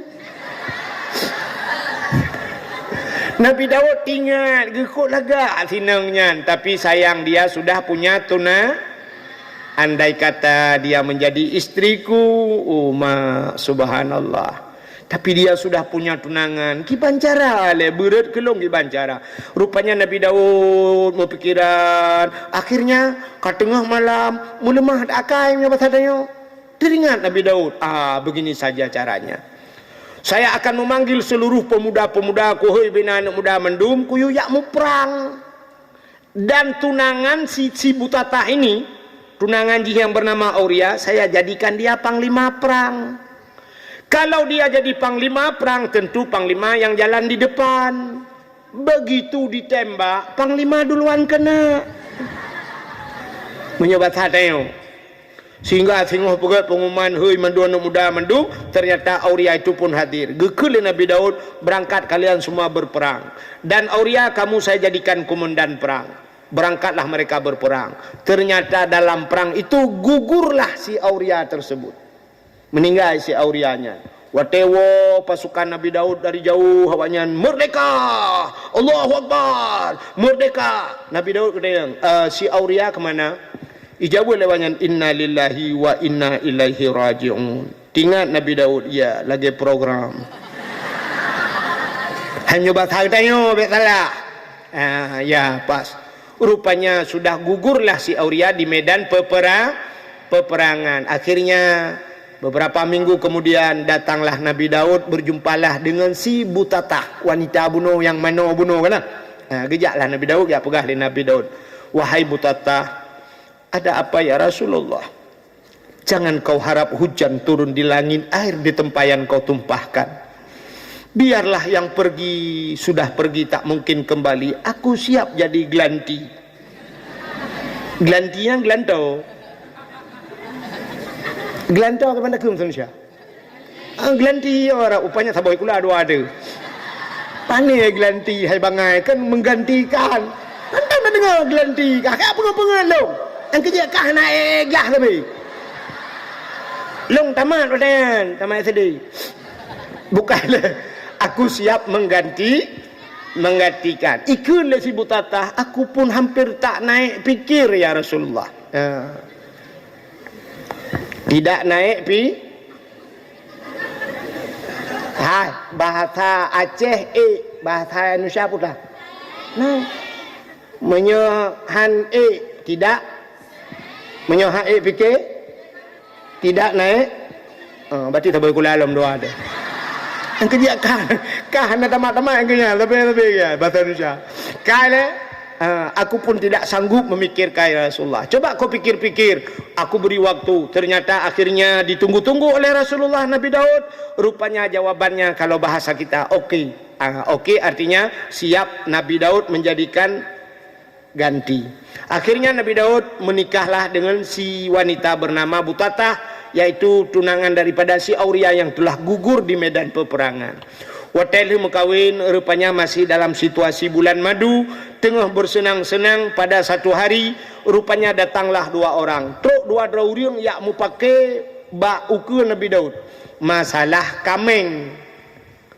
Nabi Daud ingat, geukot lagak sinong nyan, tapi sayang dia sudah punya tuna-, andai kata dia menjadi istriku, oh mak, subhanallah. Tapi dia sudah punya tunangan. Kiban cara lé, beureut keu lôn kiban cara. Rupanya Nabi Daud meupikiran. Akhirnya, ka teungoh malam, meuleumah akai meunyoe basa tanyoe. Teringat Nabi Daud, "Ah, begini saja caranya. Saya akan memanggil seluruh pemuda-pemuda, kuhôi bina aneuk muda mandum, kuyue jak muprang." Dan tunangan si, si Butatah ini, tunangan jih yang bernama Auria, saya jadikan dia panglima perang. Kalau dia jadi panglima perang, tentu panglima yang jalan di depan. Begitu ditembak, panglima duluan kena. Meunyoe basa tanyoe. Sehingga singoh peugét pengumuman, "Hei, mandum aneuk muda mandum," ternyata Auria itu pun hadir. Geukheun lé Nabi Daud, "Berangkat kalian semua berperang. Dan Auria, kamu saya jadikan komandan perang." Berangkatlah mereka berperang. Ternyata dalam perang itu gugurlah si Auria tersebut. Meninggai si Auria nyan. Watée woe pasukan Nabi Daud dari jauh, awaknyan, "Merdeka! Allahu Akbar! Merdeka!" Nabi Daud geutanyong, "Eh, si Auria kemana?" Ijaweueb lé awaknyan, "Inna lillahi wa inna ilaihi raji'un." Teuingat Nabi Daud, ya, lagée program. Hanya bahasa geutanyoe, bék salah. Ah, ya, pas. Rupanya sudah gugurlah si Auria di medan pepera-, peperangan. Akhirnya, beberapa minggu kemudian, datanglah Nabi Daud, berjumpalah dengan si Butatah, wanita bunoe nyang manoe bunoe kan. Ha, geujaklah Nabi Daud, geujak peugah lé Nabi Daud, "Wahai Butatah, ada apa ya Rasulullah? Jangan kau harap hujan turun di langit, air di tempayan kau tumpahkan. Biarlah yang pergi, sudah pergi, tak mungkin kembali. Aku siap jadi gelanti." Gelanti nyang geulantoe. Geulantoe keupada keu Indonesia. Ah, geulanti orang, rupanya saboh kula dua ada. Pane geulanti hai bangai, kan menggantikan. Kan tak dengar geulanti kah? Kak peungeut-peungeut lôn. Nyang keujeuet kah na eh glah lebih. Lôn tamat watée nyan, tamat S D. Bukan, aku siap mengganti menggantikan. Ikheun lé si Butatah, "Aku pun hampir tak naik pikir, ya Rasulullah." Ya. Tidak naik pi-, hai, bahasa Aceh ék, bahasa Indonesia peue tah? Nah. Meunyoe han ék, tidak. Meunyoe han ék pike, tidak naik. Ah, berarti saboh kula lom dua tu. Nyang keu jih kah, kah hana tamat-tamat nyang keu nyan, tapi, tapi ya, bahasa Indonesia. Kah lé, ah, "Aku pun tidak sanggup memikirkan, ya Rasulullah. Coba kau pikir-pikir, aku beri waktu." Ternyata akhirnya ditunggu-tunggu oleh Rasulullah Nabi Daud. Rupanya jawabannya kalau bahasa kita, "Oke." Ah, oke artinya siap Nabi Daud menjadikan ganti. Akhirnya Nabi Daud menikahlah dengan si wanita bernama Butatah, yaitu tunangan daripada si Auria yang telah gugur di medan peperangan. Watée lheueh meukawen, rupanya masih dalam situasi bulan madu, teungoh bersenang-senang, pada satu hari, rupanya datanglah dua orang. Trok dua droe ureuëng jak mupake bak ukeue Nabi Daud. Masalah kaméng.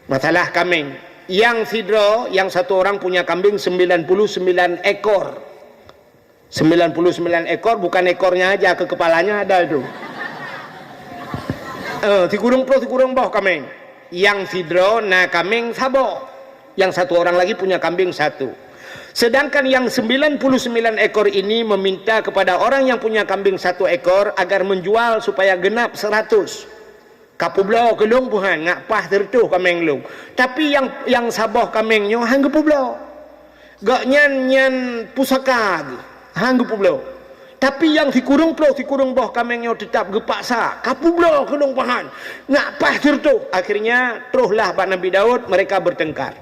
Masalah kaméng. Nyang sidroe, yang satu orang punya kambing sembilan puluh sembilan ekor. Sembilan puluh sembilan ekor, bukan ekornya aja, ke kepalanya ada itu. Eh, sikureueng ploh sikureueng boh kaméng. Nyang sidroe na kaméng saboh. Yang satu orang lagi punya kambing satu. Sedangkan yang sembilan puluh sembilan ekor ini meminta kepada orang yang punya kambing satu ekor agar menjual supaya genap seratus. Ka peubloe keu lôn peuhan, ngat paih sireutôh kaméng lôn. Tapi nyang, nyang saboh kaméng nyoe han geupeubloe. Gobnyan nyan pusaka geuh, han geupeubloe. Tapi nyang sikureueng ploh sikureueng boh kaméng nyoe teutab geupaksa, ka peubloe keu lôn peuhan, ngat paih sireutôh. Akhirnya, trohlah bak Nabi Daud, mereka bertengkar.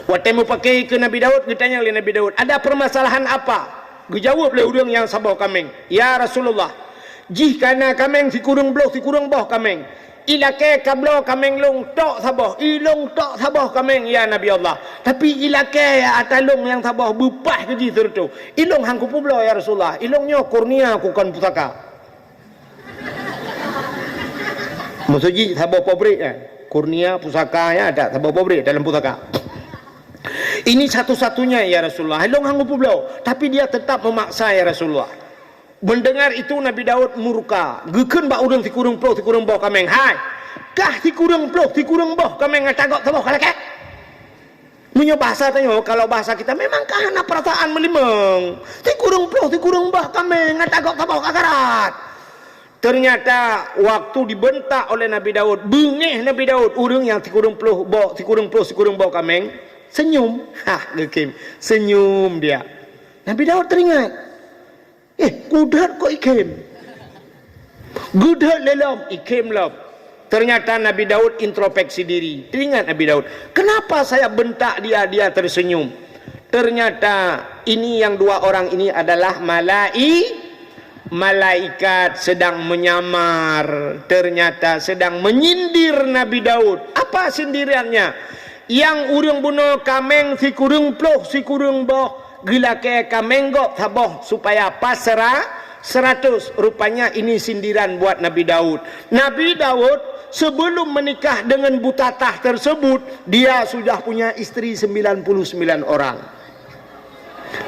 Watée mupake keu Nabi Daud, geutanyong lé Nabi Daud, "Ada permasalahan apa?" Geujaweueb lé ureuëng nyang saboh kaméng, "Ya Rasulullah, jih ka na kaméng sikureueng ploh sikureueng boh kaméng. Ilakée ka bloe kaméng lôn tok saboh, ilôn tok saboh kaméng, ya Nabi Allah. Tapi ilakée ata lôn nyang saboh beupaih keu jih sireutôh. Ilôn han kupeubloe, ya Rasulullah. Ilôn nyoe kurnia, kon pusaka." Maksud jih saboh pabrik, eh. Kurnia pusaka, ya, ada saboh pabrik dalam pusaka. "Ini satu-satunya, ya Rasulullah. Ilôn han kupeubloe, tapi dia tetap memaksa, ya Rasulullah." Mendengar itu, Nabi Daud murka. Geukheun bak ureuëng sikureueng ploh sikureueng boh kaméng, "Hai, kah sikureueng ploh sikureueng boh kaméng ata gob saboh ka lakée?" Meunyoe bahasa tanyoe, kalau bahasa kita, memang ka hana perasaan meulimong. Sikureueng ploh sikureueng boh kaméng ata gob saboh ka karat. Ternyata waktu dibentak oleh Nabi Daud, beungéh Nabi Daud, ureuëng nyang sikureueng ploh boh, sikureueng ploh sikureueng boh kaméng, senyum. Hah, geukheun. Senyum dia. Nabi Daud teringat. "Eh, kudhat kok ikhém?" Geudhat lé lom, ikhém lom. Ternyata Nabi Daud introspeksi diri. Teringat Nabi Daud, "Kenapa saya bentak dia, dia tersenyum?" Ternyata ini, yang dua orang ini adalah malai-, malaikat sedang menyamar, ternyata sedang menyindir Nabi Daud. Apa sindirannya? Nyang ureuëng bunoe kaméng sikureueng ploh sikureueng boh, geulakée kaméng gob saboh supaya pas sera-, seratus. Rupanya ini sindiran buat Nabi Daud. Nabi Daud sebelum menikah dengan Butatah tersebut, dia sudah punya istri sembilan puluh sembilan orang.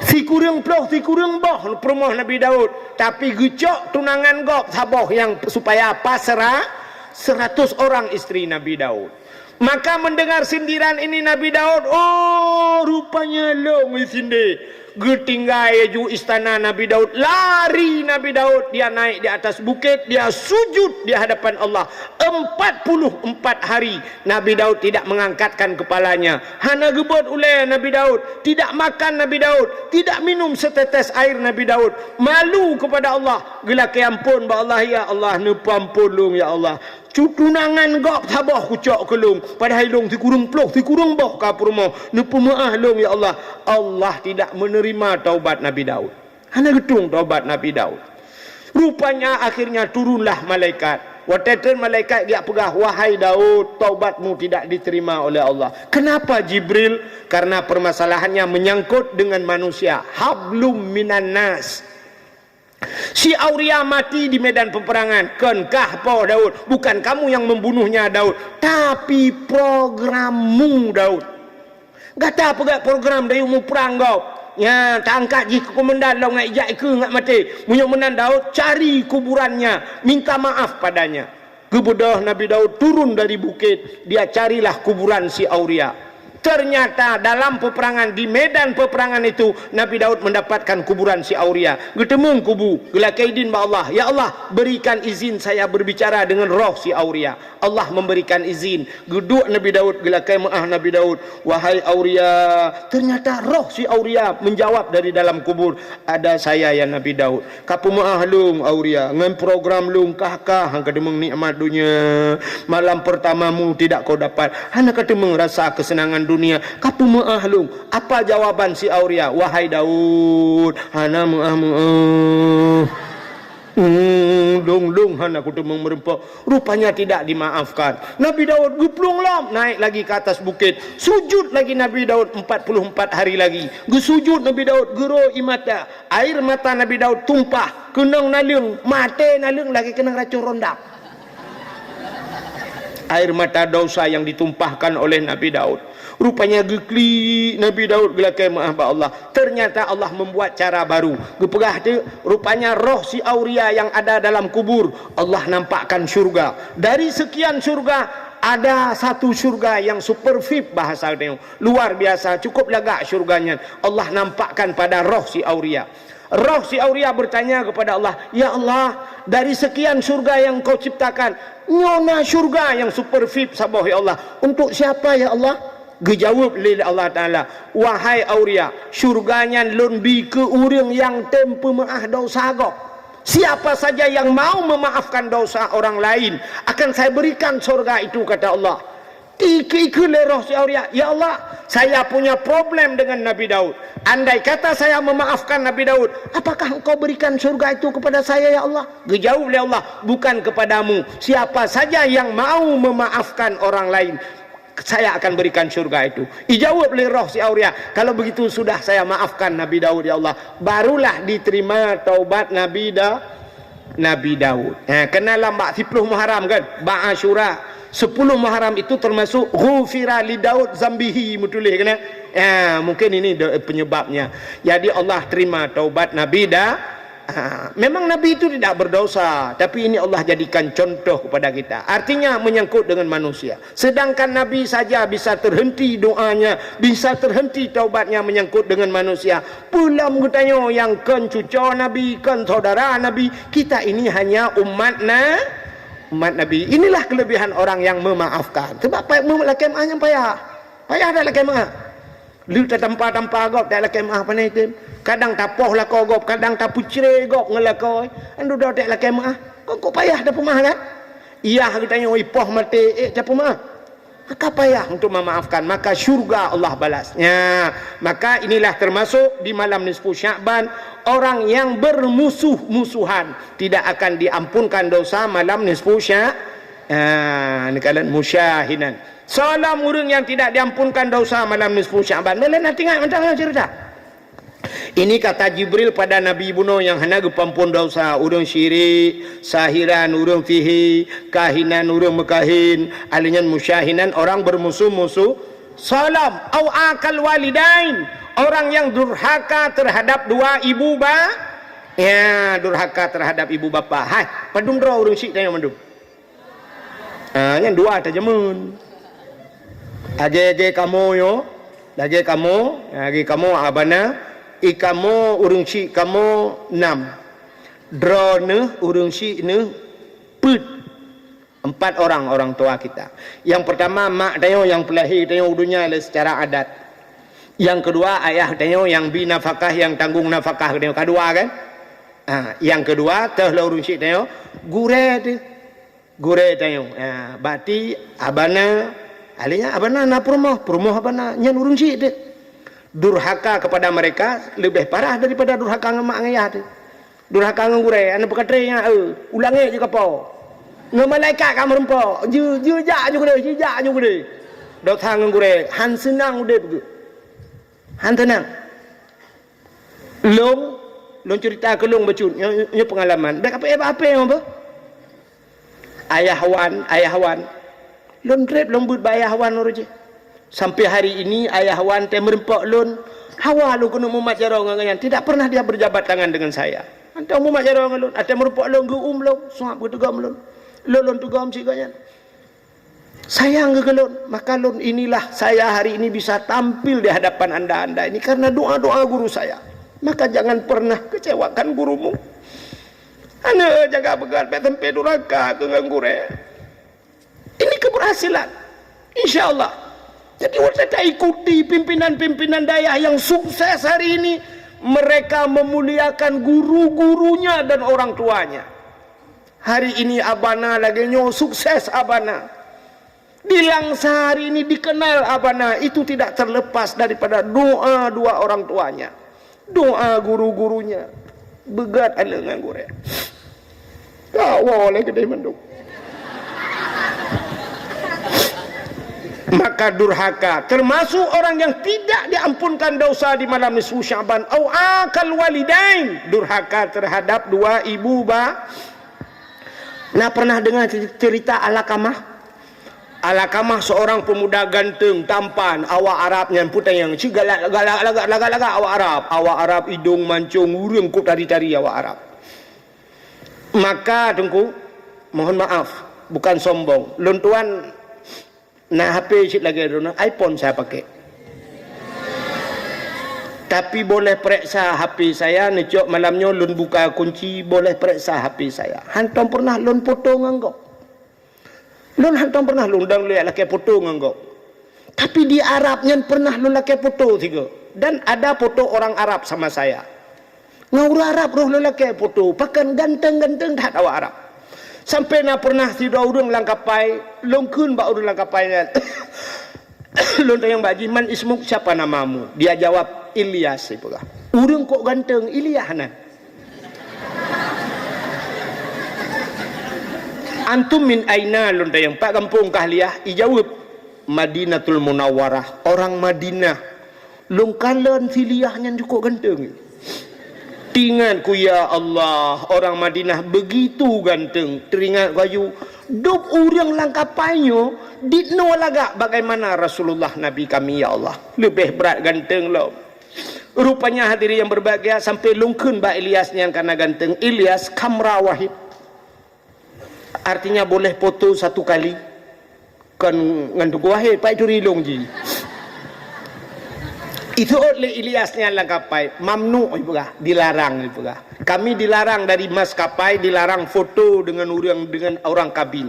Sikureueng ploh sikureueng boh peurumoh Nabi Daud, tapi geucok tunangan gob saboh nyang supaya pas sera-, seratus orang istri Nabi Daud. Maka mendengar sindiran ini Nabi Daud, "Oh, rupanya lôn jisindé." Geutinggai laju istana Nabi Daud, lari Nabi Daud, dia naik di atas bukit, dia sujud di hadapan Allah. Empat puluh empat hari Nabi Daud tidak mengangkatkan kepalanya. Hana geubeuet ulée Nabi Daud, tidak makan Nabi Daud, tidak minum setetes air Nabi Daud. Malu kepada Allah, geulakée amphon bak Allah, "Ya Allah, neupeuamphon lôn, ya Allah. Cut tunangan gob saboh kucok keu lôn, padahai lôn sikureueng ploh sikureueng boh ka peurumoh, neupeumeuáh lôn, ya Allah." Allah tidak menerima taubat Nabi Daud. Hana geutueng taubat Nabi Daud. Rupanya akhirnya turunlah malaikat. Watée treun malaikat geujak peugah, "Wahai Daud, taubatmu tidak diterima oleh Allah." "Kenapa, Jibril?" "Karena permasalahannya menyangkut dengan manusia. Hablum minan nas." Si Auria mati di medan peperangan. Kon kah po Daud, bukan kamu yang membunuhnya Daud, tapi programmu Daud. Gata peugah program dayuh muprang gob. Nya, taangkat jih keu komandan lom ngat ijak ikeue ngat maté. Meunyoe meunan Daud, cari kuburannya, minta maaf padanya. Geubeudôh Nabi Daud turun dari bukit, dia carilah kuburan si Auria. Ternyata dalam peperangan, di medan peperangan itu, Nabi Daud mendapatkan kuburan si Auria. Geuteumeung kubu, geulakée idin bak Allah, "Ya Allah, berikan izin saya berbicara dengan roh si Auria." Allah memberikan izin. Geuduek Nabi Daud, geulakée meu'ah Nabi Daud, "Wahai Auria." Ternyata roh si Auria menjawab dari dalam kubur, "Ada saya, ya Nabi Daud." Ka peumeu'ah lôn Auria, ngon program lôn kah-kah han ka teumeung nikmat dunia. Malam pertamamu tidak kau dapat, hana ka teumeung rasa kesenangan dunia. Ka peumeu'ah lôn. Apa jawaban si Auria? "Wahai Daud, hana meu'ah-meu'ah. Hmm, lôn-lôn hana kuteumeung meureumpok." Rupanya tidak dimaafkan. Nabi Daud geuplueng lom, naik lagi ke atas bukit. Sujud lagi Nabi Daud empat puluh empat hari lagi. Geusujud Nabi Daud, geurô ie mata. Air mata Nabi Daud tumpah, keunong naleueng, maté naleueng lagée keunong racun rondam. Air mata dosa yang ditumpahkan oleh Nabi Daud. Rupanya geuklik Nabi Daud geulakée meu'ah bak Allah. Ternyata Allah membuat cara baru. Geupeugah tu, rupanya roh si Auria yang ada dalam kubur, Allah nampakkan syurga. Dari sekian syurga, ada satu syurga yang super V I P bahasa tanyoe. Luar biasa, cukup lagak syurga nyan. Allah nampakkan pada roh si Auria. Roh si Auria bertanya kepada Allah, "Ya Allah, dari sekian syurga yang Engkau ciptakan, nyoe na syurga yang super V I P saboh, ya Allah. Untuk siapa, ya Allah?" Geujaweueb lé Allah Taala, "Wahai Auria, syurga nyan Lôn bi keu ureuëng nyang tem peumeu'ah dosa gob. Siapa saja yang mau memaafkan dosa orang lain, akan Saya berikan syurga itu," kata Allah. Dikeue-keue lé roh si Auria, "Ya Allah, saya punya problem dengan Nabi Daud. Andai kata saya memaafkan Nabi Daud, apakah Engkau berikan syurga itu kepada saya, ya Allah?" Geujaweueb lé Allah, "Bukan kepadamu. Siapa saja yang mau memaafkan orang lain, Saya akan berikan syurga itu." Ijaweueb lé roh si Auria, "Kalau begitu sudah saya maafkan Nabi Daud, ya Allah." Barulah diterima taubat Nabi Da-, Nabi Daud. Ha, keunan lam bak siploh Muharram kan? Bak Asyura. Sepuluh Muharram itu termasuk ghufira li Daud zambihi, meutuléh keunan. Ha, mungkin ini do-, penyebabnya. Jadi Allah terima taubat Nabi Da-, ha, memang Nabi itu tidak berdosa, tapi ini Allah jadikan contoh kepada kita. Artinya menyangkut dengan manusia. Sedangkan Nabi saja bisa terhenti doanya, bisa terhenti taubatnya menyangkut dengan manusia. Peulom geutanyoe nyang kon cuco Nabi, kon saudara Nabi, kita ini hanya umat na-, umat Nabi. Inilah kelebihan orang yang memaafkan. Sebab pa-, mem-, lakée meu'ah nyan payah. Payah dak lakée meu'ah. Lheueh tatampa-tampa gob dak lakée meu'ah pane tem. Kadang tapoh lakoe gob, kadang tapeucre gob ngon lakoe. Andu dak lakée meu'ah. Kok, kok payah tapeumeu'ah kan? Iyah geutanyoe ipoh maté, eh, tapeumeu'ah. Maka payah untuk memaafkan, maka syurga Allah balas. Ya, maka inilah termasuk di malam nisfu Sya'ban, orang yang bermusuh-musuhan tidak akan diampunkan dosa malam nisfu Sya-, ya, ni kalian musyahinan. Soe lom ureuëng nyang tidak diampunkan dosa malam nisfu Sya'ban? Meunan na teuingat mantong cerita. Ini kata Jibril pada Nabi bunoe nyang hana geupeuampon dosa, ureuëng syirik, sahiran, ureuëng sihé, kahinan, ureuëng meukahin, ahli nyan musyahinan, orang bermusuh-musuh, soe lom, au akal walidain, orang yang durhaka terhadap dua ibu ba-, ya, durhaka terhadap ibu bapa. Hai, padum droe ureuëng syiek tanyoe mandum? Ah, nyan dua tajameun. Lagée-lagée kamoe nyoe, lagée kamoe, lagée kamoe abana, i kamoe ureuëng syiek kamoe nam. Droeneuh ureuëng syiek neuh peuet. Empat orang orang tua kita. Yang pertama, mak tanyoe nyang peulahé tanyoe u donya lé secara adat. Yang kedua, ayah tanyoe nyang bi nafakah, nyang tanggung nafakah tanyoe. Kadua kan? Ah, yang kedua, teuh lé ureuëng syiek tanyoe, gurée teuh. Gurée tanyoe. Ha, berarti abana, ahli nyan abana na peurumoh, peurumoh abana, nyan ureuëng syiek teuh. Durhaka kepada mereka lebih parah daripada durhaka ngon mak ngon ayah teuh. Durhaka ngon gurée, aneuk peukatré nyan, eh, u langét jeuet kapoe. Ngon malaikat ka meurumpok, jeu-, jeujak ju keudeh, jeujak ju keudeh. Dosa ngon gurée, han seunang udeb geuh. Han seunang. Lôn, lôn ceurita keu lôn bacut, nyoe, nyoe peungalaman. Bék kapé bak hapé nyoe beuh. Ayah wan, ayah wan. Lôn treb lôn beuet bak ayah wan uroe jih. Sampai hari ini ayah wan teuh meurumpok lôn, hawa lôn keuneuk mumat jaroe ngon gobnyan. Tidak pernah dia berjabat tangan dengan saya. Antong mumat jaroe ngon lôn, ateueh meurumpok lôn geuum lôn, suap geuteugom lôn. Lôn, lôn teugom cit gobnyan. Sayang keu lôn, maka lôn inilah saya hari ini bisa tampil di hadapan anda-anda ini karena doa-doa guru saya. Maka jangan pernah kecewakan gurumu. Aneuk jaga peugah bèk sampai durhaka keu ngon gurèe. Ini keberhasilan. Insya Allah. Jadi, watèe ta ikuti pimpinan-pimpinan dayah yang sukses hari ini, mereka memuliakan guru-gurunya dan orang tuanya. Hari ini Abana lagèe nyoe sukses Abana. Di Langsa hari ini dikenal Abana, itu tidak terlepas daripada doa dua orang tuanya. Doa guru-gurunya. Beugat aneuk ngon gurèe. Ka woe lé keudéh mandum. Maka durhaka termasuk orang yang tidak diampunkan dosa di malam nisfu Sya'ban. Au akal walidain, durhaka terhadap dua ibu ba-, na pernah dengar cerita Alakamah? Alakamah seorang pemuda ganteng, tampan, awak Arab nyan puteng, ci galak, galak, lagak, lagak, lagak awak Arab. Awak Arab idong mancong, ureueng kok tari-tari awak Arab. Maka, Teungku, mohon maaf, bukan sombong. Lôn tuan na H P cit lagèe droeneuh, iPhone saya pakai. Tapi boleh pereksa H P saya, neucok malam nyoe lôn buka kunci, boleh pereksa H P saya. Hantom pernah lôn foto ngon gob. Lôn hantom pernah lôn dang lé lakèe foto ngon gob. Tapi di Arab nyan pernah lôn lakèe foto sigoe. Dan ada foto orang Arab sama saya. Ngon ureueng Arab roh lôn lakèe foto, pakon ganteng-ganteng that awak Arab. Sampai na pernah sidroe ureueng lam kapai, lôn kheun bak ureueng lam kapai nyan. Lôn tanyong bak jih, "Man ismuk, siapa namamu?" Dia jawab, "Ilyas," ipeugah. Ureueng kok ganteng, Ilyas nyan. "Antum min aina?" Lôn tanyong, "Pat gampông kah Ilyas?" Ijaweueb, "Madinatul Munawwarah, orang Madinah." Lôn kalon si Ilyas nyan cukôp ganteng. Teuingat ku, ya Allah, orang Madinah begitu ganteng. Teuingat ku laju, dub ureueng lam kapai nyoe dinoe lagak bagaimana Rasulullah Nabi kami, ya Allah. Leubeh brat ganteng lom. Rupanya hadirin yang berbahagia, sampai lôn kheun bak Ilyas nyan karena ganteng. Ilyas, kamera wahid. Artinya boleh foto satu kali. Kon ngon Teungku Wahid, pai turi lôn jih. Itu lé Ilyas nyan lam kapai, mamnu ipeugah, dilarang ipeugah. Kami dilarang dari maskapai, dilarang foto dengan ureueng, dengan orang kabin.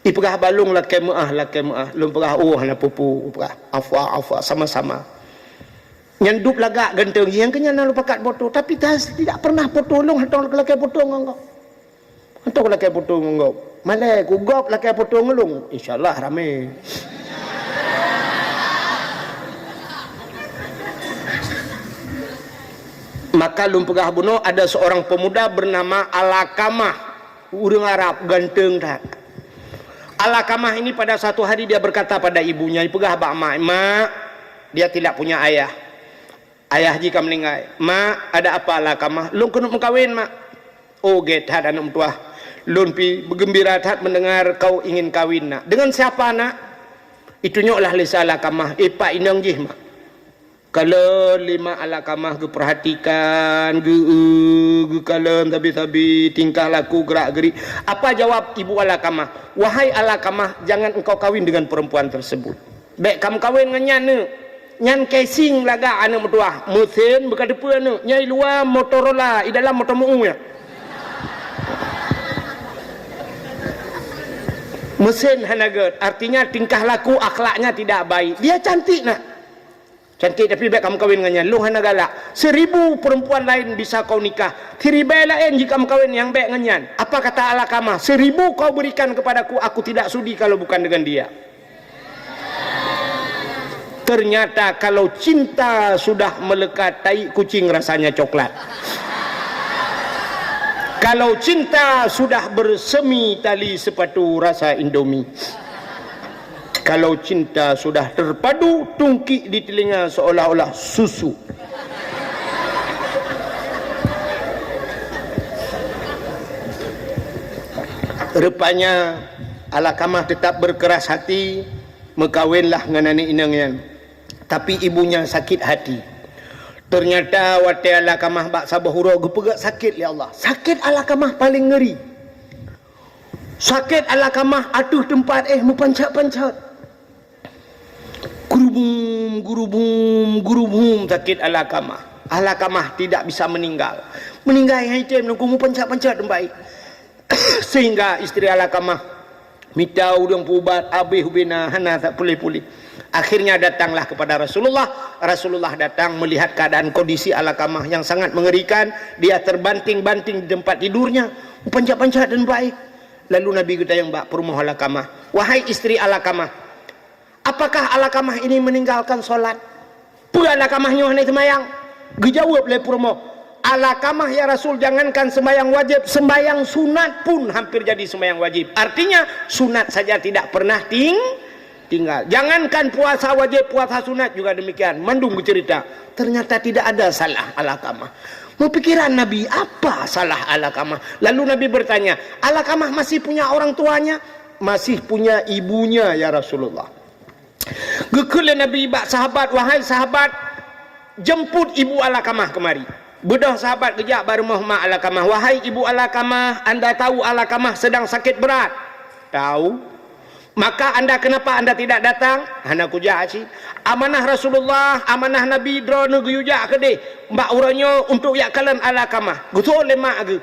Ipeugah bak lôn lakèe meu'ah, lakèe meu'ah. Lôn peugah, "Oh, hana peue-peue," ipeugah. "Afwa, afwa, sama-sama." Nyan dub lagak ganteng, nyang keu nyan na lôn pakat foto, tapi tas tidak pernah foto lôn, hantom lakèe foto ngon gob. Hantom lakèe foto ngon gob. Malèe ku gob lakèe foto ngon lôn, insya Allah ramè. Maka lôn peugah bunoe, ada seorang pemuda bernama Alakamah. Ureueng Arab ganteng that. Alakamah ini pada satu hari dia berkata pada ibunya, ipeugah bak mak, "Mak," dia tidak punya ayah. Ayah jih ka meuninggai. "Mak, ada apa Alakamah?" "Lôn keuneuk meukawen, Mak." "Oh, gèt that aneuk meutuah. Lôn pih beugeumbira that mendengar kau ingin kawin, Nak." "Dengan siapa, Nak?" "Itunyoklah lé si Alakamah, eh, pat inong jih, Mak." Kalon lé mak Alakamah geupeurhatikan, geu-, geukalon sabe-sabe, tingkah laku, gerak-gerik. Apa jawab ibu Alakamah? "Wahai Alakamah, jangan engkau kawin dengan perempuan tersebut. Bèk kamu kawin ngon nyan, neuk. Nyan casing lagak aneuk meutuah, meusen beuka teupeue aneuk. Nyan i luwa Motorola, i dalam moto meu-u nyan." Meusen hana gèt, artinya tingkah laku akhlaknya tidak baik. Dia cantik, Nak. Cantik, tapi bèk kamu kawin ngon nyan. Lôn hana galak. Seribu perempuan lain bisa kau nikah. Siribèe laén jih kamu kawin nyang bèk ngon nyan. Apa kata Alakamah? "Seribu kau berikan kepadaku, aku tidak sudi kalau bukan dengan dia." Ternyata kalau cinta sudah melekat, tai kucing rasanya coklat. Kalau cinta sudah bersemi tali sepatu rasa Indomie. Kalau cinta sudah terpadu, tungkik di telinga seolah-olah susu. Rupanya, Alakamah tetap berkeras hati. Meukawenlah ngon aneuk inong nyan, tapi ibunya sakit hati. Ternyata watée Alqamah bak saboh uroe geupeugah sakét lé Allah. Sakét Alqamah paleng ngeri. Sakét Alqamah ateueh teumpat éh meupanchat-panchat. Gurubum, gurubum, gurubum sakét Alqamah. Alqamah tidak bisa meninggal. Meninggai hai tem nungku meupanchat-panchat teumpat éh. Sehingga istri Alqamah mita ureuëng peuubat, abéh ubena hana that puléh-puléh. Akhirnya datanglah kepada Rasulullah. Rasulullah datang melihat keadaan kondisi Alqamah yang sangat mengerikan. Dia terbanting-banting di tempat tidurnya, panchat-panchat dan baik. Lalu Nabi geutanyong bak peurumoh Alqamah, "Wahai istri Alqamah, apakah Alqamah ini meninggalkan solat? Peue Alqamah nyoe hana seumayang?" Geujaweueb lé peurumoh, "Alqamah, ya Rasul, jangankan sembahyang wajib, sembahyang sunat pun hampir jadi sembahyang wajib. Artinya, sunat saja tidak pernah ting-, tinggal. Jangankan puasa wajib, puasa sunat juga demikian." Mandum geucerita. Ternyata tidak ada salah Alqamah. Meupikiran Nabi, apa salah Alqamah? Lalu Nabi bertanya, "Alqamah masih punya orang tuanya?" "Masih punya ibunya, ya Rasulullah." Geukheun lé Nabi bak sahabat, "Wahai sahabat, jemput ibu Alqamah kemari." Beudôh sahabat geujak bak rumoh ma Alqamah, "Wahai ibu Alqamah, anda tahu Alqamah sedang sakit berat?" "Tahu." "Maka anda, kenapa anda tidak datang?" "Hana kujak cit. Amanah Rasulullah, amanah Nabi droeneuh geuyue jak keudeh bak uroe nyoe untuk jak kalon Alqamah." Geuseuôt lé mak geuh.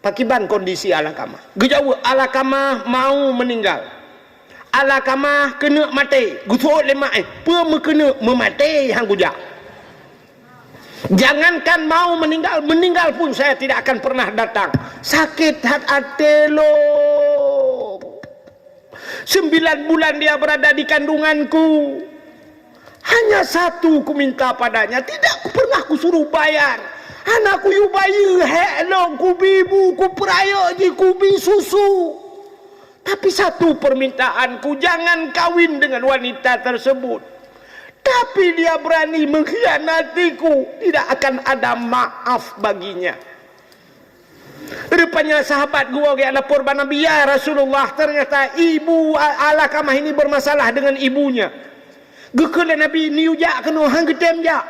Pakriban kondisi Alqamah? Geujaweueb, "Alqamah mau meninggal. Alqamah keuneuk maté." Geuseuôt lé mak, "Eh, peue meukeuneuk, meumaté han kujak. Jangankan mau meninggal, meninggal pun saya tidak akan pernah datang. Sakét that até lôn. Sembilan bulan dia berada di kandunganku. Hanya satu kuminta padanya, tidak pernah kusuruh bayar. Hana kuyue bayeue hék lôn, kubi bu, kupeurayeuk jih, kubi susu. Tapi satu permintaanku, jangan kawin dengan wanita tersebut. Tapi dia berani mengkhianatiku, tidak akan ada maaf baginya." Rupanya sahabat geuwoe geulapor bak Nabi, "Ya Rasulullah, ternyata ibu A-, Alqamah ini bermasalah dengan ibunya." Geukheun lé Nabi, "Neuyue jak keunoe, han geutem jak."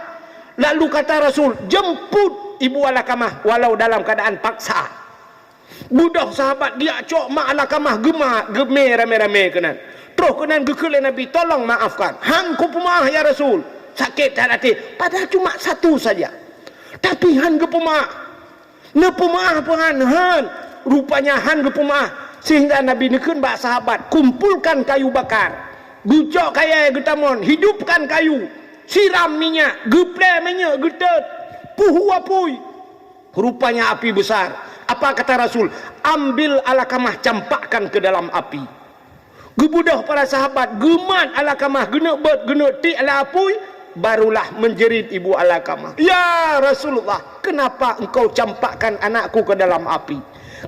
Lalu kata Rasul, "Jemput ibu Alqamah walau dalam keadaan paksa." Beudôh sahabat geujak cok ma Alqamah, geuma, geumé ramé-ramé keunan. Troh keunan geukheun lé Nabi, "Tolong maafkan." "Han kupeumaáh, ya Rasul. Sakét that até." Padahal cuma satu saja. Tapi han geupeumaáh. Neupeumaáh peuhan, han. Rupanya han geupeumaáh. Sehingga Nabi neukheun bak sahabat, "Kumpulkan kayu bakar. Geucok kayée geutamon, hidupkan kayu. Siram minyak, geuplée minyeuk, geutot. Puhu apui." Rupanya api besar. Apa kata Rasul? "Ambil Alqamah, campakkan ke dalam api." Geubeudôh para sahabat, geumat Alqamah, geuneuk beuet, geuneuk tiek lam apui, barulah menjerit ibu Alqamah, "Ya Rasulullah, kenapa engkau campakkan anakku ke dalam api?"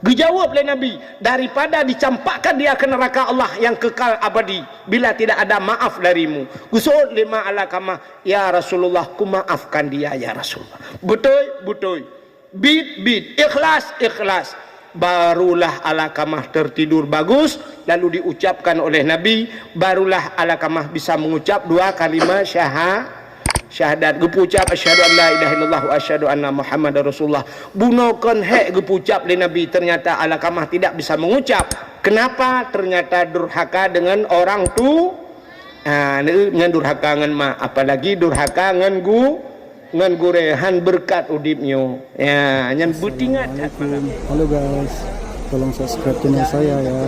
Geujaweueb lé Nabi, "Daripada dicampakkan dia ke neraka Allah yang kekal abadi, bila tidak ada maaf darimu." Geuseuôt lé ma Alqamah, "Ya Rasulullah, kumaafkan dia, ya Rasulullah." Beutôi, beutôi. Bit, bit. Ikhlas, ikhlas. Barulah Alqamah tertidur bagus, lalu diucapkan oleh Nabi, barulah Alqamah bisa mengucap dua kalimah syaha-, syahadat. Geupeuucap, "Asyhadu an la ilaha illallah wa asyhadu anna Muhammadar Rasulullah." Bunoe kon hék geupeuucap lé Nabi, ternyata Alqamah tidak bisa mengucap. Kenapa? Ternyata durhaka dengan orang tu-, ha, nyan durhaka ngon mak, apalagi durhaka ngon gu-, ngon gurée, han beureukat udeb nyoe. Ya, nyan beutingat that. Assalamualaikum. Halo guys, tolong subscribe channel saya ya.